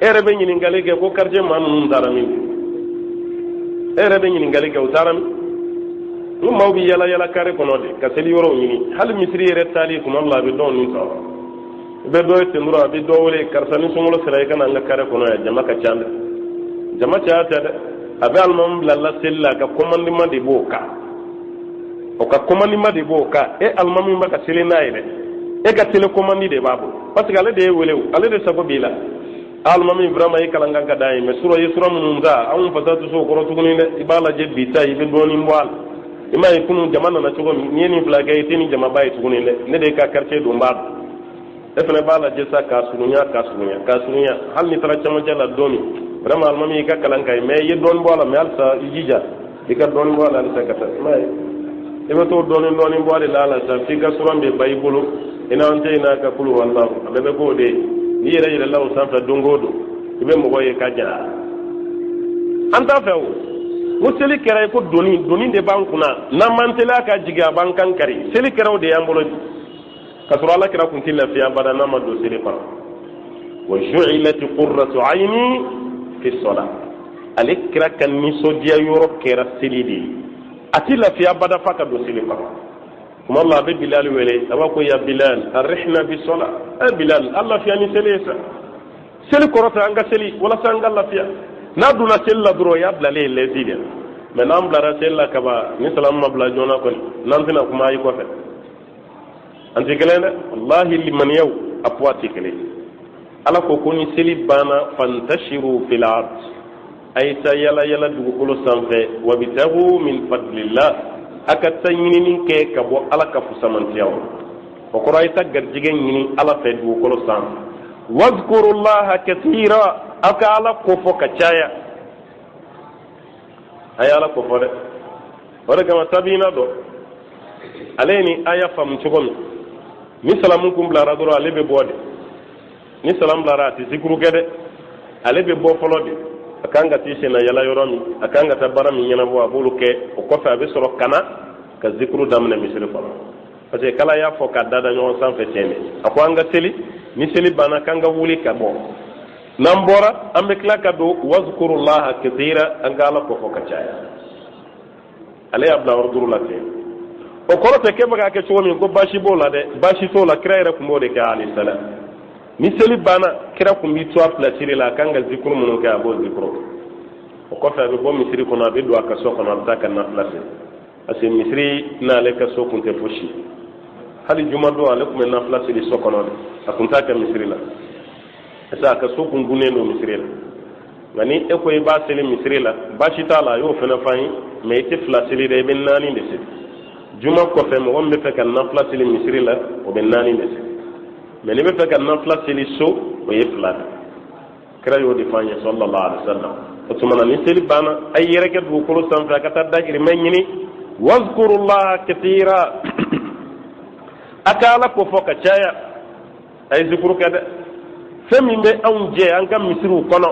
e yɛrɛ bɛ ɲininkali kɛ ko quartier maa ninnu taara min? E yɛrɛ bɛ ɲininkali kɛ, u taara min? N ko maaw bɛ yala yala kare kɔnɔ de ka seli yɔrɔw ɲini. Hali misiri yɛrɛ taali, tuma dɔ la, a bɛ dɔw ni tɔɔrɔ. I bɛ dɔ ye ten dɔrɔn, a bɛ dɔ wele: karisa, ni sunkalo sera, i ka na an ka kare kɔnɔ yan, jama ka ca dɛ. Jama caya tɛ dɛ, a bɛ alimami bila laseli la, a ka commandement de b'o kan, o ka commandement de b'o kan. E alimami bɛ ka seli n'a ye dɛ, e ka télécommande de b'a bolo, parce que ale de ye wele, o ale de sago b'i la. Alimami, vraiment, i kalan kan ka d'an ye, mais sura, i ye sura minnu ta, anw fasa tɛ se o kɔrɔ tuguni dɛ. I b'a lajɛ, bi ta, i bɛ dɔɔnin bɔ a la. I m'a ye kunun jama nana cogo min? N'i ye nin fila kɛ, i tɛ nin jamaba ye tuguni dɛ. Ne de ka quartier don, b'a dɔn. E fana b'a lajɛ sa, k'a surunya, k'a surunya, k'a surunya. Hali n'i taara camancɛ la don min, vraiment, alimami, i ka kalan ka ɲi, mais i ye dɔɔnin bɔ a la, mais halisa i jija i ka dɔɔnin bɔ a la halisa ka taa. I m'a ye, I bɛ t'o dɔɔnin dɔɔnin bɔ de la a la sa f'i ka suran bɛ ban i bolo, i n'an tɛ n'a ka kulu walahu, a bɛɛ bɛ k'o de ye. N'i yɛrɛ yɛlɛla o sanfɛ don o don, i bɛ mɔgɔ ye ka jara. An t'a fɛ o. N ko seli kɛra i ko doni, doni de b'an kunna, n'an m'an teliya ka jigin, a b'an kan kari. Seli kɛra o de y'an bolo bi, k'a sɔrɔ ala kira kun tɛ lafiya abada n'a ma don seli kɔnɔ. Wa ju'ilat qurratu ayni fi salat, ale kira ka nisɔndiya yɔrɔ kɛra seli de ye. A tɛ lafiya abada f'a ka don seli kɔnɔ. Tuma dɔ la, a bɛ Bilal wele, a b'a ko: ya Bilal, arihna bi salat. Ɛ Bilal, an lafiya ni seli ye sa, seli kɔrɔta, an ka seli walasa an ka lafiya. N'a donna seli la dɔrɔn, o y'a bilalen ye lɛsi de la. Mɛ n'an bilara seli la kaban, ni salamu ma bila joona kɔni, n'an tɛna kuma i kɔfɛ, an tɛ kelen dɛ. Walahi, limaniyaw a poids tɛ kelen. Ala ko ko ni seli banna, fantashiru fil ard, a ye taa yala yala dugukolo sanfɛ, wabitagu min fadlillah, a ka taa ɲinini kɛ ka bɔ Ala ka fusamantiyaw. O kɔrɔ, a ye taa garijɛgɛ ɲini Ala fɛ dugukolo sanfɛ. Wazkurullaha kathira, aw ka Ala kofɔ ka caya. A ye Ala kofɔ dɛ. O de kama, tabiina dɔ, ale ye nin aya faamu cogo min, ni salamu kun bilara dɔrɔn, ale bɛ bɔ de. Ni salam bilara, a tɛ zikuru kɛ dɛ, ale bɛ bɔ fɔlɔ de. A kan ka t'i senna yala yɔrɔ min, a kan ka taa baara min ɲɛnabɔ, a b'olu kɛ. O kɔfɛ, a bɛ sɔrɔ ka na ka zikuru daminɛ misiri kɔnɔ, parce que k'Ala y'a fɔ ka da da ɲɔgɔn sanfɛ ten de. A ko an ka seli, ni seli banna, k'an ka wuli ka bɔ. N'an bɔra, an bɛ tila ka don, wazkurullaha kathira, an ka Ala kofɔ ka caya. Ale y'a bila ordre la ten. O kɔrɔ tɛ k'e bɛ k'a kɛ cogo min ko baasi b'o la dɛ, baasi t'o la. Kira yɛrɛ tun b'o de kɛ, alayhi salam. Ni seli banna, kira tun b'i to a pilasi de la, a kan ka zikuru minnu kɛ, a b'o zikuru kɛ. O kɔfɛ, a bɛ bɔ misiri kɔnɔ, a bɛ don a ka so kɔnɔ, a bɛ taa ka nafila seli, parce que misiri n'ale ka so kun tɛ fosi. Hali jumadon, ale tun bɛ nafila seli so kɔnɔ de, a tun t'a kɛ misiri la, parce que a ka so kun gunnen don misiri la. Nka ni e ko i b'a seli misiri la, baasi t'a la, a y'o fana f'an ye. Mɛ i tɛ fila seli dɛ, i bɛ naani de seli juma kɔfɛ. Mɔgɔ min bɛ fɛ ka nafila seli misiri la, o bɛ naani de seli. Mɛ n'i bɛ fɛ ka nafila seli so, o ye fila de. Kira y'o de f'an ye, sallallahu alaihi wa sallam. O tuma na, ni seli banna, a ye yɛrɛkɛ dugukolo sanfɛ, a ka taa dahirimɛ ɲini. Wazkurullaha kathira, a ka Ala ko fɔ ka caya. A ye zikuru kɛ dɛ. Fɛn min bɛ anw jɛ an ka misiriw kɔnɔ,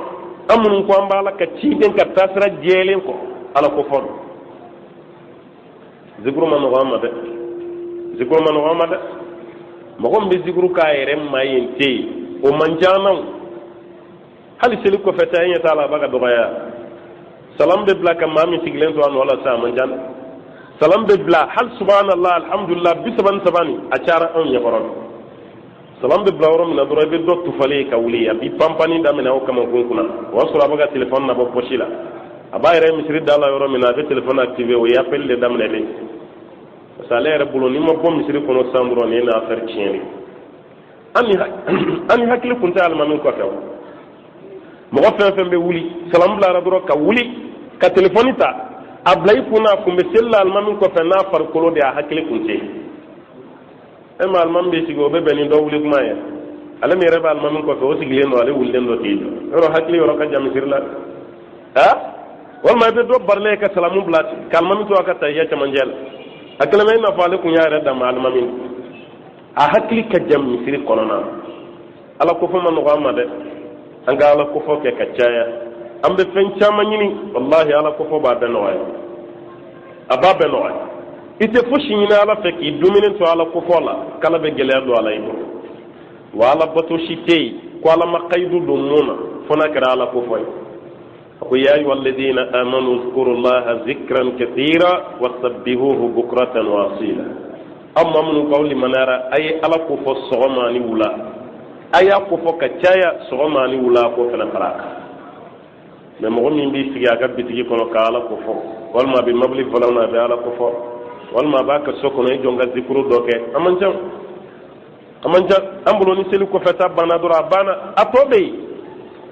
an minnu ko an b'a la ka ciden ka taasira jɛlen kɔ, Ala ko fɔ don. Zikuru ma nɔgɔ an ma dɛ, zikuru ma nɔgɔ an ma dɛ. Mɔgɔ min bɛ zikuru k'a yɛrɛ maa yen tɛ yen, o man ca an na. Hali seli kɔfɛ ta, e ɲɛ t'a la, a b'a ka dɔgɔya. Salam bɛ bila ka maa min sigilen to a nɔ la sa, a man ca dɛ. Salam bɛ bila, hali subhanallah, alhamdulillah 33 nin, a cayara anw ɲɛkɔrɔ. Salam bɛ bila yɔrɔ min na dɔrɔn, i bɛ dɔ tufalen ye ka wuli, a b'i panpanni daminɛ o kamankun kunna. O y'a sɔrɔ a bɛ ka telefɔni nabɔ pɔsi la, a b'a yɛrɛ misiri da la yɔrɔ min na, a bɛ telefɔni activé, o ye appel de daminɛlen, parce que ale yɛrɛ bolo, n'i ma bɔ misiri kɔnɔ sisan dɔrɔn, nin ye na affaire tiɲɛnen. An ni hakili kun tɛ alimami kɔfɛ. O mɔgɔ fɛn fɛn bɛ wuli, salam bilara dɔrɔn ka wuli ka telefɔni ta, a bila i kun na, a kun bɛ seli la alimami kɔfɛ n'a farikolo de, a hakili kun tɛ yen. E ma alimami bɛ sigi, o bɛ bɛn ni dɔ wuli kuma ye. Ale min yɛrɛ bɛ alimami kɔfɛ, o sigilen don, ale wulilen don k'i jɔ. Yɔrɔ hakili yɔrɔ ka jan misiri la ha, walima i bɛ dɔ barilen ye ka salamu bila ka alimami to a ka tahiya cɛmancɛ la. A kɛlen bɛ i n'a fɔ ale kun y'a yɛrɛ dama alimami, a hakili ka jan misiri kɔnɔna. Ala kofɔ ma nɔgɔ an ma dɛ. An ka Ala kofɔ kɛ ka caya. An bɛ fɛn caman ɲini, walahi, Ala kofɔ b'a bɛɛ nɔgɔya, a b'a bɛɛ nɔgɔya. I tɛ fosi ɲini Ala fɛ k'i dumuni to Ala kofɔ la k'Ala bɛ gɛlɛya don a la i bolo. Wa Ala bato si tɛ yen ko Ala ma kayidu don mun na, fo n'a kɛra Ala kofɔ ye. A ko: ya ayuha alladhina amanu zkurullaha zikran kathira wasabbihuhu bukratan wa asila. Aw maa minnu k'aw limaniyara, a ye Ala kofɔ sɔgɔma ani wula, a y'a kofɔ ka caya sɔgɔma ani wula. K'o fana fara a kan. Mɛ mɔgɔ min b'i sigi a ka bitigi kɔnɔ ka Ala kofɔ, walima a bɛ mobili volant na, a bɛ Ala kofɔ, walima a b'a ka so kɔnɔ, i jɔ n ka zikuru dɔ kɛ, a man ca, a man ca an bolo. Ni seli kɔfɛ ta banna dɔrɔn, a banna, a tɔ bɛ yen.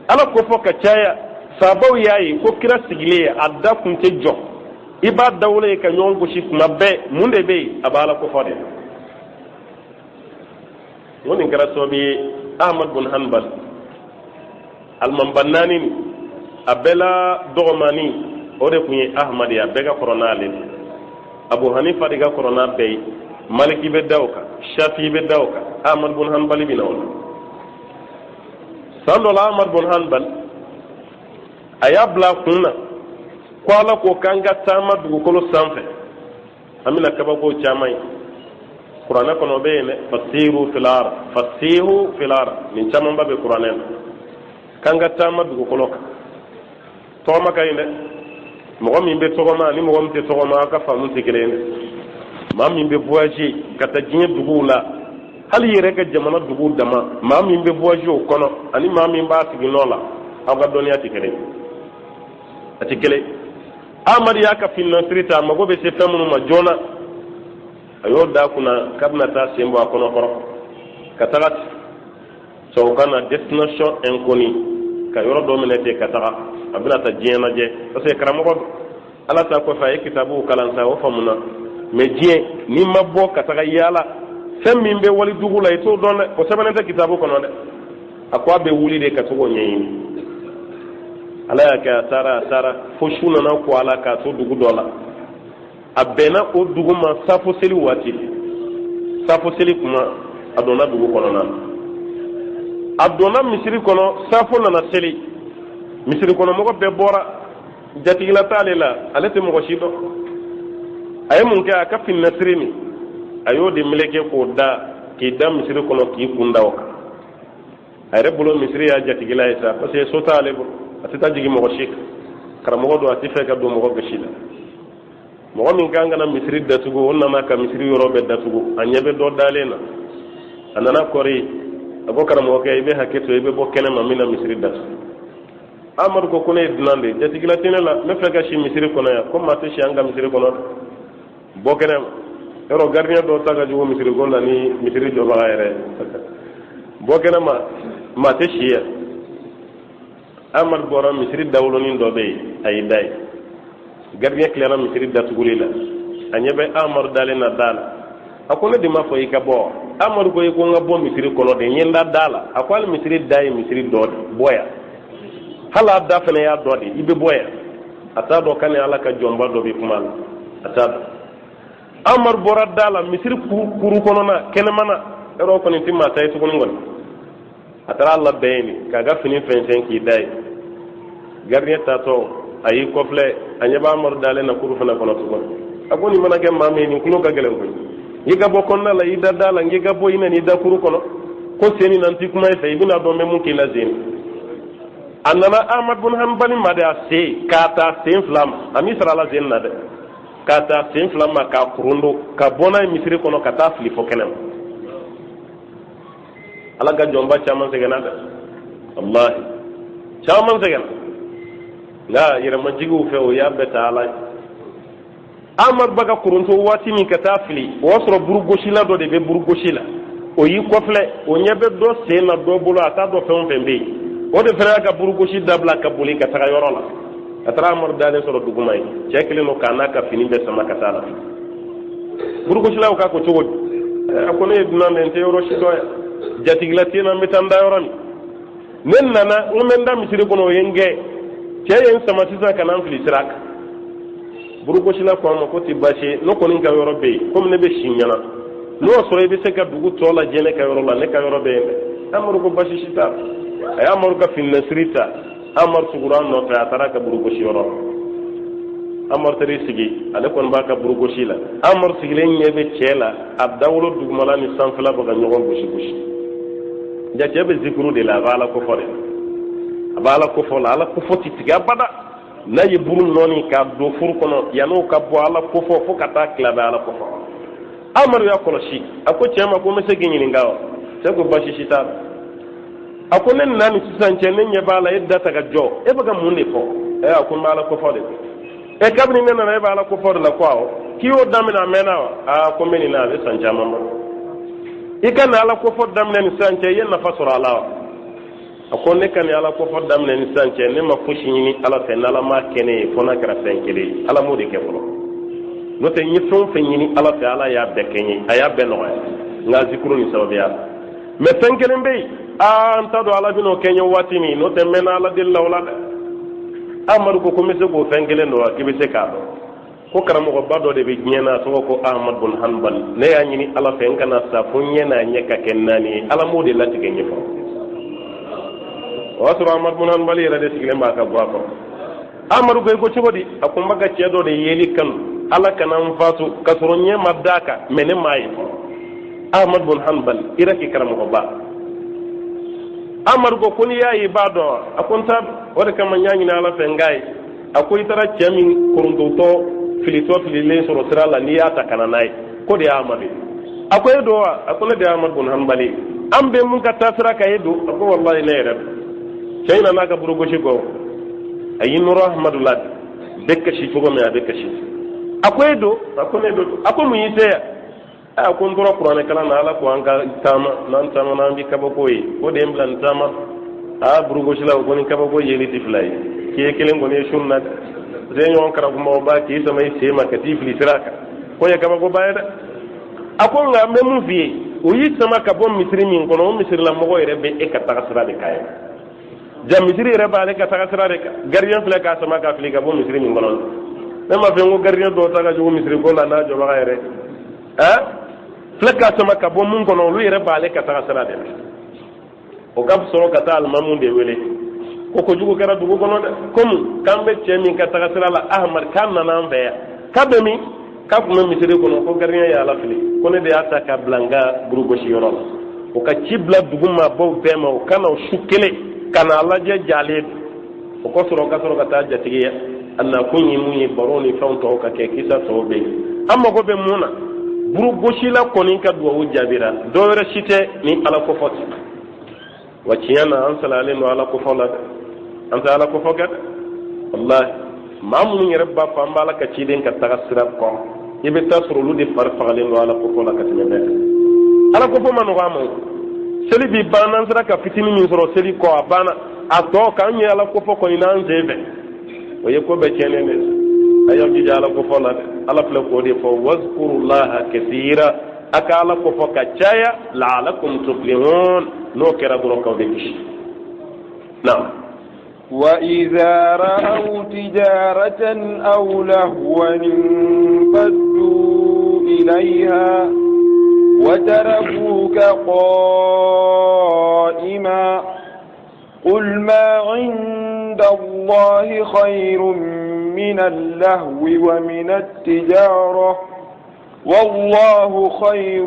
Ala kofɔ ka caya. Sabaw y'a ye ko kira sigilen ye, a da kun tɛ jɔ, i b'a dawolo ye ka ɲɔgɔn gosi tuma bɛɛ. Mun de bɛ yen? A bɛ Ala kofɔ de. N ko nin kɛra sababu ye, Ahmad bun Hanbal, alimamiba naani nin, a bɛɛ la dɔgɔmani, o de tun ye Ahmad ye, a bɛɛ ka kɔrɔ n'ale de. Abu Hanifa de ka kɔrɔ n'a bɛɛ ye, Maliki bɛ da o kan, Shafi bɛ da o kan, Ahmad bun Hanbali bɛ na o la. San dɔ la, Ahmad bun Hanbal a y'a bila a kun na ko Ala ko k'an ka taama dugukolo sanfɛ, an bɛna kabako caman ye. Kuranɛ kɔnɔ o bɛ yen dɛ, fasiru fil ard, fasihu fil ard, nin camanba bɛ kuranɛ na, k'an ka taama dugukolo kan. Tɔgɔma ka ɲi dɛ. Mɔgɔ min bɛ tɔgɔma ni mɔgɔ min tɛ tɔgɔma, aw ka faamu tɛ kelen ye dɛ. Maa min bɛ voyager ka taa diɲɛ duguw la, hali i yɛrɛ ka jamana duguw dama, maa min bɛ voyager o kɔnɔ ani maa min b'a sigi nɔ la, aw ka dɔnniya tɛ kelen ye, a tɛ kelen. Amadu y'a ka fininasiri ta, a mago bɛ se fɛn minnu ma joona, a y'o d'a kunna k'a bɛna taa sen bɔ a kɔnɔ kɔrɔ ka taga tubabukan na destination inconnue, ka yɔrɔ dɔ minɛ ten ka taga, a bɛna taa diɲɛ lajɛ, parce que karamɔgɔ don. Ala ta kɔfɛ, a ye kitabuw kalan sa, o faamuna. Mais diɲɛ, n'i ma bɔ ka taga yaala, fɛn min bɛ wali dugu la, i t'o dɔn dɛ, o sɛbɛnnen tɛ kitabu kɔnɔ dɛ. A ko a bɛ wuli de ka to k'o ɲɛɲini. Ala y'a kɛ, a taara, a taara fo su nana ko a la k'a to dugu dɔ la. A bɛnna o dugu ma safo seli waati. Safo seli kuma, a donna dugu kɔnɔna na, a donna misiri kɔnɔ, safo nana seli. Misiri kɔnɔ mɔgɔ bɛɛ bɔra, jatigila t'ale la, ale tɛ mɔgɔ si dɔn. A ye mun kɛ? A ka fininasiri nin, a y'o de meleke k'o da, k'i da misiri kɔnɔ, k'i kun da o kan. A yɛrɛ bolo, misiri y'a jatigila ye sa, parce que so t'ale bolo, a tɛ taa jigin mɔgɔ si kan. Karamɔgɔ don, a tɛ fɛ ka don mɔgɔ gasi la. Mɔgɔ min kan ka na misiri datugu, o nana ka misiri yɔrɔ bɛɛ datugu. A ɲɛ bɛ dɔ dalen na, a nana kɔri, a ko karamɔgɔkɛ, i bɛ hakɛ to, i bɛ bɔ kɛnɛ ma, n bɛna misiri datugu. Amadu ko ko ne ye dunan de ye, jatigila tɛ ne la, n bɛ fɛ ka si misiri kɔnɔ yan. Ko maa tɛ si an ka misiri kɔnɔ dɛ, bɔ kɛnɛ ma. Yɔrɔ gardien dɔw ta ka jugu misiri ko la ni misiri jɔbaga yɛrɛ. Bɔ kɛnɛ ma, maa tɛ si yan. Amadu bɔra, misiri dawolonin dɔ bɛ yen, a y'i da yen. Gardien tilara misiri datuguli la, a ɲɛ bɛ Amadu dalen na da la. A ko ne de m'a fɔ i ka bɔ? Amadu ko i ko n ka bɔ misiri kɔnɔ de, n ye n da da la. A ko hali misiri da ye misiri dɔ de, bɔ yan. Hali a da fana y'a dɔ de, i bɛ bɔ yan. A t'a dɔn k'a ni Ala ka jɔnba dɔ bɛ kuma la, a t'a dɔn. Amadu bɔra da la, misiri kuru kɔnɔna kɛnɛmana yɔrɔ kɔni tɛ maa ta ye tuguni kɔni. A taara a labɛn yen de k'a ka fini fɛnsɛn k'i da yen. Gardien taatɔ, a y'i kɔfilɛ, a ɲɛ bɛ Amadu dalen na kuru fana kɔnɔ tuguni. A ko nin mana kɛ maa min ye, nin tulo ka gɛlɛn koyi. I ka bɔ kɔnɔna la, i da da la, n k'i ka bɔ, i nana i da kuru kɔnɔ. Ko sen nin na, n ti kuma i fɛ, i bɛna dɔn n bɛ mun k'i la sen. A nana Ahmad bun Hanbali ma de, a sen k'a ta sen fila ma, a m'i sara la sen na dɛ, k'a ta sen fila ma, k'a korondo ka bɔ n'a ye misiri kɔnɔ, ka taa fili fo kɛnɛ ma. Ala ka jɔnba caman sɛgɛnna dɛ, walahi, caman sɛgɛnna, nka yɛrɛmajigiw fɛ, o y'a bɛɛ ta Ala ye. Amadu bɛ ka koronto waati min ka taa fili, o y'a sɔrɔ burugosila dɔ de bɛ burugosi la. O y'i kɔfilɛ, o ɲɛ bɛ dɔ sen na dɔ bolo, a t'a dɔn fɛn o fɛn bɛ yen. O de fana y'a ka burugosi dabila ka boli ka taga yɔrɔ la, a taara Amadu dalen sɔrɔ duguma ye. Cɛ kelen don k'a n'a ka fini bɛɛ sama ka taa la. Burugosilaw k'a ko cogo di? A ko ne ye dunan de ye, n tɛ yɔrɔ si dɔn yan, jatigila tɛ n na, n bɛ taa n da yɔrɔ min. Ne nana n ko n bɛ n da misiri kɔnɔ, o ye n gɛn. Cɛ ye n sama sisan ka na n fili sira kan. Burugosila ko a ma ko ti baasi ye, ne kɔni ka yɔrɔ bɛ yen, komi ne bɛ si ɲɛna, n'o y'a sɔrɔ i bɛ se ka dugu tɔ lajɛ ne ka yɔrɔ la, ne ka yɔrɔ bɛ yen dɛ. Amadu ko baasi si t'a la. A ye Amadu ka fininasiri ta, Amadu tugura a nɔfɛ, a taara ka burugosi yɔrɔ. Amadu taar'i sigi, ale kɔni b'a ka burugosi la. Amadu sigilen ɲɛ bɛ cɛ la, a dawolo dugumala ni sanfɛla bɛ ka ɲɔgɔn gosi gosi. Ja cɛ bɛ zikuru de la, a bɛ Ala kofɔ de, a bɛ Ala kofɔ la. Ala kofɔ tɛ tigɛ abada. N'a ye buru nɔɔni k'a don furu kɔnɔ, yann'o ka bɔ, Ala kofɔ fo ka taa tila bɛ Ala kofɔ. Amadu y'a kɔlɔsi, a ko cɛ ma ko n bɛ se k'i ɲininka wa? Cɛ ko baasi si t'a la. A ko ne nana ni sisan cɛ, ne ɲɛ b'a la e da ta ka jɔ, e bɛ ka mun de fɔ? Ɛ, a ko n bɛ Ala kofɔ de. Ɛ, kabini ne nana, e bɛ Ala kofɔ de la? Ko awɔ. K'i y'o daminɛ a mɛnna wa? Aa, ko n bɛ nin na, a bɛ san caman bɔ. I ka nin Ala kofɔ daminɛ ni sisan cɛ, i ye nafa sɔrɔ a la wa? A ko ne ka nin Ala kofɔ daminɛ ni sisan cɛ, ne ma fosi ɲini Ala fɛ n'Ala m'a kɛ ne ye, fo n'a kɛra fɛn kelen ye, Ala m'o de kɛ fɔlɔ. N'o tɛ, n ye fɛn o fɛn ɲini Ala fɛ, Ala y'a bɛɛ kɛ n ye, a y'a bɛɛ nɔgɔya n ka zikuru ni sababuya la. Mais fɛn kelen bɛ yen, aa, n t'a dɔn Ala bɛn'o kɛ n ye waati min, n'o tɛ n mɛnna Ala deli la o la dɛ. Amadu ko ko n bɛ se k'o fɛn kelen dɔn wa? K'i bɛ se k'a dɔn. Ko karamɔgɔba dɔ de bɛ diɲɛ na, a tɔgɔ ko Ahmad bun Hanbal. Ne y'a ɲini Ala fɛ n kana sa fo n ɲɛ n'a ɲɛ ka kɛ naani ye. Ala m'o de latigɛ n ye fɔlɔ. O y'a sɔrɔ Ahmad bun Hanbal yɛrɛ de sigilen b'a ka gwa kɔrɔ. Amadu ko, i ko cogo di? A ko n b'a ka cɛ dɔ de yeli kanu, Ala kana n fatu ka sɔrɔ n ɲɛ ma d'a kan, mɛ ne m'a ye fɔlɔ. Ahmad bun Hanbal, Iraki karamɔgɔba. Amadu ko n'i y'a ye, i b'a dɔn wa? A ko n t'a dɔn, o de kama n y'a ɲini Ala fɛ n k'a ye. A ko i taara cɛ min korontotɔ filitɔ fililen sɔrɔ sira la, n'i y'a ta ka na n'a ye, k'o de ye Amadu ye. A ko e don wa? A ko ne de ye Amadu bun Hanbali ye. An bɛ mun ka taa sira kan, e don? A ko walayi, ne yɛrɛ don. Cɛ in nana ka burugosi kɔ, a y'i nɔrɔ Ahmadu la, bɛ kasi cogo min a bɛ kasi. A ko e don? A ko ne don. A ko mun y'i se yan? A ko n tora kuranɛ kalan na, Ala ko an ka taama, n'an taamana an bi kabako ye, o de ye n bila nin taama. Aa, burugosilaw ko ni kabako yeli tɛ fila ye, k'i ye kelen kɔni ye su na dɛ, parce que ɲɔgɔn karamɔgɔba k'i sama i sen ma ka t'i fili sira kan, k'o ye kabakoba ye dɛ. A ko nka n bɛ mun f'i ye, o y'i sama ka bɔ misiri min kɔnɔ, o misirilamɔgɔ yɛrɛ bɛ e ka taga sira de kan ye. Ja misiri yɛrɛ b'ale ka taga sira de kan. Gardien filɛ k'a sama k'a fili ka bɔ misiri min kɔnɔ, ne m'a fɛ n ko gardien dɔw ta ka jugu misiri ko la n'a jɔbaga yɛrɛ ɛ filɛ k'a sama ka bɔ mun kɔnɔ, olu yɛrɛ b'ale ka taga sira de la. O ka sɔrɔ ka taa alimamu de wele ko kojugu kɛra dugu kɔnɔ dɛ, komi k'an bɛ cɛ min ka taga sira la, Ahamadu, k'a nana an fɛ yan, k'a bɛ min? K'a tun bɛ misiri kɔnɔ, ko gardien y'a lafili, ko ne de y'a ta ka bila n ka burugosi yɔrɔ la. O ka ci bila dugu maabaw bɛɛ ma, o ka na o su kelen ka n'a lajɛ jalen don. O kɔ sɔrɔ ka sɔrɔ ka taa jatigiya a nakun ye mun ye, baro ni fɛnw tɔw ka kɛ, kisa tɔw bɛ yen. An mago bɛ mun na? Burugosila kɔni ka duwawu jaabira, dɔ wɛrɛ si tɛ ni Ala kofɔ tɛ. Wa tiɲɛ na, an salayalen don Ala kofɔ la dɛ, an tɛ Ala kofɔ kɛ dɛ. Walahi, maa minnu yɛrɛ b'a fɔ an b'Ala ka ciden ka taga sira kɔ, i bɛ taa sɔrɔ olu de fari fagalen don Ala kofɔ la ka tɛmɛ bɛɛ kan. Ala kofɔ ma nɔgɔ an ma. Seli bi ban, n'an sera ka fitinin min sɔrɔ seli kɔ, a banna. A tɔ k'an ye Ala kofɔ kɔni n'an sen fɛ, o ye ko bɛɛ tiɲɛnen de ye. A y'aw jija Ala kofɔ la dɛ. Ala filɛ k'o de fɔ: wazkurullaha kasira, a ka Ala kofɔ ka caya, la'alakum tuflihun, n'o kɛra dɔrɔn k'aw bɛ kisi. Naam. وإذا رأوا تجارة أو لهوا انفضوا إليها وتركوك قائما. قل ما عند الله خير من اللهو ومن التجارة والله خير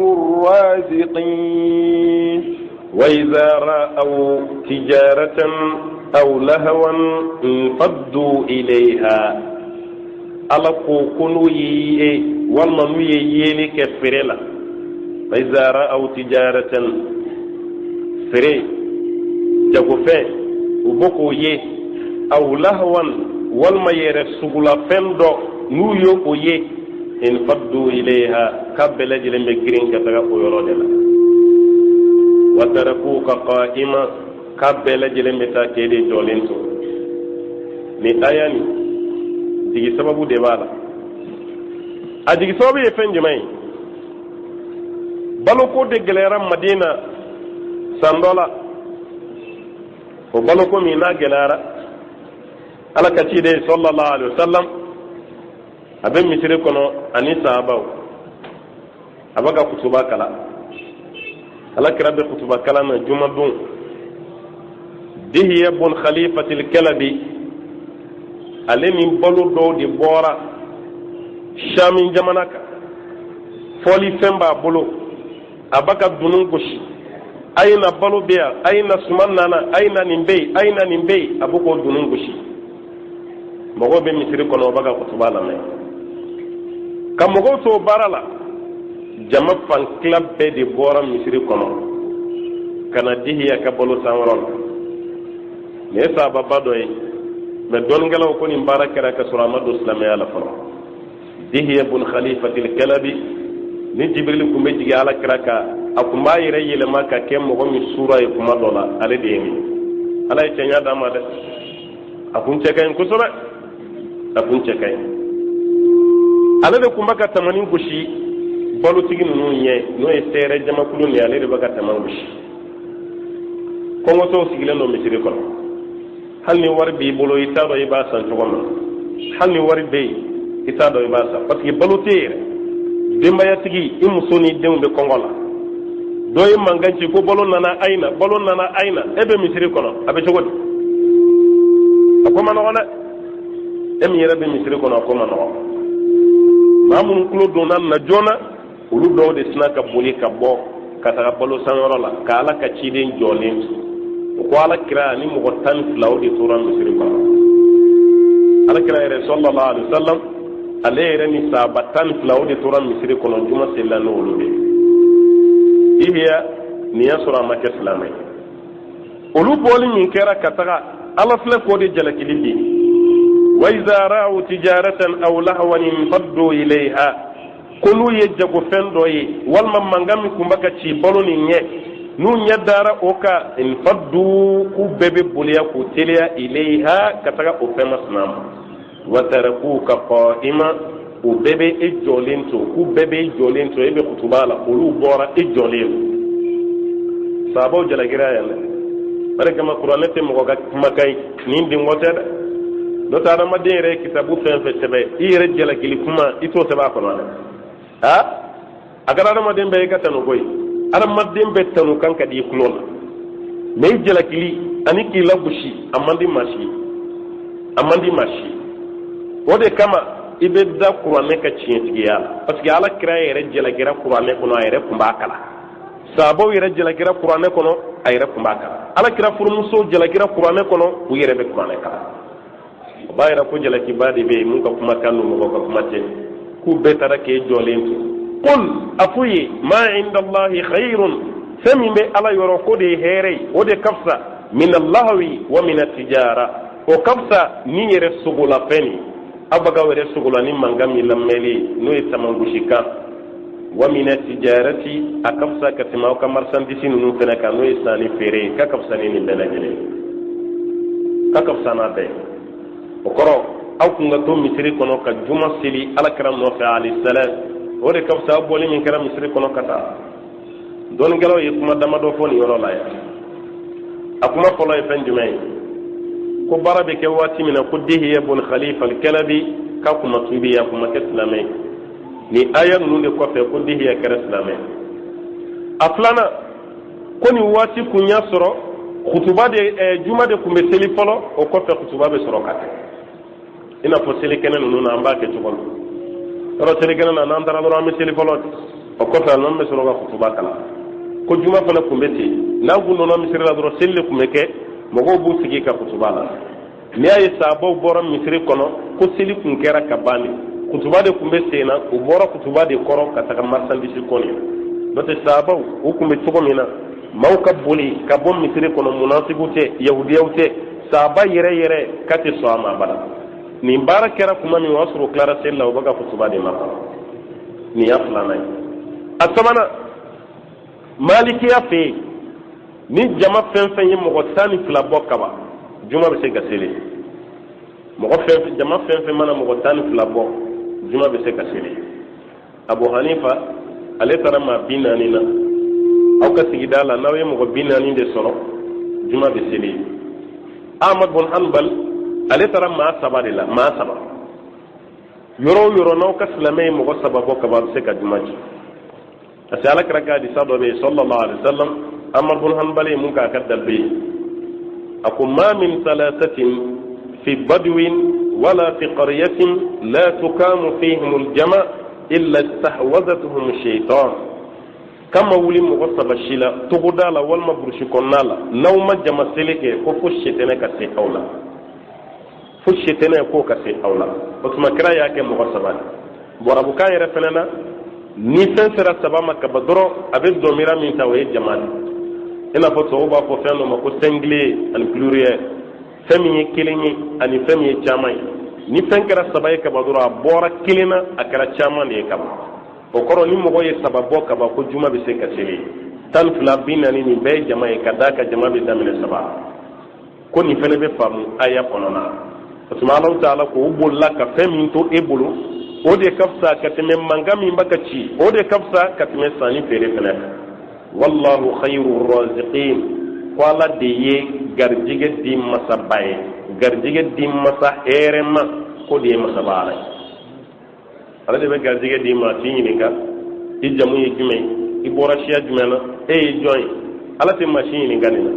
الرازقين. وإذا رأوا تجارة أو لهوا انفضوا إليها. Ala ko ko n'u ye walima n'u ye yeli kɛ feere la, فإذا رأوا تجارة, feere jagofɛn, u bɔ k'o ye, أو لهوا, walima yɛrɛ sugulafɛn dɔ, n'u ye o ye, انفضوا إليها, k'a bɛɛ lajɛlen bɛ girin ka taga o yɔrɔ de la, وتركوك قائما, k'a bɛɛ lajɛlen bɛ taa k'e de jɔlen to. Nin aya nin jigi sababu de b'a la. A jigi sababu ye fɛn jumɛn ye? Baloko de gɛlɛyara Madina san dɔ la. O baloko min n'a gɛlɛyara, Ala ka ciden صلى الله عليه وسلم a bɛ misiri kɔnɔ ani sahabaw, a b'a ka kutuba kalan. Ala kira bɛ kutuba kalan na jumadon. Dihiya bun Khalifatil Kalabi, ale ni balo dɔw de bɔra Shami jamana kan, fɔlifɛn b'a bolo, a b'a ka dunun gosi: a ye na, balo bɛ yan, a ye na, suman nana, a ye na, nin bɛ yen, a ye na, nin bɛ yen. A bɛ k'o dunun gosi. Mɔgɔw bɛ misiri kɔnɔ, o b'a ka kutuba lamɛn. Ka mɔgɔw to baara la, jama fankila bɛɛ de bɔra misiri kɔnɔ ka na Dihiya ka balo sanyɔrɔ la. Nin ye sahababa dɔ ye, mɛ dɔnnikɛlaw ko nin baara kɛra ka sɔrɔ a ma don silamɛya la fɔlɔ. Dihiya bun Khalifatil Kalabi, ni Jibirili tun bɛ jigin Ala kira kan, a tun b'a yɛrɛ yɛlɛma ka kɛ mɔgɔ min sura ye kuma dɔ la, ale de ye nin. Ala ye cɛɲa d'a ma dɛ, a kun cɛ ka ɲi kosɛbɛ, a kun cɛ ka ɲi. Ale de tun bɛ ka tamani gosi balotigi ninnu ɲɛ, n'o ye sɛɛrɛ jamakulu nin ye. Ale de bɛ ka tama gosi. Kɔngɔtɔw sigilen don misiri kɔnɔ. Hali ni wari b'i bolo, i t'a dɔn i b'a san cogo min. Hali ni wari bɛ yen. I t'a dɔn i b'a san, parce que balo tɛ yɛrɛ. Denbayatigi, i muso ni denw bɛ kɔngɔ la. Dɔ ye mankan ci ko balo nana ayina, balo nana ayina. E bɛ misiri kɔnɔ, a bɛ cogo di? A ko man nɔgɔn dɛ. E min yɛrɛ bɛ misiri kɔnɔ, a ko man nɔgɔn. Maa minnu tulo donna na joona, olu dɔw de sina ka boli ka bɔ ka taga balo sanyɔrɔ la ka Ala ka ciden jɔlen to. O ko Ala kira ni mɔgɔ 12, o de tora misiri kɔnɔ. Ala kira yɛrɛ sallallahu alaihi wasallam, ale yɛrɛ ni sahaba 12, o de tora misiri kɔnɔ. Juma selila n'olu de ye. Dihiya nin y'a sɔrɔ a ma kɛ silamɛ ye. Olu bɔli min kɛra ka taga, Ala filɛ k'o de jalakili bi: wa iza ra'u tijaratan aw lahwan infaddu ilayha. Ko n'u ye jagofɛn dɔ ye walima mankan min kun bɛ ka ci balo nin ɲɛ, n'u ɲɛ dara o kan, infaddu, k'u bɛɛ bɛ boliya k'u teliya, ilayha, ka taga o fɛn masina ma, wa tarakuka qa'ima, u bɛɛ bɛ e jɔlen to, k'u bɛɛ bɛ e jɔlen to, e bɛ kutuba la, olu bɔra, e jɔlen to. Sahabaw jalakira yan dɛ. O de kama kuranɛ tɛ mɔgɔ ka kumakan ye nin denkɔ tɛ dɛ. N'o tɛ, adamaden yɛrɛ ye kitabu fɛn fɛn sɛbɛn, i yɛrɛ jalakili kuma, i t'o sɛbɛn a kɔnɔ dɛ. A a kɛra adamaden bɛɛ i ka tanu ko ye. Adamaden bɛɛ tanu kan ka di i tulo la, mɛ i jalakili ani k'i lagosi, a man di maa si, a man di maa si. O de kama i bɛ da kuranɛ ka tiɲɛtigiya la, parce que Ala kira yɛrɛ jalakira kuranɛ kɔnɔ, a yɛrɛ kun b'a kalan. Sahabaw yɛrɛ jalakira kuranɛ kɔnɔ, a yɛrɛ kun b'a kalan. Ala kira furumusow jalakira kuranɛ kɔnɔ, u yɛrɛ bɛ kuranɛ kalan. O b'a yira ko jalakiba de bɛ yen mun ka kumakan don, mɔgɔ ka kuma tɛ. K'u bɛɛ taara k'e jɔlen to. Qul, a f'u ye, ma inda Allahi khayrun, fɛn min bɛ Ala yɔrɔ, k'o de ye hɛrɛ ye, o de ka fisa, min allahwi wa min atijara, o ka fisa ni yɛrɛ sogolafɛn nin, aw bɛ k'aw yɛrɛ sogola ni mankan min lamɛnli ye, n'o ye tamangosikan, wa min tijarati, a ka fisa ka tɛmɛ aw ka marchandise ninnu fana kan, n'o ye sanni feere ye, k'a ka fisa ni nin bɛɛ lajɛlen ye, k'a ka fisa n'a bɛɛ. O kɔrɔ, aw kun ka to misiri kɔnɔ ka juma seli Ala kira nɔfɛ alayhi salam, o de ka fisa aw bɔli min kɛra misiri kɔnɔ ka taa. Dɔnnikɛlaw ye kuma damadɔ fɔ nin yɔrɔ la yan. A kuma fɔlɔ ye fɛn jumɛn ye? Ko baara bɛ kɛ waati min na, ko Dihiya bun Khalifa al-Kalabi k'a kun ma tuubi, a kun ma kɛ silamɛ ye. Nin aya ninnu de kɔfɛ ko Dihiya kɛra silamɛ. A filanan, ko nin waati kun y'a sɔrɔ kutuba de juma de kun bɛ seli fɔlɔ, o kɔfɛ kutuba bɛ sɔrɔ ka kɛ, i n'a fɔ selikɛnɛ ninnu na an b'a kɛ cogo min. Yɔrɔ selikɛnɛ na, n'an taara dɔrɔn, an bɛ seli fɔlɔ, o kɔfɛ alimami bɛ sɔrɔ ka kutuba kalan. Ko juma fana kun bɛ ten. N'an kun donna misiri la dɔrɔn, seli de kun bɛ kɛ, mɔgɔw b'u sigi ka kutuba la. N'i y'a ye sahabaw bɔra misiri kɔnɔ, ko seli kun kɛra ka ban de, kutuba de kun bɛ sen na, u bɔra kutuba de kɔrɔ ka taga marchandise kɔni. N'o tɛ, sahabaw u kun bɛ cogo min na, maaw ka boli ka bɔ misiri kɔnɔ, munasigiw tɛ, yahudiyaw tɛ, sahaba yɛrɛ yɛrɛ k'a tɛ sɔn a ma abada. Nin baara kɛra kuma min, o y'a sɔrɔ u tilara seli la, u bɛ ka kutuba de makɔnɔ. Nin y'a filanan ye. A sabanan, malikiya fɛ yen, ni jama fɛn fɛn ye mɔgɔ 12 bɔ kaban, juma bɛ se ka seli. Mɔgɔ fɛn fɛn, jama fɛn fɛn mana mɔgɔ 12 bɔ, juma bɛ se ka seli. Abu Hanifa ale taara maa 40 na. Aw ka sigida la, n'aw ye mɔgɔ 40 de sɔrɔ, juma bɛ seli. Ahmad bun Hanbal ale taara maa saba de la, maa saba. Yɔrɔ o yɔrɔ, n'aw ka silamɛ ye mɔgɔ saba bɔ kaban, a bɛ se ka juma ci, parce que Ala kira ka hadisa dɔ bɛ yen sallallahu alaihi wasallam, Ahmad bun Hanbal ye mun k'a ka dalilu ye. A ko: ma min salasatin fi badwin wala fi qaryatin la tukamu fihim aljama illa istahwazatuhum shaytan. K'a ma wuli mɔgɔ saba si la togoda la walima burusi kɔnɔna la, n'aw ma jama seli kɛ, ko fo setɛnɛ ka se aw la, fo setɛnɛ k'o ka se aw la. O tuma kira y'a kɛ mɔgɔ saba de. Bon, arabukan yɛrɛ fɛnɛ na, ni fɛn sera saba ma kaba dɔrɔn, a bɛ dɔmira min ta, o ye jama de. I n'a fɔ tubabu b'a fɔ fɛn dɔ ma ko singulier ani pluriel, fɛn min ye kelen ye ani fɛn min ye caman ye. Ni fɛn kɛra saba ye kaba dɔrɔn, a bɔra kelen na, a kɛra caman de ye kaba. O kɔrɔ, ni mɔgɔ ye saba bɔ kaba, ko juma bɛ se ka seli. 12, 40, nin bɛɛ ye jama ye, ka d'a kan jama bɛ daminɛ saba. Ko nin fɛnɛ bɛ faamu aya kɔnɔna. O tuma Alahu taala ko u bolila ka fɛn min to e bolo, o de ka fisa ka tɛmɛ mankan min bɛ ka ci, o de ka fisa ka tɛmɛ sanni feere fɛnɛ kan. Wallahu khayru raziqin, ko Ala de ye garijɛgɛ di masaba ye, garijɛgɛ di masa hɛrɛma, k'o de ye masaba Ala ye. Ale de bɛ garijɛgɛ d'i ma, a t'i ɲininka i jamu ye jumɛn ye, i bɔra siya jumɛn na, e ye jɔn ye. Ala tɛ maa si ɲininka nin na.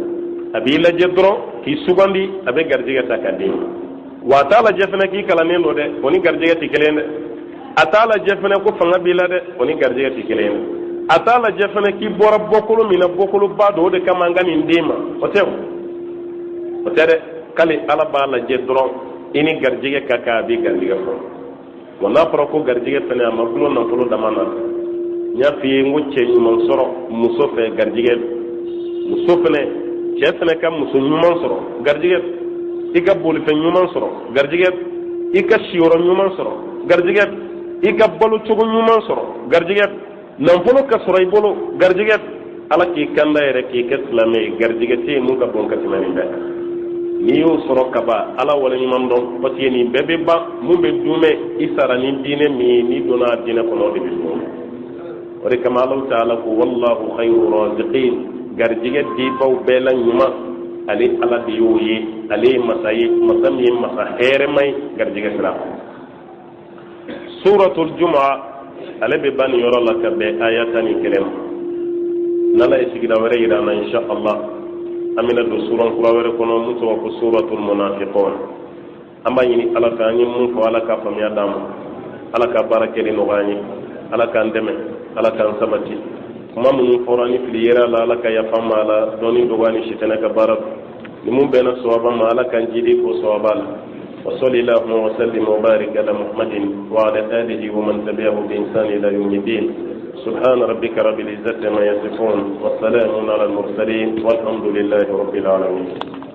A b'i lajɛ dɔrɔn k'i sugandi, a bɛ garijɛgɛ ta k'a d'i ma. Wa a t'a lajɛ fana k'i kalannen don dɛ, o ni garijɛgɛ tɛ kelen dɛ. A t'a lajɛ fana ko fanga b'i la dɛ, o ni garijɛgɛ tɛ kelen dɛ. A t'a lajɛ fana k'i bɔra bɔkolo min na, bɔkoloba don, o de kama an ka nin d'e ma, o tɛ, o o tɛ dɛ. K'ale Ala b'a lajɛ dɔrɔn i ni garijɛgɛ ka kan, a b'i garijɛgɛ fɔ. Wa n'a fɔra ko garijɛgɛ fana, a ma dulon nafolo dama na. N y'a f'i ye n ko cɛ ɲuman sɔrɔ muso fɛ, garijɛgɛ. Muso fana, cɛ fana ka muso ɲuman sɔrɔ, garijɛgɛ. I ka bolifɛn ɲuman sɔrɔ, garijɛgɛ. I ka siyɔrɔ ɲuman sɔrɔ, garijɛgɛ. I ka balocogo ɲuman sɔrɔ, garijɛgɛ. Nafolo ka sɔrɔ i bolo, garijɛgɛ. Ala k'i kanda yɛrɛ k'i kɛ silamɛ ye, garijɛgɛ tɛ yen mun ka bon ka tɛmɛ nin bɛɛ kan. N'i y'o sɔrɔ kaban, Ala waleɲuman dɔn, parce que nin bɛɛ bɛ ban. Mun bɛ dumɛ? I sara ni diinɛ min ye, n'i donna a diinɛ kɔnɔ, o de bɛ dumɛ. O de kama Alahu taala ko wallahu khayru raziqin, garijɛgɛ dibaw bɛɛ la ɲuman, ale Ala de y'o ye. Ale ye masa ye, masa min ye masa hɛrɛma ye garijɛgɛ sira. Suratul Jumu'a, ale bɛ ban nin yɔrɔ la ka bɛn aya 11 ma. N'Ala ye sigida wɛrɛ yira an na, insha Allah, an bɛna don suran kura wɛrɛ kɔnɔ mun tɔgɔ ko suratul munafiqun. An b'a ɲini Ala fɛ, an ye mun fɔ, Ala ka faamuya d'an ma, Ala ka baara kɛli nɔgɔya an ye, Ala k'an dɛmɛ, Ala k'an sabati. Kuma minnu fɔra ni fili yera la, Ala ka yafa ma a la, dɔnni dɔgɔya ni sitanɛ ka baara don. Ni mun bɛnna sawaba ma, Ala k'an jidi k'o sawaba la. وصل اللهم وسلم وبارك على محمد وعلى آله ومن تبعه بإحسان إلى يوم الدين. سبحان ربك رب العزة عما يصفون وسلام على المرسلين والحمد لله رب العالمين.